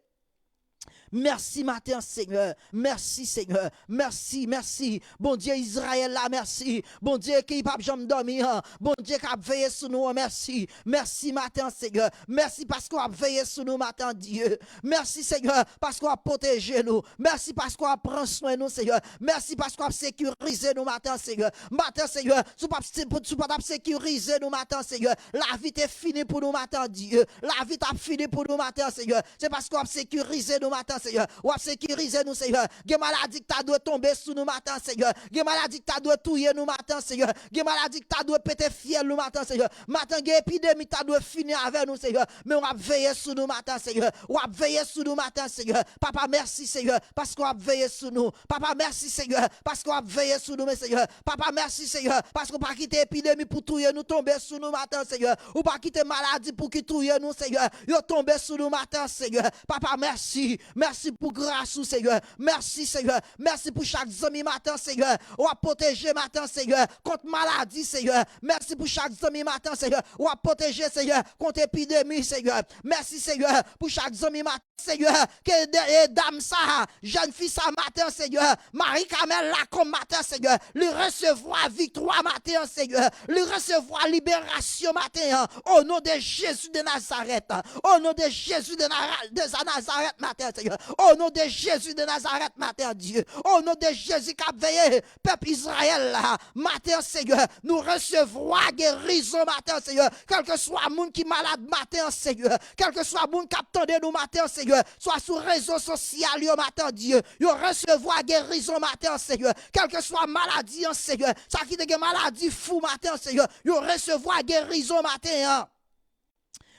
Mèsi maten, Senyè. Mèsi, Senyè. Mèsi, mèsi. Bondye Izrayèl la, mèsi. Bondye ki p ap janm dòmi an. Bondye k ap veye sou nou an, mèsi. Mèsi maten, Senyè. Mèsi paske w ap veye sou nou maten, Dye. Mèsi, Senyè, paske w ap pwoteje nou. Mèsi paske w ap pran swen nou, Senyè. Mèsi paske w ap sekirize nou maten, Senyè. Maten, Senyè, si w pa, si w pa t ap sekirize nou maten, Senyè, lavi te fini pou nou maten, Dye. Lavi t ap fini pou nou maten, Senyè. Se paske w ap sekirize nou maten, Senyè. W ap sekirize nou, Senyè. Gen maladi ki ta dwe tonbe sou nou maten, Senyè. Gen maladi ki ta dwe touye nou maten, Senyè. Gen maladi ki ta dwe pete fyèl nou maten, Senyè. Maten, gen epidemi ki ta dwe fini avè nou, Senyè. Men w ap veye sou nou maten, Senyè. W ap veye sou nou maten, Senyè. Papa, mèsi, Senyè, paske w ap veye sou nou. Papa, mèsi, Senyè, paske w ap veye sou nou, men, Senyè. Papa, mèsi, Senyè, paske w pa kite epidemi pou touye nou tonbe sou nou maten, Senyè. Ou pa kite maladi pou ki touye nou, Senyè. Yo tonbe sou nou maten, Senyè. Papa, mèsi. Mèsi pou gras ou, Senyè. Mèsi, Senyè. Mèsi pou chak zanmi maten, Senyè. W ap pwoteje maten, Senyè, kont maladi, Senyè. Mèsi pou chak zanmi maten, Senyè. W ap pwoteje, Senyè, kont epidemi, Senyè. Mèsi, Senyè, pou chak zanmi maten, Senyè. Ke de, e dam sa, jèn fi sa maten, Senyè. Marie Carmelle Lacombe maten, Senyè. Li resevwa viktwa maten an, Senyè. Li resevwa liberasyon maten an. O non de Jezi de Nazarèt. O non de Jezi de, Na-, de Nazarèt maten an, Senyè. O non de Jezi de Nazarèt maten an, Dye. O non de Jezi k ap veye pèp Izrayèl la. Maten an, Senyè, nou resevwa gerizon maten an, Senyè. Kèlkeswa moun ki malad maten an, Senyè. Kèlkeswa moun k ap tande nou maten an, Senyè. Swa sou rezo sosyal yo maten an, Dye. Yo resevwa gerizon maten an, Senyè. Kèlkeswa maladi an, Senyè. Sa ki te gen maladi fou maten an, Senyè. Yo resevwa gerizon maten an.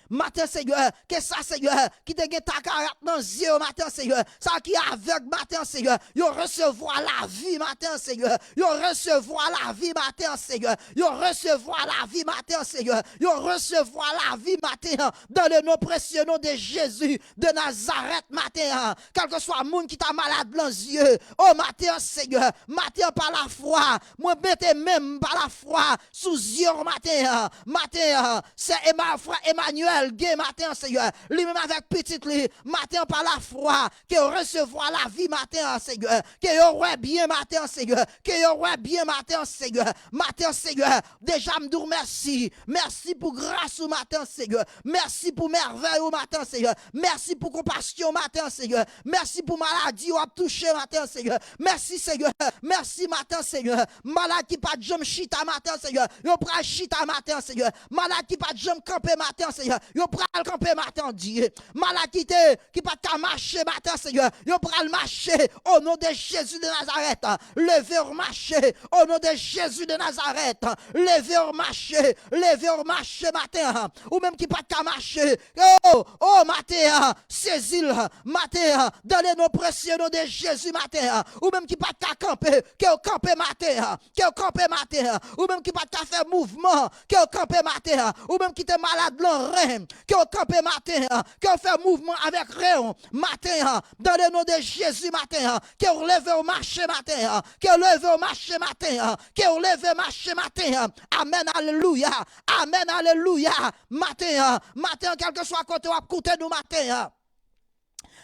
Maten, Senyè, ke sa, Senyè, ki te gen katarak nan zye yo maten, Senyè, sa ki avèg maten, Senyè, yo resevwa lavi maten, Senyè, yo resevwa lavi maten, Senyè, yo resevwa lavi maten, Senyè, yo resevwa lavi maten, dans le nom précieux nom de Jésus de Nazareth maten, kèlkeswa moun ki ta malad nan zye, o maten, Senyè, maten pa lafwa, mwen mete men m pa lafwa sou zye w maten an, maten an, sè Ema-, frè Emmanuel gen maten an, Senyè, li menm avèk pitit li, maten an pa lafwa, ke yo resevwa lavi maten an, Senyè, ke yo wè byen maten an, Senyè, ke yo wè byen maten an, Senyè, maten an, Senyè, deja m di w mèsi, mèsi pou gras ou maten an, Senyè, mèsi pou mèvèy ou maten an, Senyè, mèsi pou konpasyon maten an, Senyè, mèsi pou maladi w ap touche maten an, Senyè, mèsi, Senyè, mèsi maten an, Senyè, malad ki pa t janm chita maten an, Senyè, yo pral chita maten an, Senyè. Malad ki pa t janm kanpe maten an, Senyè, Yo pral kanpe maten an, Dye. Malad ki te, ki pa t ka mache maten an, Senyè, yo pral mache, o non de Jezi de Nazarèt. Leve yo mache, o non de Jezi de Nazarèt. Leve yo mache, leve yo mache maten an. Ou menm ki pa t ka mache, o, o, maten an, sezi l, maten an, dans le nom précieux nom de Jésus maten an. Ou menm ki pa t ka kanpe, ke w kanpe maten an. Ke w kanpe maten an. Ou menm ki pa t ka fè mouvman, ke w kanpe maten an. Ou menm ki te malad lan ren, ke w kanpe maten an. Ke w fè mouvman avèk ren w maten an. Dans le nom de Jésus maten an. Ke w leve w mache maten an. Ke w leve w mache maten an. Ke w leve mache maten an. Amèn, alelouya. Amèn, alelouya. Maten an, maten an, kèlkeswa kote w ap koute nou maten an.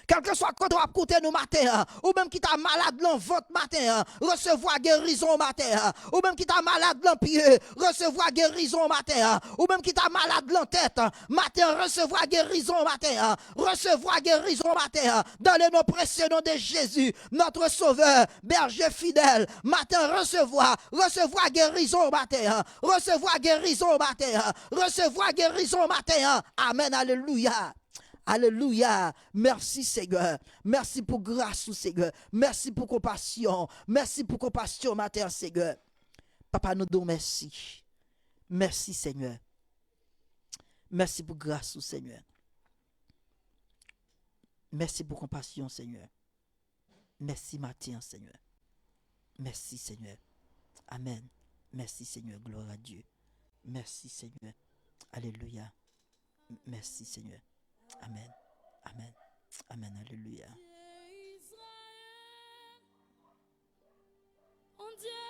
Kèlkeswa kote w ap koute nou maten an, ou menm ki ta malad lan vant maten an, resevwa gerizon w maten an. Ou menm ki ta malad lan pye, resevwa gerizon w maten an. Ou menm ki ta malad lan tèt, maten an, resevwa gerizon w maten an. Resevwa gerizon w maten an. Dans le nom précieux nom de Jésus, notre Sauveur, berger fidèle. Maten an, resevwa, resevwa gerizon w maten an. Resevwa gerizon w maten an. Resevwa gerizon w maten an. Amèn, alelouya. Alelouya. Mèsi, Senyè. Mèsi pou gras ou, Senyè. Mèsi pou konpasyon. Mèsi pou konpasyon maten an, Senyè. Papa, nou di w mèsi. Mèsi, Senyè. Mèsi pou gras ou, Senyè. Mèsi pou konpasyon, Senyè. Mèsi maten an, Senyè. Mèsi, Senyè. Amèn. Mèsi, Senyè. Gloire à Dieu. Mèsi, Senyè. Alelouya. Mèsi, Senyè. Amèn. Amèn. Amèn. Alelouya. Bondye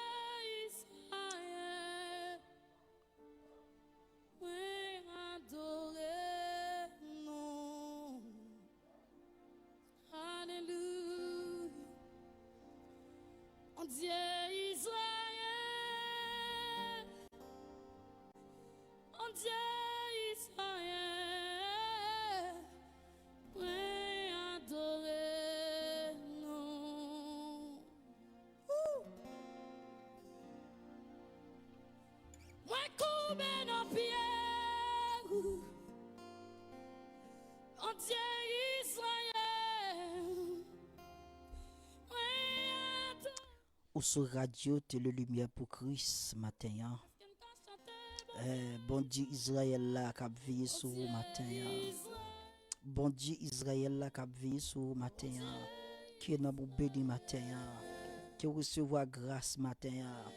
Izrayèl, mwen adore non. Alelouya. Bondye Izrayèl, Bondye Izrayèl, mwen adore non. Mwen koube nan pye ou, Bondye Izrayèl. Mwen adore. Ou sou radyo Tele Limyè pou Kris maten an. Eh, Bondye Izrayèl la k ap veye sou ou maten an. Bondye Izrayèl la k ap veye sou ou maten an. Ke nanm ou beni maten an. Ke w resevwa gras maten an.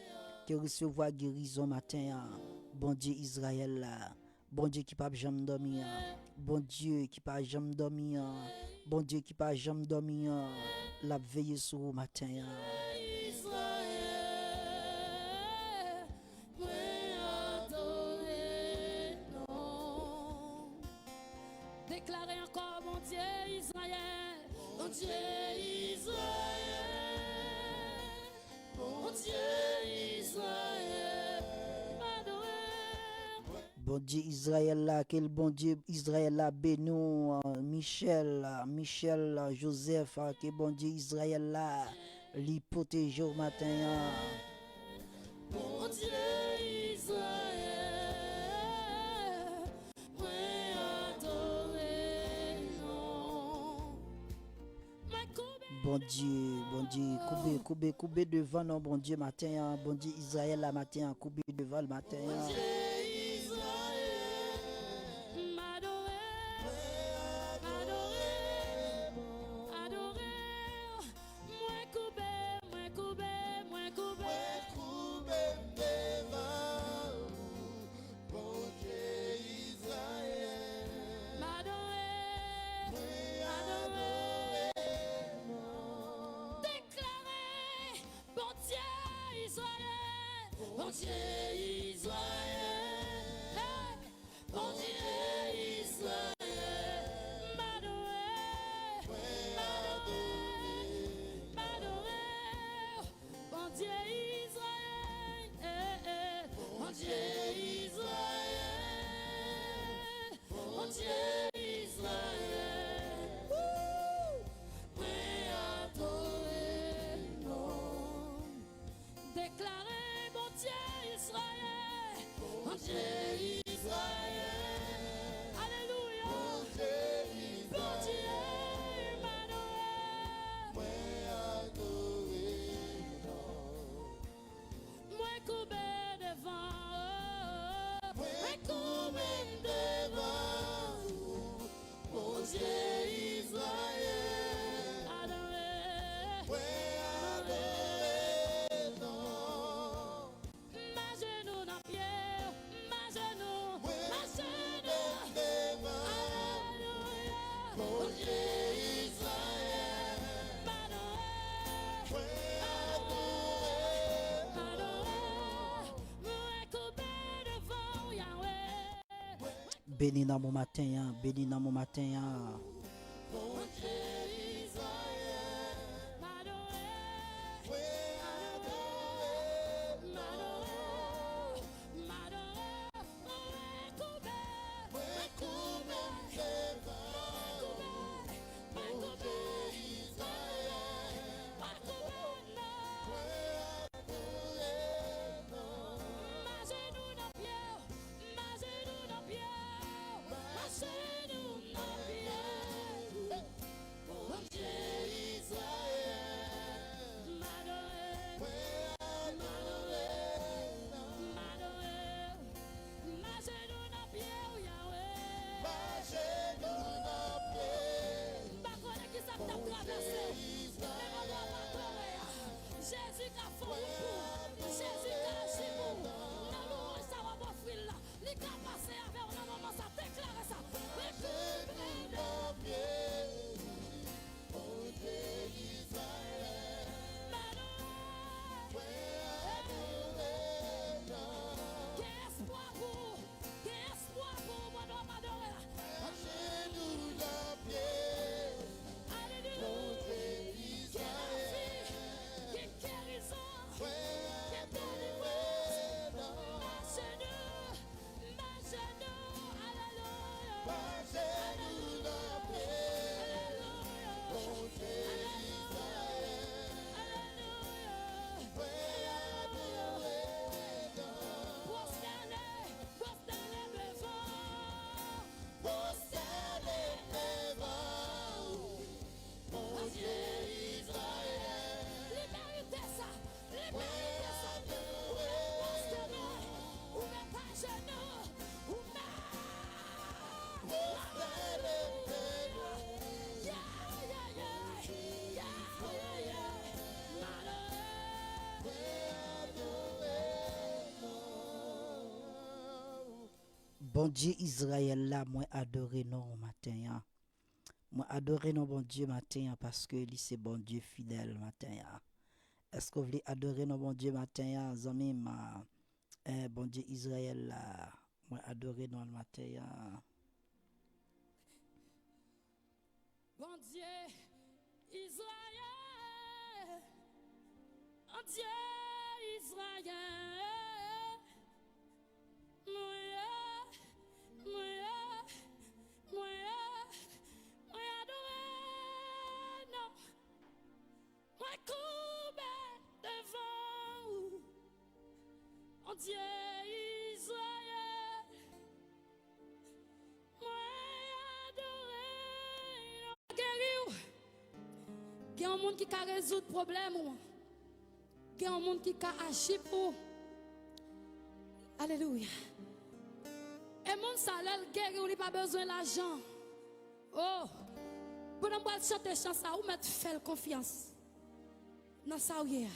Ke w resevwa gerizon maten an. Bondye Izrayèl la. Bondye ki p ap janm dòmi an. Bondye ki pa janm dòmi an. Bondye ki pa janm dòmi an. L ap veye sou ou maten an. Mwen adore non. Deklare ankò, Bondye Izrayèl. Bondye Izrayèl. Bondye Izrayèl. Mwen adore. Bondye Izrayèl la, ke l Bondye Izrayèl la beni w, Michel, Michel Joseph, ke Bondye Izrayèl la li pwoteje w maten an. Bondye Izrayèl, mwen adore non. Bondye, Bondye, koube, koube, koube devan non Bondye maten an. Bondye Izrayèl la maten an, koube devan l maten an. Bondye Izrayèl, m adore, m adore, adore. Mwen koube, mwen koube, mwen koube. Mwen koube m devan ou, Bondye Izrayèl. M adore, m adore. Deklare, Bondye Izrayèl. Bondye Izrayèl. Hey! Bondye Izrayèl, m adore, m adore, m adore. Bondye Izrayèl, eh, eh. Bondye Izrayèl, Bondye Izrayèl. Woo! Mwen adore non. Deklare Bondye Izrayèl. Bondye Izrayèl. Alelouya. Beni nanm ou maten an, beni nanm ou maten an. Bondye Izrayèl, m adore, m adore, m adore, m adore, mwen koube, mwen koube, mwen koube, mwen koube, mwen koube, non. M ajenou nan pye w, m ajenou nan pye w, m ajenou nan pye w. Bondye Izrayèl, m adore, m adore, m adore, m ajenou nan pye w, Yahweh. M ajenou nan pye w. M pa konnen kisa k t ap travèse, men mwen dwe adore a. Jezi ka fè wout pou ou. Jezi ka aji pou ou. Nan lwanj sa w ap ofri l la, li ka pase avè w nan moman sa. Deklare sa. Bondye Izrayèl. Gen espwa pou ou. Gen espwa pou ou pandan w ap adore la. Ajenou nan pye. Alelouya. Gen lavi. Gen gerizon. Gen delivrans. M ajenou. M ajenou. Alelouya. Alelouya. Alelouya. Alelouya. Pwostène. Pwostène devan, pwostène devan ou, Bondye Izrayèl. Li merite sa, li merite sa. Ou mèt pwostène, ou mèt ajenou, ou mèt pwostène devan ou. Yeah, yeah, yeah. Yeah, yeah, yeah. Malere. Bondye Izrayèl la, mwen adore non w maten an. Mwen adore non Bondye maten an paske li se Bondye fidèl maten an. Èske w vle adore non Bondye maten an, zanmi m? Eh, Bondye Izrayèl la, mwen adore non l maten an. Bondye Izrayèl, Bondye Izrayèl, mwen, mwen, mwen, mwen adore non. Mwen koube devan ou, Bondye Izrayèl. Mwen adore w. Geri w. Gen yon moun ki ka rezoud pwoblèm ou an. Gen yon moun ki ka aji pou ou. Alelouya. E moun sa, lè l geri w, li pa bezwen lajan. Oh, pandan m pral chante chan sa, ou mèt fè l konfyans nan sa w ye a.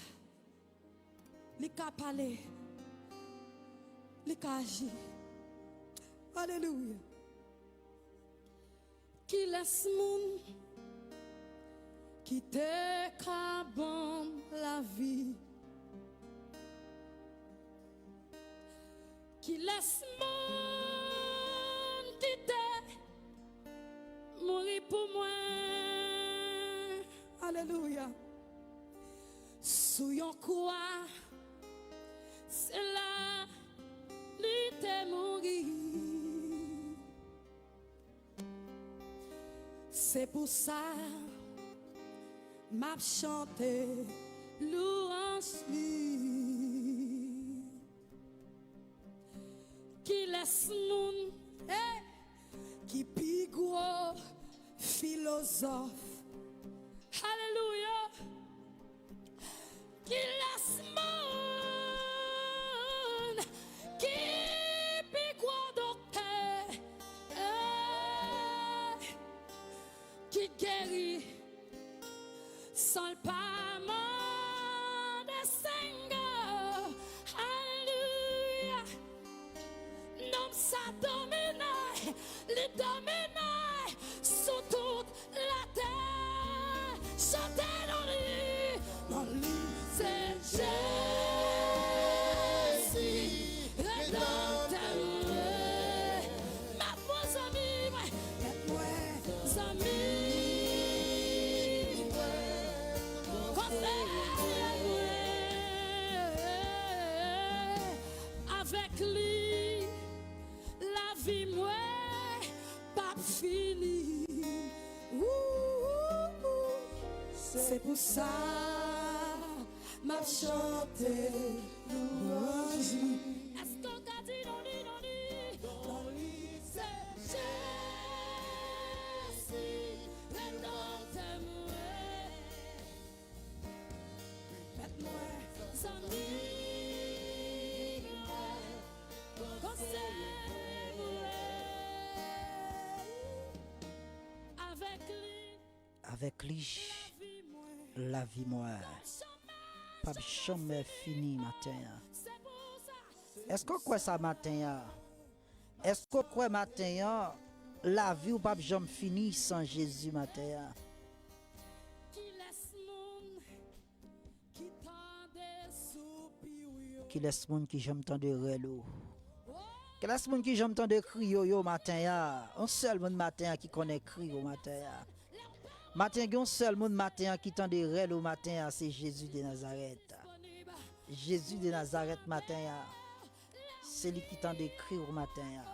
Li ka pale. Li ka aji. Alelouya. Kilès moun ki te ka ban m lavi? Kilès moun ki te mouri pou mwen? Alelouya. Sou yon kwa, se la li te mouri. Se pou sa m ap chante lwanj li. Kilès moun, eh, ki pi gwo filozòf? Alelouya! Kilès moun ki pi gwo doktè, eh, ki geri san l pa mande Senyè? Alelouya! Non m sa domine, li domine sou tout latè. Chante non li. Non li se Jezi, Redanmtè mwen. M ap fini. Ou, ou, ou. Se pou sa m ap chante lwanj li. Èske w ka di non li, non li? Non li se Jezi, Redanmtè mwen. Mèt mwen, zanmi mwen, konsèy mwen. Avèk li, avèk li, lavi mwen p ap janm fini maten an. Èske w kwè sa maten an? Èske w kwè maten an, lavi w p ap janm fini san Jezi maten an? Kilès moun ki tande soupir yo? Kilès moun ki janm tande rèl ou? Kilès moun ki janm tande kri yo yo maten an? Yon sèl moun maten an ki konnen kri ou maten an. Maten gen yon sèl moun maten an ki tande rèl ou maten an, se Jezi de Nazarèt. Jezi de Nazarèt maten an. Se li ki tande kri w maten an.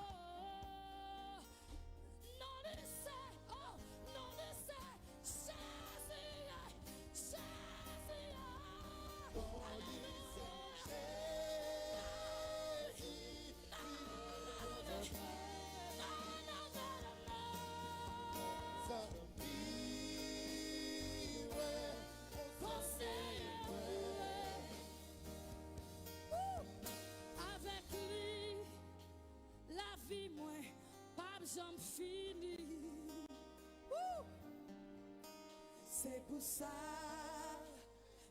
Avèk li, lavi mwen p ap janm fini. Woo! Se pou sa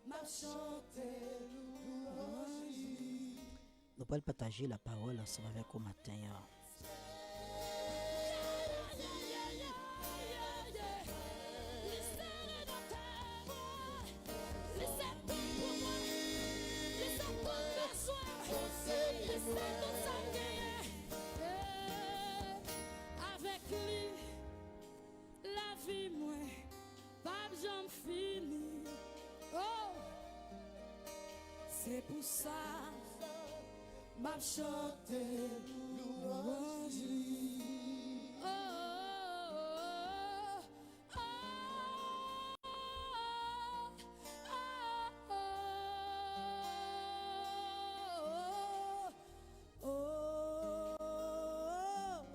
m ap chante lwanj li. Nou pral pataje lapawòl ansanm avèk ou maten an. Li se tout pou mwen. Li se tout bezwen. Li se tout sa m genyen. Eh, avèk li, lavi mwen p ap janm fini. Oh! Se pou sa m ap chante lwanj li. Oh, oh, oh, oh. Oh,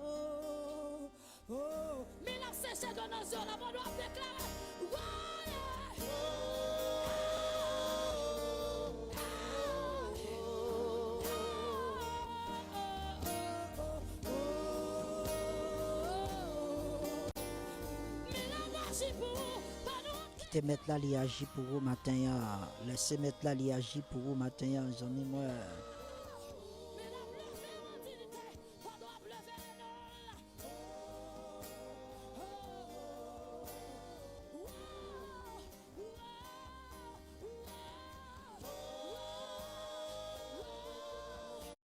oh, oh, oh. Men l ap seche dlo nan zye w la pandan w ap deklare. Woye! Men l ap aji pou ou pandan w ap Kite Mèt la li aji pou ou maten an. Lèse Mèt la li aji pou ou maten an, zanmi mwen.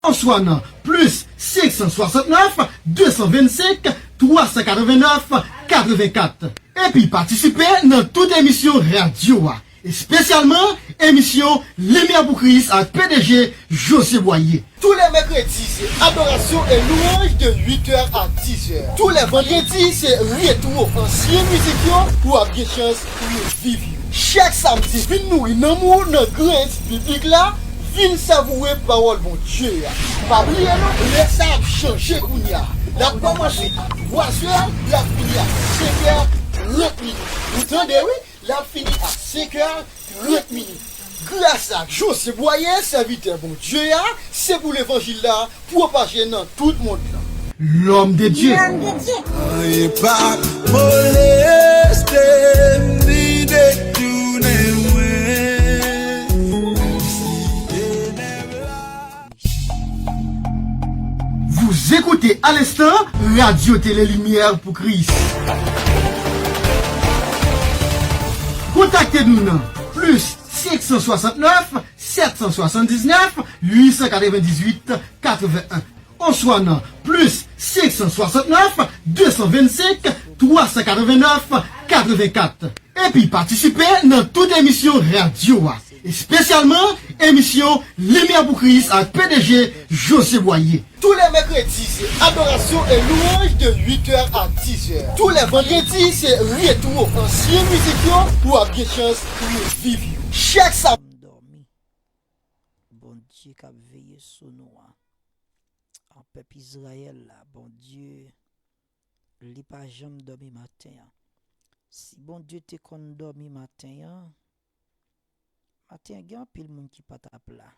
Oswa nan plis senk san swasantnèf, de san vennsenk, twa san katrevennèf, katrevenkat. Epi patisipe nan tout emisyon radyo a, espesyalman emisyon Limyè pou Kris ak P D G José Boyer. Tou lè mèkredi, se adorasyon e lwanj de uit è a diz è. Tou lè vandredi, se retwo ansyen mizik yo pou w ap gen chans pou yo viv yo. Chak samdi, vin nouri nanm ou nan gran etid biblik la, vin savoure pawòl Bondye a. Pa bliye non, lè sa ap chanje kounye a. L ap kòmanse a twa zè, l ap fini a senk è trant minit. Ou tande wi, l ap fini a senk è trant minit. Gras ak José Boyer, sèvitè Bondye a, se pou levanjil la pwopaje nan tout mond lan. L'homme de Dieu. L'homme de Dieu. Anyen p ap moleste m ni detounen mwen, menm si tenèb la. Vous écoutez à l'instant Radio Télé Lumière pour Christ. Kontakte nou nan plis senk san swasantnèf, sèt san swasanndiznèf, uit san katrevenndizuit, katrevenn. Oswa nan plis senk san swasantnèf, de san vennsenk, twa san katrevennèf, katrevenkat. Epi patisipe nan tout emisyon radyo a, Espesyalman, emisyon Limyè pou Kris ak P D G José Boyer. Tous les mercredis, c'est adoration et louange de huit heures à dix heures. Tous les vendredis, c'est rétro ancien musique yo pou ap gen chans reviv yo. Chak sa. Dòmi. Bondye k ap veye sou nou an. An pèp Izrayèl la, Bondye, li pa janm dòmi maten an. Si Bondye te konn dòmi maten an, maten an gen anpil moun ki pa t ap la.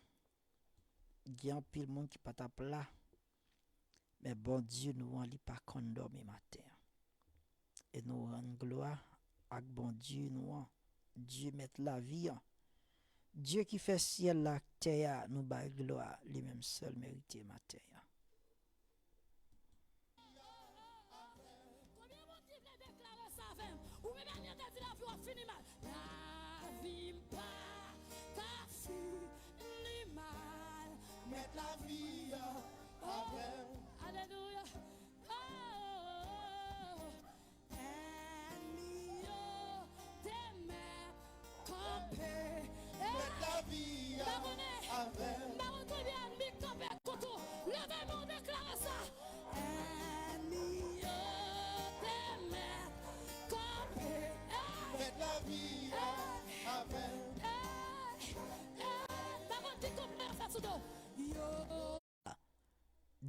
Gen anpil moun ki pa t ap la. Men Bondye nou an, li pa konn dòmi maten an. E nou rann glwa ak Bondye nou an, Dye mèt lavi an. Dye ki fè syèl la ak tè a, nou bay glwa, li menm sèl merite maten an. Konbyen moun ki vle deklare sa avè m? Ou menm, Daniel te di lavi w ap fini mal. Lavi m pa ka fini mal. Mèt lavi a avè m. Alelouya. Oh, oh, oh, oh. Ènmi yo te mèt kanpe. Mèt lavi a avè m. M pa konn konbyen ènmi k kanpe kont ou. Leve men w deklare sa. Ènmi yo te mèt kanpe. Mèt lavi a avè m. M pa konn ki konplè yo fè sou do w. Yo.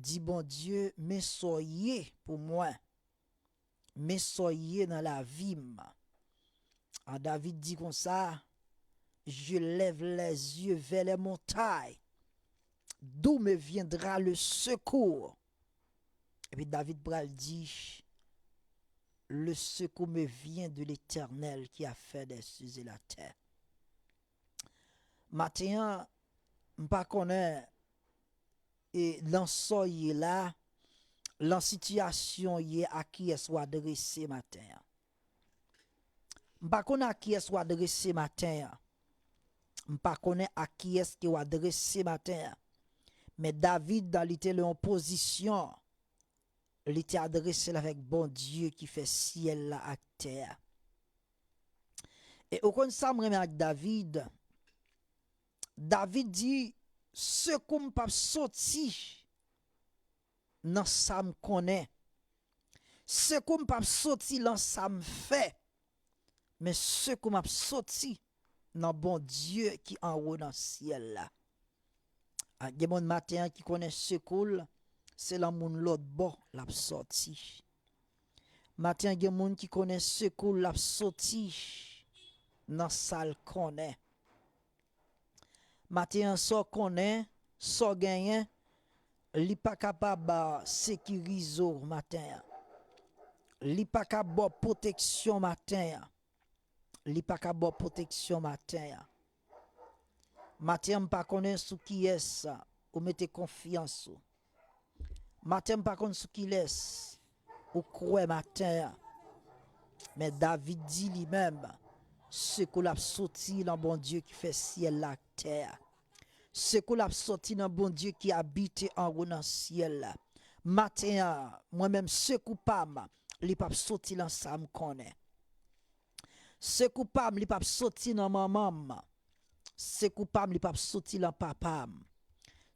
Di Bondye, men sa w ye pou mwen. Men sa w ye nan lavi m. An David di konsa, Je lève les yeux vers les montagnes. D'où me viendra le secours? Epi David pral di, Le secours me vient de l'Éternel qui a fait les cieux et la terre. Maten an, m pa konnen e nan sa w ye la, nan sitiyasyon w ye, a kiyès w adrese maten an. M pa konnen a kiyès w adrese maten an. M pa konnen a kiyès ke w adrese maten an. Men David, li te nan yon pozisyon, li te adrese l avèk Bondye ki fè syèl la ak tè a. E ou konn sa m renmen ak David? David di, Sekou m p ap soti nan sa m konnen. Sekou m p ap soti nan sa m fè. Men sekou m ap soti nan Bondye ki anwo nan syèl la. A, gen moun maten an ki konnen sekou l, se nan moun lòt bò l ap soti. Maten an, gen moun ki konnen sekou l ap soti nan sa l konnen. Maten an, sa w konnen, sa w genyen, li pa kapab, a, sekirize w maten an. Li pa ka ba w pwoteksyon maten an. Li pa ka ba w pwoteksyon maten an. Maten an, m pa konnen sou kiyès ou mete konfyans ou. Maten an, m pa konn sou kilès ou kwè maten an. Men David di li menm, sekou l ap soti nan Bondye ki fè syèl la ak tè a. Sekou l ap soti nan Bondye ki abite anwo nan syèl la. Maten an, mwen menm, sekou pa m, li p ap soti nan sa m konnen. Sekou pa m, li p ap soti nan manman m. Sekou pa m, li p ap soti nan papa m.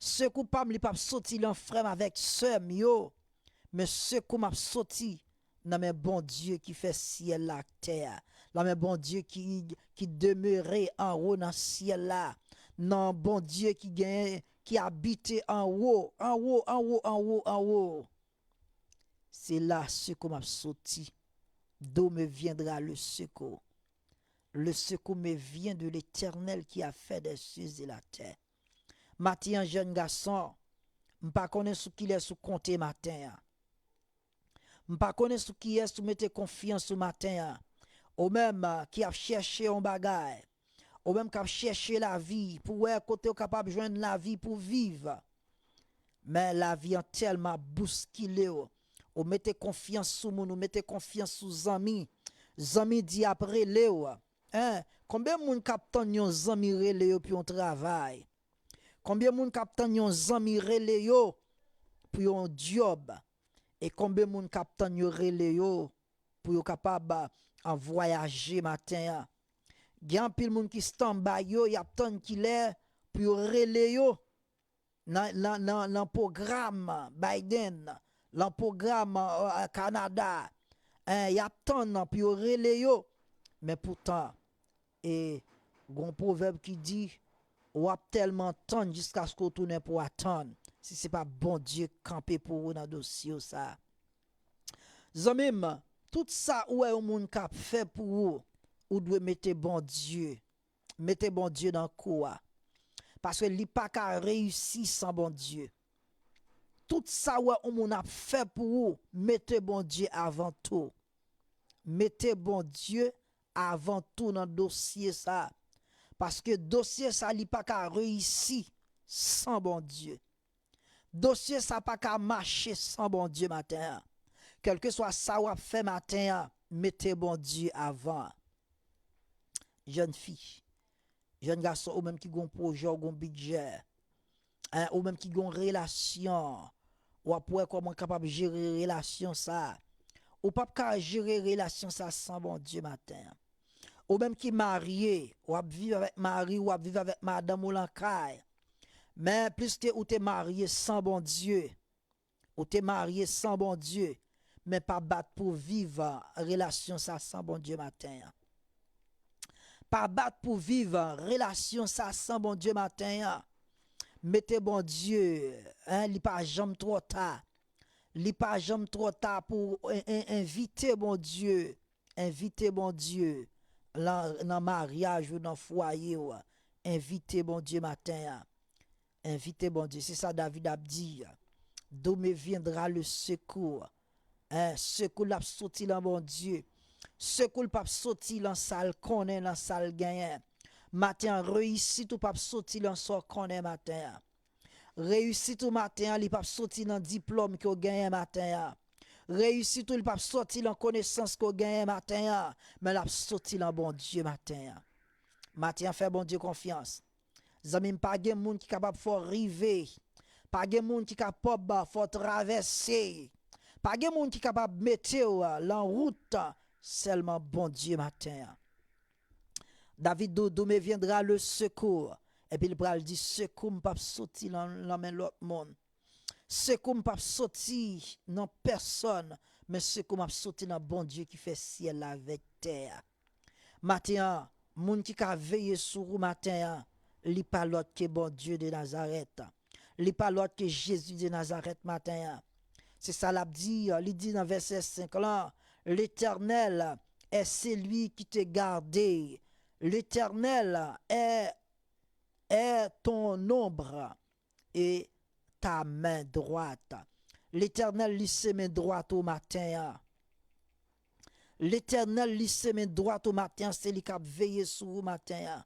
Sekou pa m, li p ap soti nan frè m avèk sè m yo. Men sekou m ap soti nan men Bondye ki fè syèl la ak tè a, nan men Bondye ki, ki demere anwo nan syèl la, nan Bondye ki gen, ki abite anwo, anwo, anwo, anwo, anwo. Se la sekou m ap soti. D'où me viendra le secours? Le secours me vient de l'Éternel qui a fait les cieux et la terre. Maten an, jèn gason, m pa konnen sou kilès ou konte maten an. M pa konnen sou kiyès ou mete konfyans ou maten an. Ou menm, a, ki ap chèche yon bagay. Ou menm k ap chèche lavi, pou wè kote w kapab jwenn lavi pou viv. Men lavi an tèlman ap bouskile w. Ou mete konfyans sou moun, ou mete konfyans sou zanmi. Zanmi di y ap rele w. Hein? Konbyen moun k ap tann yon zanmi rele yo pou yon travay? Konbyen moun k ap tann yon zanmi rele yo pou yon djòb? E konbyen moun k ap tann yo rele yo pou yo kapab, a, vwayaje maten an? Gen anpil moun ki stanbay yo, y ap tann kilè pou yo rele yo nan, nan, nan, nan pwogram Biden, nan pwogram eh, Kanada. Eh, y ap tann pou yo rele yo. Men poutan, e gon pwovèb ki di, w ap tèlman tann jiskaske w tounen pou atann, si se pa Bondye k kanpe pou ou nan dosye w sa. Zanmi m, tout sa ou wè yon moun k ap fè pou ou, ou dwe mete Bondye. Mete Bondye nan kou a. Paske li pa ka reyisi san Bondye. Tout sa ou wè yon moun ap fè pou ou, mete Bondye avan tou. Mete Bondye avan tou nan dosye sa. Paske dosye sa, li pa ka reyisi san Bondye. Dosye sa pa ka mache san Bondye maten an. Kèlkeswa sa w ap fè maten an, mete Bondye avan. Jèn fi, jèn gason, ou menm ki gon pwojè, ou gon bidjè, en, ou menm ki gon relasyon, w ap wè kòman w kapab jere relasyon sa. Ou p ap ka jere relasyon sa san Bondye maten an. Ou menm ki marye, w ap viv avèk mari w, w ap viv avèk madanm ou lan kay. Men pliske ou te marye san Bondye, ou te marye san Bondye, men pa bat pou viv relasyon sa san Bondye maten an. Pa bat pou viv relasyon sa san Bondye maten an. Mete Bondye, en, li pa janm twò ta. Li pa janm twò ta pou en, en, envite Bondye. Envite Bondye lan, nan maryaj ou, nan fwaye w. Envite Bondye maten an. Envite Bondye. Se sa David ap di. D'où me viendra le secours? En, sekou l ap soti lan Bondye. Sekou l p ap soti lan sa l konnen, lan sa l genyen. Maten an, reyisit ou p ap soti lan sa w konnen maten an. Reyisit ou maten an, li p ap soti nan diplòm ke w genyen maten an. Reyisit ou, li p ap soti lan konesans ke w genyen maten an, men l ap soti lan Bondye maten an. Maten an, fè Bondye konfyans. Zanmi m, pa gen moun ki kapab fè w rive. Pa gen moun ki kapab fè w travèse. Pa gen moun ki kapab mete w lan wout, sèlman Bondye maten an. David di w, d'où me viendra le secours? Epi l pral di, sekou m p ap soti lan, lan men lòt moun. Sekou m p ap soti nan pèsòn, men sekou m ap soti nan Bondye ki fè syèl la avèk tè a. Maten an, moun ki ka veye sou ou maten an, li pa lòt ke Bondye de Nazarèt. Li pa lòt ke Jezi de Nazarèt maten an. Se sa l ap di, li di nan vèsè senk lan, L'Éternel est celui qui te garde. L'Éternel est, est ton ombre et ta main droite. Letènèl, li se men dwat ou maten an. Letènèl, li se men dwat ou maten an, se li k ap veye sou ou maten an.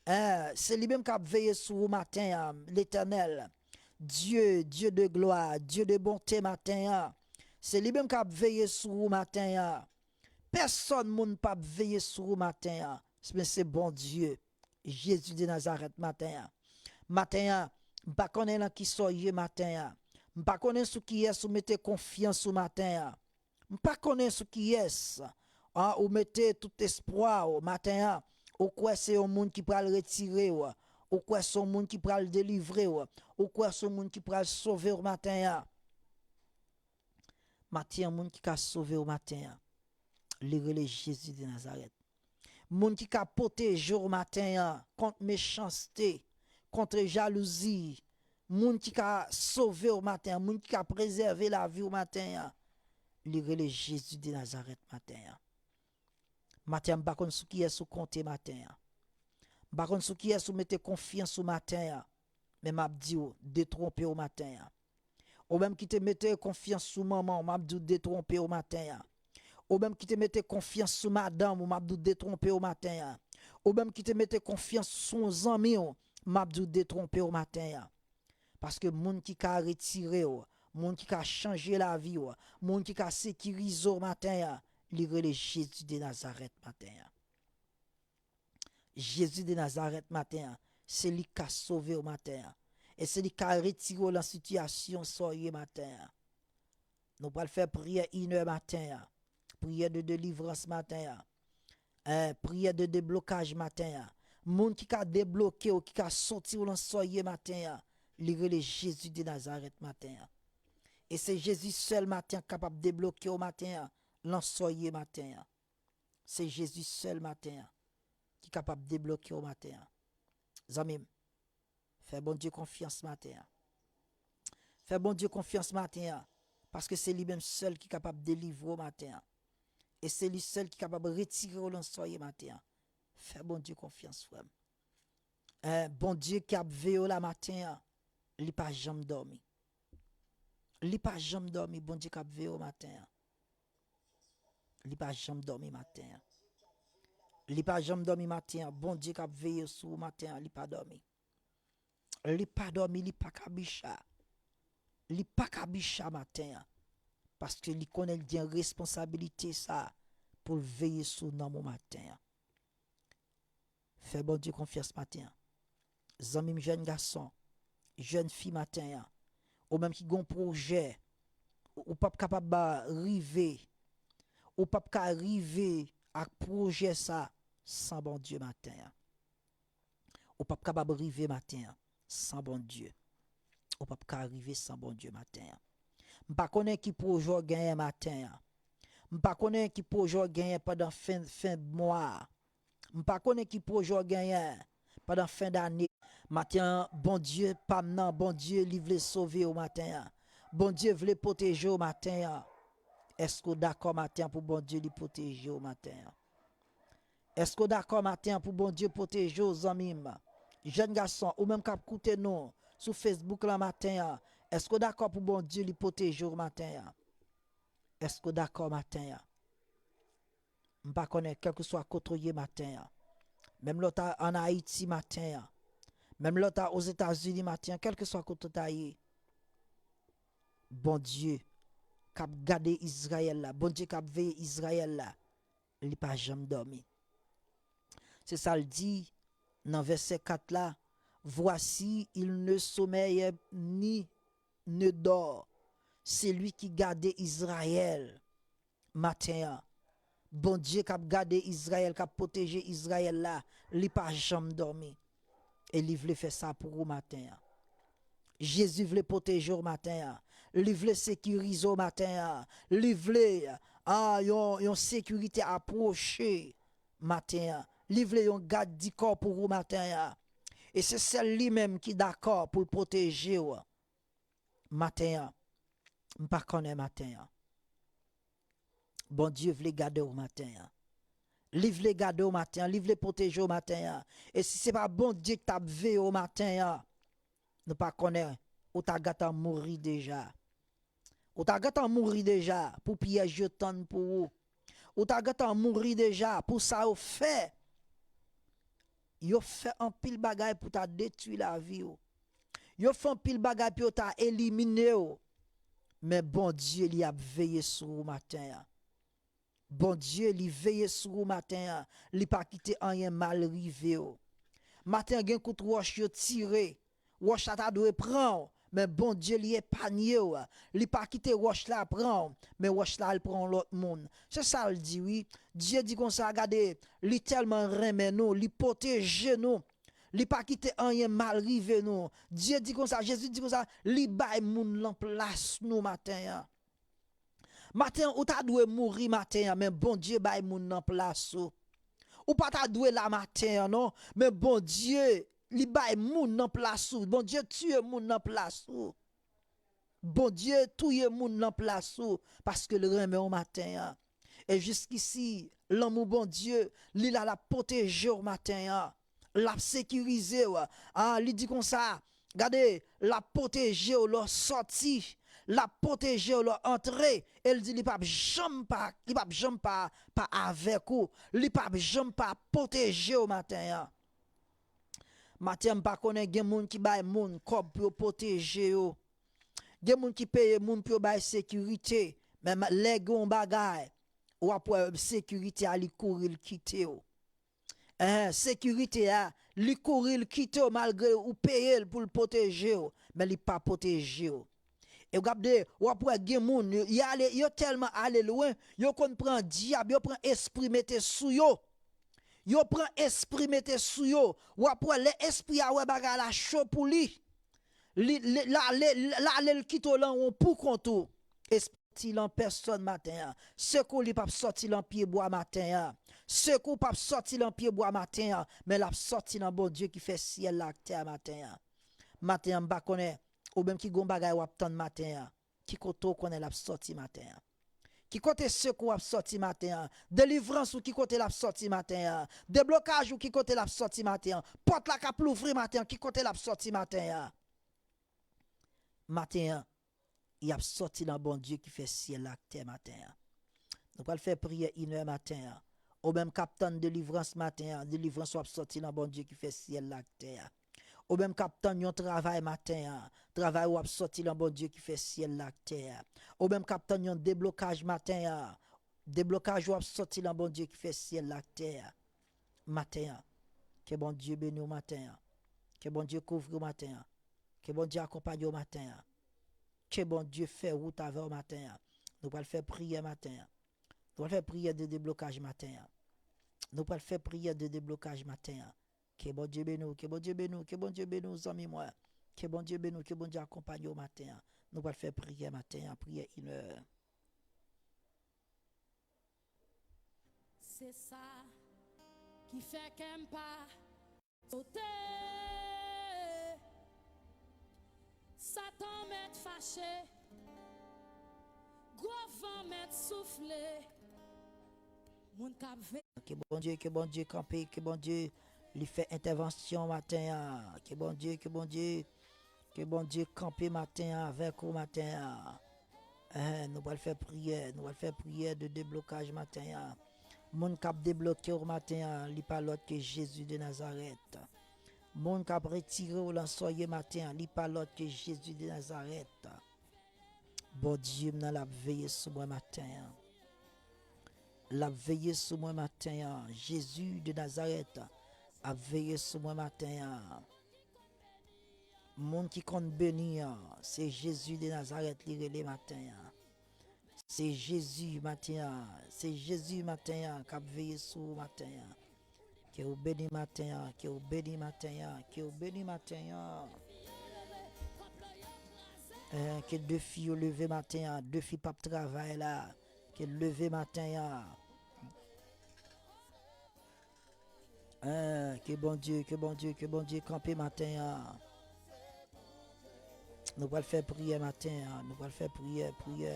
Hein, se li menm k ap veye sou ou maten an, Letènèl. Dieu, Dieu de gloire, Dieu de bonté maten an. Se li menm k ap veye sou ou maten an. Pèsòn moun p ap veye sou ou maten an, men se Bondye, Jezi de Nazarèt maten an. Maten an, m pa konnen nan kisa w ye maten an. M pa konnen sou kiyès ou mete konfyans ou maten an. M pa konnen sou kiyès, an, ou mete tout espwa w maten an. Ou kwè se yon moun ki pral retire w. Ou kwè se yon moun ki pral delivre w. Ou kwè se yon moun ki pral sove w maten an. Maten an, moun ki ka sove w maten an, li rele Jezi de Nazarèt. Moun ki ka pwoteje w maten an kont mechanste, kont jalouzi, moun ki ka sove w maten an, moun ki ka prezève lavi w maten an, li rele Jezi de Nazarèt maten an. Maten an, m pa konn sou kiyès ou konte maten an. M pa konn sou kiyès ou mete konfyans ou maten an. Men m ap di w, detwonpe w maten an. Ou menm ki te mete konfyans sou manman w, m ap di w, detwonpe w maten an. Ou menm ki te mete konfyans sou madanm ou, m ap di w, detwonpe w maten an. Ou menm ki te mete konfyans sou yon zanmi w, m ap di w, detwonpe w maten an. Paske moun ki ka retire w, moun ki ka chanje lavi w, moun ki ka sekirize w maten an, li rele Jezi de Nazarèt maten an. Jezi de Nazarèt maten an, se li k ka sove w maten an. E se li k ka retire w nan sitiyasyon sa w ye maten an. Nou pral fè priyè inè maten an. Priyè de delivrans maten an. Eh, priyè de deblokaj maten an. Moun ki ka debloke w, ki ka soti w lan sa w ye maten an, li rele Jezi de Nazarèt maten an. E se Jezi sèl maten an k kapab debloke w maten an, lan sa w ye maten an. Se Jezi sèl maten an ki kapab debloke w maten an. Zanmi m, fè Bondye konfyans maten an. Fè Bondye konfyans maten an, paske se li menm sèl ki kapab delivre w maten an. E se li sèl ki kapab retire w lan sa w ye maten an. Fè Bondye konfyans, frè m. Eh, Bondye k ap veye w la maten an, li pa janm dòmi. Li pa janm dòmi, Bondye k ap veye w maten an. Li pa janm dòmi maten an. Li pa janm dòmi maten an. Bondye k ap veye sou ou maten an, li pa dòmi. Li pa dòmi, li pa kabicha. Li pa kabicha maten an. Paske li konnen l gen responsabilite sa pou l veye sou nanm ou maten an. Fè Bondye konfyans maten an. Zanmi m jèn gason, jèn fi maten an, ou menm ki gen yon pwojè, ou, ou p ap kapab, a, rive, ou p ap ka rive ak pwojè sa san Bondye maten an. Ou p ap kapab rive maten an san Bondye. Ou p ap ka rive san Bondye maten an. M pa konnen ki pwojè w genyen maten an. M pa konnen ki pwojè w genyen pandan fen, fen mwa a. M pa konnen ki pwojè w genyen pandan fen dane. Maten an, Bondye pa m nan, Bondye li vle sove w maten an. Bondye vle pwoteje w maten an. Èske w dakò maten an pou Bondye li pwoteje w maten an? Èske w dakò maten an pou Bondye pwoteje w, zanmi m? Jèn gason, ou menm k ap koute nou sou Facebook lan maten an, èske w dakò pou Bondye li pwoteje w maten an? Èske w dakò maten an? M pa konnen, kèlkeswa kote w ye maten an, menm lè w ta ann Ayiti maten an, menm lè w ta Ozetazini maten an, kèlkeswa kote w ta ye, Bondye k ap gade Izrayèl la, Bondye k ap veye Izrayèl la, li pa janm dòmi. Se sa l di nan vèsè kat la, Voici, il ne sommeille ni ne dort, celui qui garde Israël. Maten an, Bondye k ap gade Izrayèl, k ap pwoteje Izrayèl la, li pa janm dòmi. E li vle fè sa pou ou maten an. Jezi vle pwoteje w maten an. Li vle sekirize w maten an. Li vle, a, yon, yon sekirite apwoche maten an. Li vle yon gad di kò pou ou maten an. E se sèl li menm ki dakò pou l pwoteje w maten an. M pa konnen maten an. Bondye vle gade w maten an. Li vle gade w maten an, li vle pwoteje w maten an. E si se pa Bondye ki t ap veye w maten an, nou pa konnen, ou ta gentan mouri deja. Ou ta gentan mouri deja pou pyèj yo tann pou ou. Ou ta gentan mouri deja pou sa yo fè. Yo fè anpil bagay pou ta detwi lavi w. Yo fè anpil bagay pou yo ta elimine w. Men Bondye, li ap veye sou ou maten an. Bondye, li veye sou ou maten an. Li pa kite anyen mal rive w. Maten an, gen kout wòch yo tire. Wòch la ta dwe pran w, men Bondye, li epanye w. Li pa kite wòch la pran w, men wòch la al pran yon lòt moun. Se sa l di, wi. Dye di konsa, gade, li tèlman renmen nou, li pwoteje nou. Li pa kite anyen mal rive nou. Dye di konsa, Jezi di konsa, li bay moun lan plas nou maten an. Maten an, ou ta dwe mouri maten an, men Bondye bay moun nan plas ou. Ou pa ta dwe la maten an, non, men Bondye, li bay moun nan plas ou. Bondye tiye moun nan plas ou. Bondye touye moun nan plas ou, paske l renmen w maten an. E jiskisi, lanmou Bondye, li la, l ap pwoteje w maten an. L ap sekirize w. A, li di konsa, gade, l ap pwoteje w lè w sòti. L ap pwoteje w lè w antre. E l di li p ap janm pa, li p ap janm pa, pa avèk ou. Li p ap janm pa pwoteje w maten an. Maten an, m pa konnen, gen moun ki bay moun kòb pou yo pwoteje yo. Gen moun ki peye moun pou yo bay sekirite. Men ma-, lè gen yon bagay, w ap wè sekirite a li kouri l kite w. Enhen, sekirite a, li kouri l kite w malgre ou peye l pou l pwoteje w, men li pa pwoteje w. E w gade, w ap wè gen moun, yo, y ale, yo tèlman ale lwen, yo konn pran dyab, yo pran espri mete sou yo. Yo pran espri mete sou yo. W ap wè lè espri a wè bagay la cho pou li. Li, li, l ale, l ale, l kite w lan won pou kont ou. Espri sòti lan pèsòn maten an. Sekou li p ap sòti lan pyebwa maten an. Sekou p ap sòti lan pyebwa maten an. Men l ap sòti lan Bondye ki fè syèl la ak tè a maten an. Maten an, m pa konnen, ou menm ki gon bagay w ap tann maten an. Ki kote w konnen l ap sòti maten an? Ki kote sekou w ap sòti maten an? Delivrans ou, ki kote l ap sòti maten an? Deblokaj ou, ki kote l ap sòti maten an? Pòt la k ap louvri maten an, ki kote l ap sòti maten an? Maten an, y ap sòti lan Bondye ki fè syèl la ak tè maten an. Nou pral fè priyè inè maten an. Ou menm k ap tann delivrans maten an, delivrans w ap sòti lan Bondye ki fè syèl la ak tè a. Ou menm k ap tann yon travay maten an, travay w ap sòti lan Bondye ki fè syèl la ak tè a. Ou menm k ap tann yon deblokaj maten an, deblokaj w ap sòti lan Bondye ki fè syèl la ak tè a. Maten an, ke Bondye beni w maten an. Ke Bondye kouvri w maten an. Ke Bondye akonpaye w maten an. Ke Bondye fè wout avè w maten an. Nou pral fè priyè maten an. Nou pral fè priyè de deblokaj maten an. Nou pral fè priyè de deblokaj maten an. Ke Bondye beni w, ke Bondye beni w, ke Bondye beni w, zanmi mwen. Ke Bondye beni w, ke Bondye akonpaye w maten an. Nou pral fè priyè maten an, priyè inè. Se sa ki fè kè m pa sote. Satan mèt fache, gwo van mèt soufle. Moun k ap ve- Ke Bondye, ke Bondye kanpe, ke Bondye li fè entèvansyon maten an. Ke Bondye, ke Bondye, ke Bondye kanpe maten an avèk ou maten an. Ehe, nou pral fè priyè, nou pral fè priyè de deblokaj maten an. Moun k ap debloke w maten an, li pa lòt ke Jezi de Nazarèt. Moun k ap retire w lan sa w ye maten an, li pa lòt ke Jezi de Nazarèt. Bondye m nan l ap veye sou mwen maten an. L ap veye sou mwen maten an. Jezi de Nazarèt ap veye sou mwen maten an. Moun ki konn beni an, se Jezi de Nazarèt li rele maten an. Se Jezi maten an, se Jezi maten an k ap veye sou ou maten an. Ke ou beni maten an, ke ou beni maten an, ke ou beni maten an. Eh, ke defi yo leve maten an, defi p ap travay la, ke leve maten an. Eh, ke Bondye, ke Bondye, ke Bondye kanpe maten an. Nou pral fè priyè maten an, nou pral fè priyè, priyè.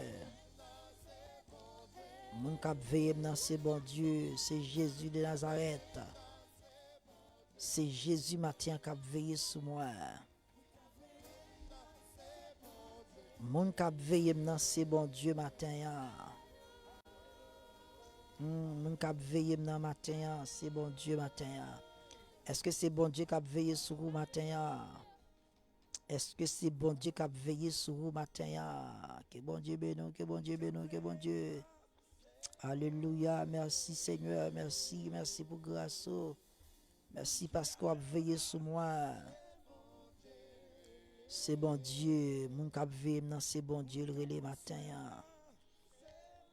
Moun k ap veye m nan se Bondye, se Jezi de Nazarèt. Se Jezi maten an k ap veye sou mwen. Moun k ap veye m nan se Bondye maten an. Hmm, moun k ap veye m nan maten an, se Bondye maten an. Èske se Bondye k ap veye sou ou maten an? Èske se Bondye k ap veye sou ou maten an? Ke Bondye beni w, ke Bondye beni w, ke Bondye. Alelouya, mèsi Senyè, mèsi, mèsi pou gras ou. Mèsi paske w ap veye sou mwen. Se Bondye, moun k ap veye m nan, se Bondye l rele maten an.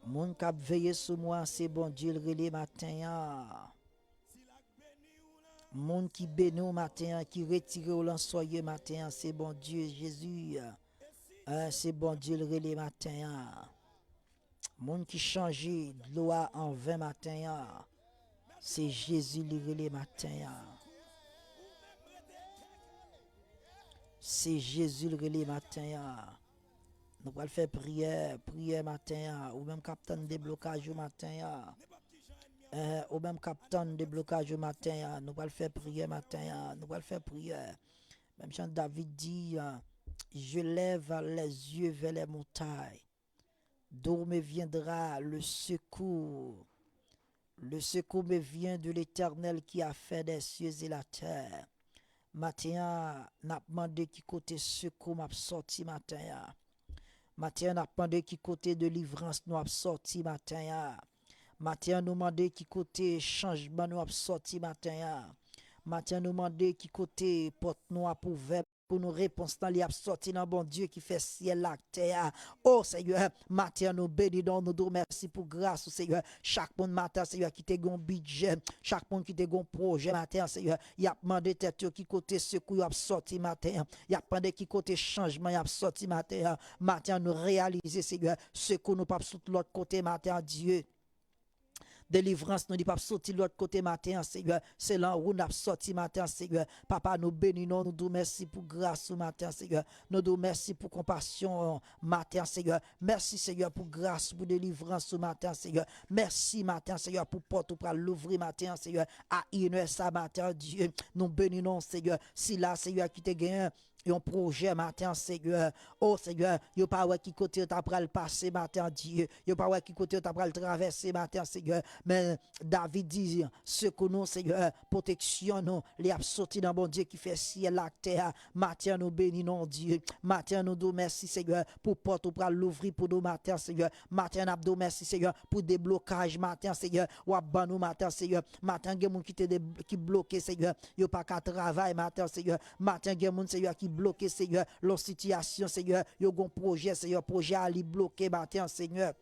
Moun k ap veye sou mwen, se Bondye l rele maten an. Moun ki beni w maten an, ki retire w lan sa w ye maten an, se Bondye, Jezi. Eh, se Bondye l rele maten an. Moun ki chanje dlo a an ven maten an, se Jezi li rele maten an. Se Jezi l rele maten an. Nou pral fè priyè, priyè maten an. Ou menm k ap tann deblokaj ou maten an. Eh, ou menm k ap tann deblokaj ou maten an. Nou pral fè priyè maten an. Nou pral fè priyè. Menm jan David di, eh, Je lève les yeux vers les montagnes. D'où me viendra le secours? Le secours me vient de l'Éternel qui a fait les cieux et la terre. Maten an, n ap mande ki kote sekou m ap sòti maten an. Maten an, n ap mande ki kote delivrans nou ap sòti maten an. Maten an, nou mande ki kote chanjman nou ap sòti maten an. Maten an, nou mande ki kote pòt nou ap ouvè. sekou nou, repons lan, li ap sòti nan Bondye ki fè syèl la ak tè a. O Senyè, maten an, nou beni non w, nou di w mèsi pou gras ou, Senyè. Chak moun maten an, Senyè, ki te gen yon bidjè, chak moun ki te gen yon pwojè maten an, Senyè, y ap mande tèt yo ki kote sekou yo ap sòti maten an. Y ap mande ki kote chanjman y ap sòti maten an. Maten an, nou reyalize, Senyè, sekou nou p ap sot lòt kote maten an, Dye. Delivrans nou, li p ap soti lòt kote maten an, Senyè. Se lan ou n ap sòti maten an, Senyè. Papa, nou beni non w, nou di w mèsi pou gras ou maten an, Senyè. Nou di w mèsi pou konpasyon ou maten an, Senyè. Mèsi, Senyè, pou gras ou, pou delivrans ou maten an, Senyè. Mèsi maten an, Senyè, pou pòt ou pral louvri maten an, Senyè. A inè sa maten an, Dye, nou beni non w, Senyè. Sila, Senyè, ki te genyen yon pwojè maten an, Senyè. O Senyè, yo pa wè ki kote yo ta pral pase maten an, Dye. Yo pa wè ki kote yo ta pral travèse maten an, Senyè. Men David di, sekou nou, Senyè, pwoteksyon nou, li ap soti nan Bondye ki fè syèl la ak tè a. Maten an, nou beni non w, Dye. Maten an, nou di w mèsi, Senyè, pou pòt ou pral louvri pou nou maten an, Senyè. Maten an, n ap di w mèsi, Senyè, pou deblokaj maten an, Senyè. W ap ban nou maten an, Senyè. Maten an, gen moun ki te de, ki bloke, Senyè. Yo pa ka travay maten an, Senyè. Maten, gen moun, Senyè, ki bloke, Senyè, lan sitiyasyon, Senyè. Yo gon pwojè, Senyè. Pwojè a, li bloke maten an, Senyè.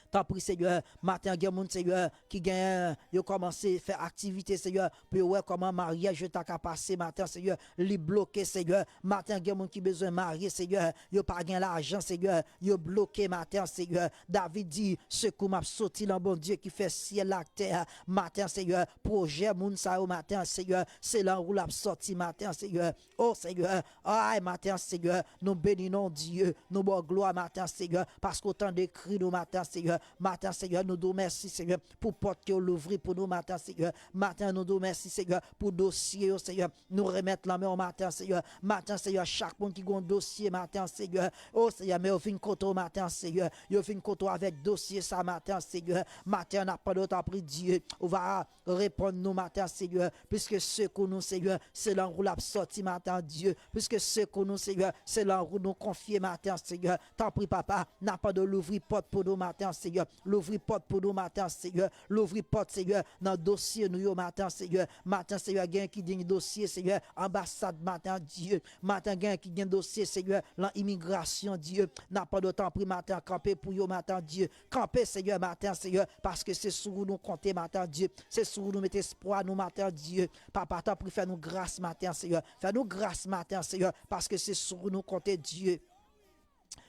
Tanpri, Senyè, maten, gen moun, Senyè, ki gen, yo kòmanse fè aktivite, Senyè, pou yo wè kòman maryaj yo ta ka pase maten, Senyè. Li bloke, Senyè. Maten, gen moun ki bezwen marye, Senyè. Yo pa gen lajan, Senyè. Yo bloke maten, Senyè. David di, sekou m ap soti lan Bondye ki fè syèl la ak tè a. Maten, Senyè, pwojè moun sa yo maten, Senyè, se lan ou l ap sòti maten, Senyè. O Senyè, ay, maten, Senyè, nou beni non w, Dye, nou ba w glwa maten, Senyè, paske w tande kri nou maten, Senyè. Maten, Senyè, nou di w mèsi, Senyè, pou pòt ke w louvri pou nou maten, Senyè. Maten, nou di w mèsi, Senyè, pou dosye yo, Senyè. Nou remèt lan men w maten, Senyè. Maten, Senyè, chak moun ki gon dosye maten, Senyè. O Senyè, men yo vin kote w maten, Senyè. Yo vin kote w avèk dosye sa maten, Senyè. Maten, n ap mande w, tanpri, Dye, ou va reponn nou maten, Senyè. Piske sekou nou, Senyè, se lan ou l ap sòti maten, Dye. Piske sekou nou, Senyè, se lan ou nou konfye maten, Senyè. Tanpri, Papa, n ap mande w louvri pòt pou nou maten, Senyè. Louvri pòt pou nou maten, Senyè. Louvri pòt, Senyè, nan dosye nou yo maten, Senyè. Maten, Senyè, gen ki gen dosye, Senyè, anbasad maten, Dye. Maten, gen ki gen dosye, Senyè, lan imigrasyon, Dye. N ap mande w, tanpri, maten, kanpe pou yo maten, Dye. Kanpe, Senyè, maten, Senyè, paske se sou ou nou konte maten, Dye. Se sou ou nou mete espwa nou maten, Dye. Papa, tanpri, fè nou gras maten, Senyè. Fè nou gras maten, Senyè, paske se sou ou nou konte, Dye.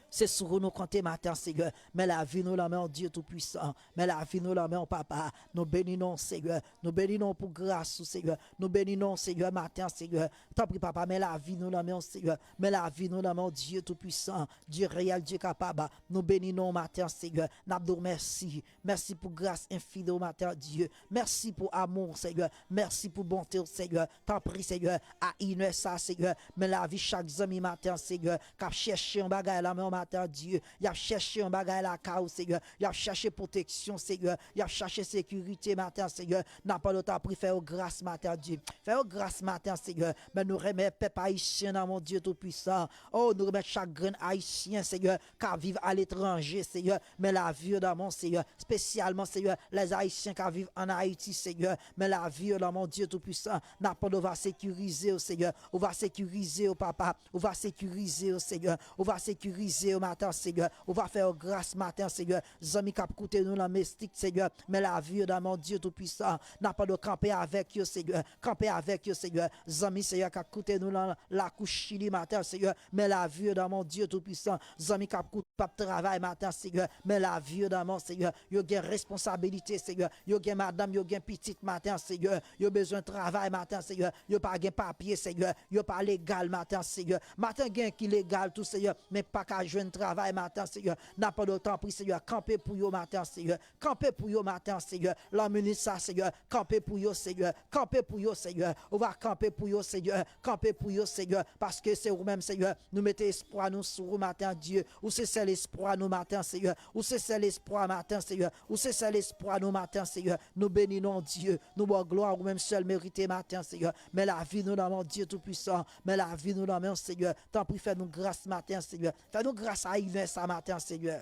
Se sou ou nou konte maten, Senyè. Men lavi nou lan men w, Dye Toupwisan. Men lavi nou lan men w, Papa. Nou beni non w, Senyè. Nou beni non w pou gras ou, Senyè. Nou beni non w, Senyè, maten, Senyè. Tanpri, Papa, men lavi nou lan men w, Senyè. Men lavi nou lan men w, Dye Toupwisan, Dye reyèl, Dye kapab. Nou beni non w maten, Senyè. N ap di w mèsi. Mèsi pou gras enfini w maten, Dye. Mèsi pou amou w, Senyè. Mèsi pou bonte w, Senyè. Tanpri, Senyè, a inè sa, Senyè, men lavi chak zanmi maten, Senyè, k ap chèche yon bagay lan men w maten, Dye. Y ap chèche yon bagay lakay ou, Senyè. Y ap chèche pwoteksyon, Senyè. Y ap chèche sekirite maten, Senyè. N ap mande w, tanpri, fè yo gras maten, Dye. Fè yo gras maten, Senyè. Men nou renmen pèp ayisyen nan men w, Dye Toupwisan. O, nou renmen chak grenn ayisyen, Senyè, k ap viv aletranje, Senyè. Men lavi yo nan men w, Senyè. Espesyalman, Senyè, lèzayisyen k ap viv ann Ayiti, Senyè. Men lavi yo nan men w, Dye Toupwisan. N ap mande w va sekirize yo, Senyè. Ou va sekirize yo, Papa. Ou va sekirize yo, Senyè. Ou va sekirize yo maten, Senyè. Ou va fè yo gras maten, Senyè. Zanmi k ap koute nou lan Mestik, Senyè. Men lavi yo nan men w, Dye Toupwisan. N ap mande w kanpe avèk yo, Senyè. Kanpe avèk yo, Senyè. Zanmi, Senyè, k ap koute nou lan lakou Chili maten, Senyè. Men lavi yo nan men w, Dye Toupwisan. Zanmi k ap koute, k ap travay maten, Senyè. Men lavi yo nan men w, Senyè. Yo gen responsabilite, Senyè. Yo gen madanm, yo gen pitit maten, Senyè. Yo bezwen travay maten, Senyè. Yo pa gen papye, Senyè. Yo pa legal maten, Senyè. Maten, gen ki legal tou, Senyè, men pa ka jwenn travay maten, Senyè. N ap mande w, tanpri, Senyè, kanpe pou yo maten, Senyè. Kanpe pou yo maten, Senyè. Lan minit sa, Senyè, kanpe pou yo, Senyè. Kanpe pou yo, Senyè. Ou va kanpe pou yo, Senyè. Kanpe pou yo, Senyè. Paske se ou menm, Senyè. Nou mete espwa nou sou ou maten, Dye. Ou se sèl espwa nou maten, Senyè. Ou se sèl espwa maten, Senyè. Ou se sèl espwa nou maten, Senyè. Nou beni non w, Dye. Nou ba w glwa ou menm sèl merite maten, Senyè. Men lavi nou nan men w, Dye Toupwisan. Men lavi nou nan men w, Senyè. Tanpri, fè nou gras maten, Senyè. Fè nou gras a inè sa maten, Senyè.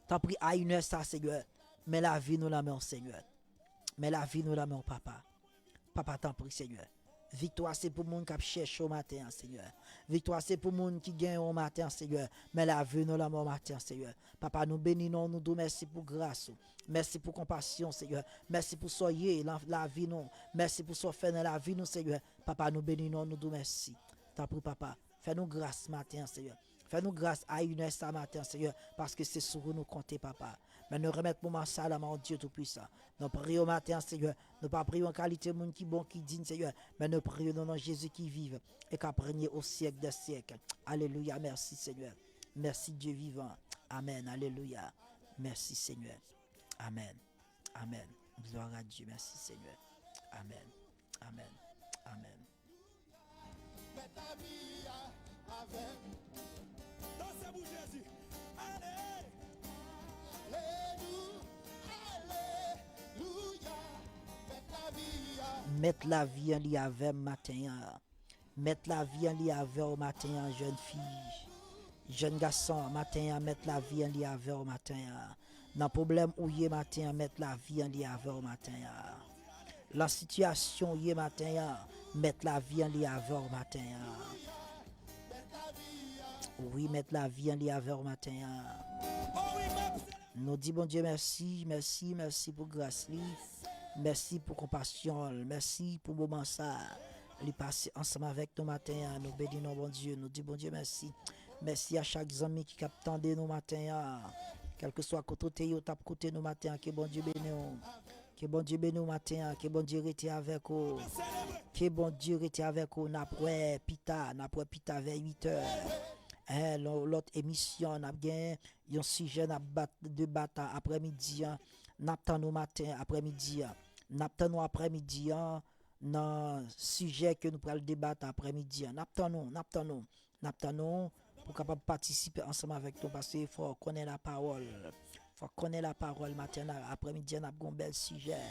Tanpri, a inè sa, Senyè. Men lavi nou nan men w, Senyè. Men lavi nou nan men w, Papa. Papa, tanpri, Senyè. Viktwa se pou moun k ap chèche w maten an, Senyè. Viktwa se pou moun ki genyen w maten an, Senyè. Men lavi nou lanmen w maten an, Senyè. Papa, nou beni non w, nou di w mèsi pou gras ou. Mèsi pou konpasyon, Senyè. Mèsi pou sa w ye nan lavi nou. Mèsi pou sa w fè nan lavi nou, Senyè. Papa, nou beni non w, nou di w mèsi. Tanpri, Papa, fè nou gras maten an, Senyè. Fè nou gras a inè sa maten an, Senyè, paske se sou ou nou konte, Papa. Men nou remèt moman sa nan men w, Dye Toupisan. Nou priye w maten an, Senyè. Nou pa priye w an kalite moun ki bon, ki diy, Senyè, men nou priye w nan non Jezi ki viv e k ap renye o syèk dè syèk. Alelouya, mèsi, Senyè. Mèsi, Dye vivan. Amèn, alelouya. Mèsi, Senyè. Amèn. Amèn. Glwa a Dye. Mèsi, Senyè. Amèn. Amèn. Amèn. Mèt lavi a avè m. Danse pou Jezi. Ale! Alelouya, alelouya. Mèt lavi a. Mèt lavi an li avè m maten an. Mèt lavi an li avè w maten an, jèn fi. Jèn gason, maten an, mèt lavi an li avè w maten an. Nan pwoblèm ou ye maten an, mèt lavi an li avè w maten an. Nan sitiyasyon ou ye maten an, mèt lavi an li avè w maten an. Wi, mèt lavi an li avè w maten an. Nou di Bondye mèsi, mèsi, mèsi pou gras li. Mèsi pou konpasyon l. Mèsi pou moman sa. Li pase ansanm avèk nou maten an. Nou beni non Bondye. Nou di Bondye mèsi. Mèsi a chak zanmi ki k ap tande nou maten an. Kèlkeswa kote w te ye, w t ap koute nou maten an, ke Bondye beni w. Ke Bondye beni w maten an. Ke Bondye rete avèk ou. Ke Bondye rete avèk ou. N ap wè pita. N ap wè pita vè uit è. Yon lòt emisyon, n ap gen yon sijè n ap bat, debat aprèmidi an. N ap tann ou maten, aprèmidi an. N ap tann ou aprèmidi an nan sijè ke nou pral debat aprèmidi an. N ap tann ou, n ap tann ou, n ap tann ou pou kapab patisipe ansanm avèk nou, paske fò w konnen lapawòl. Fò w konnen lapawòl maten an, aprèmidi an, n ap gen yon bèl sijè.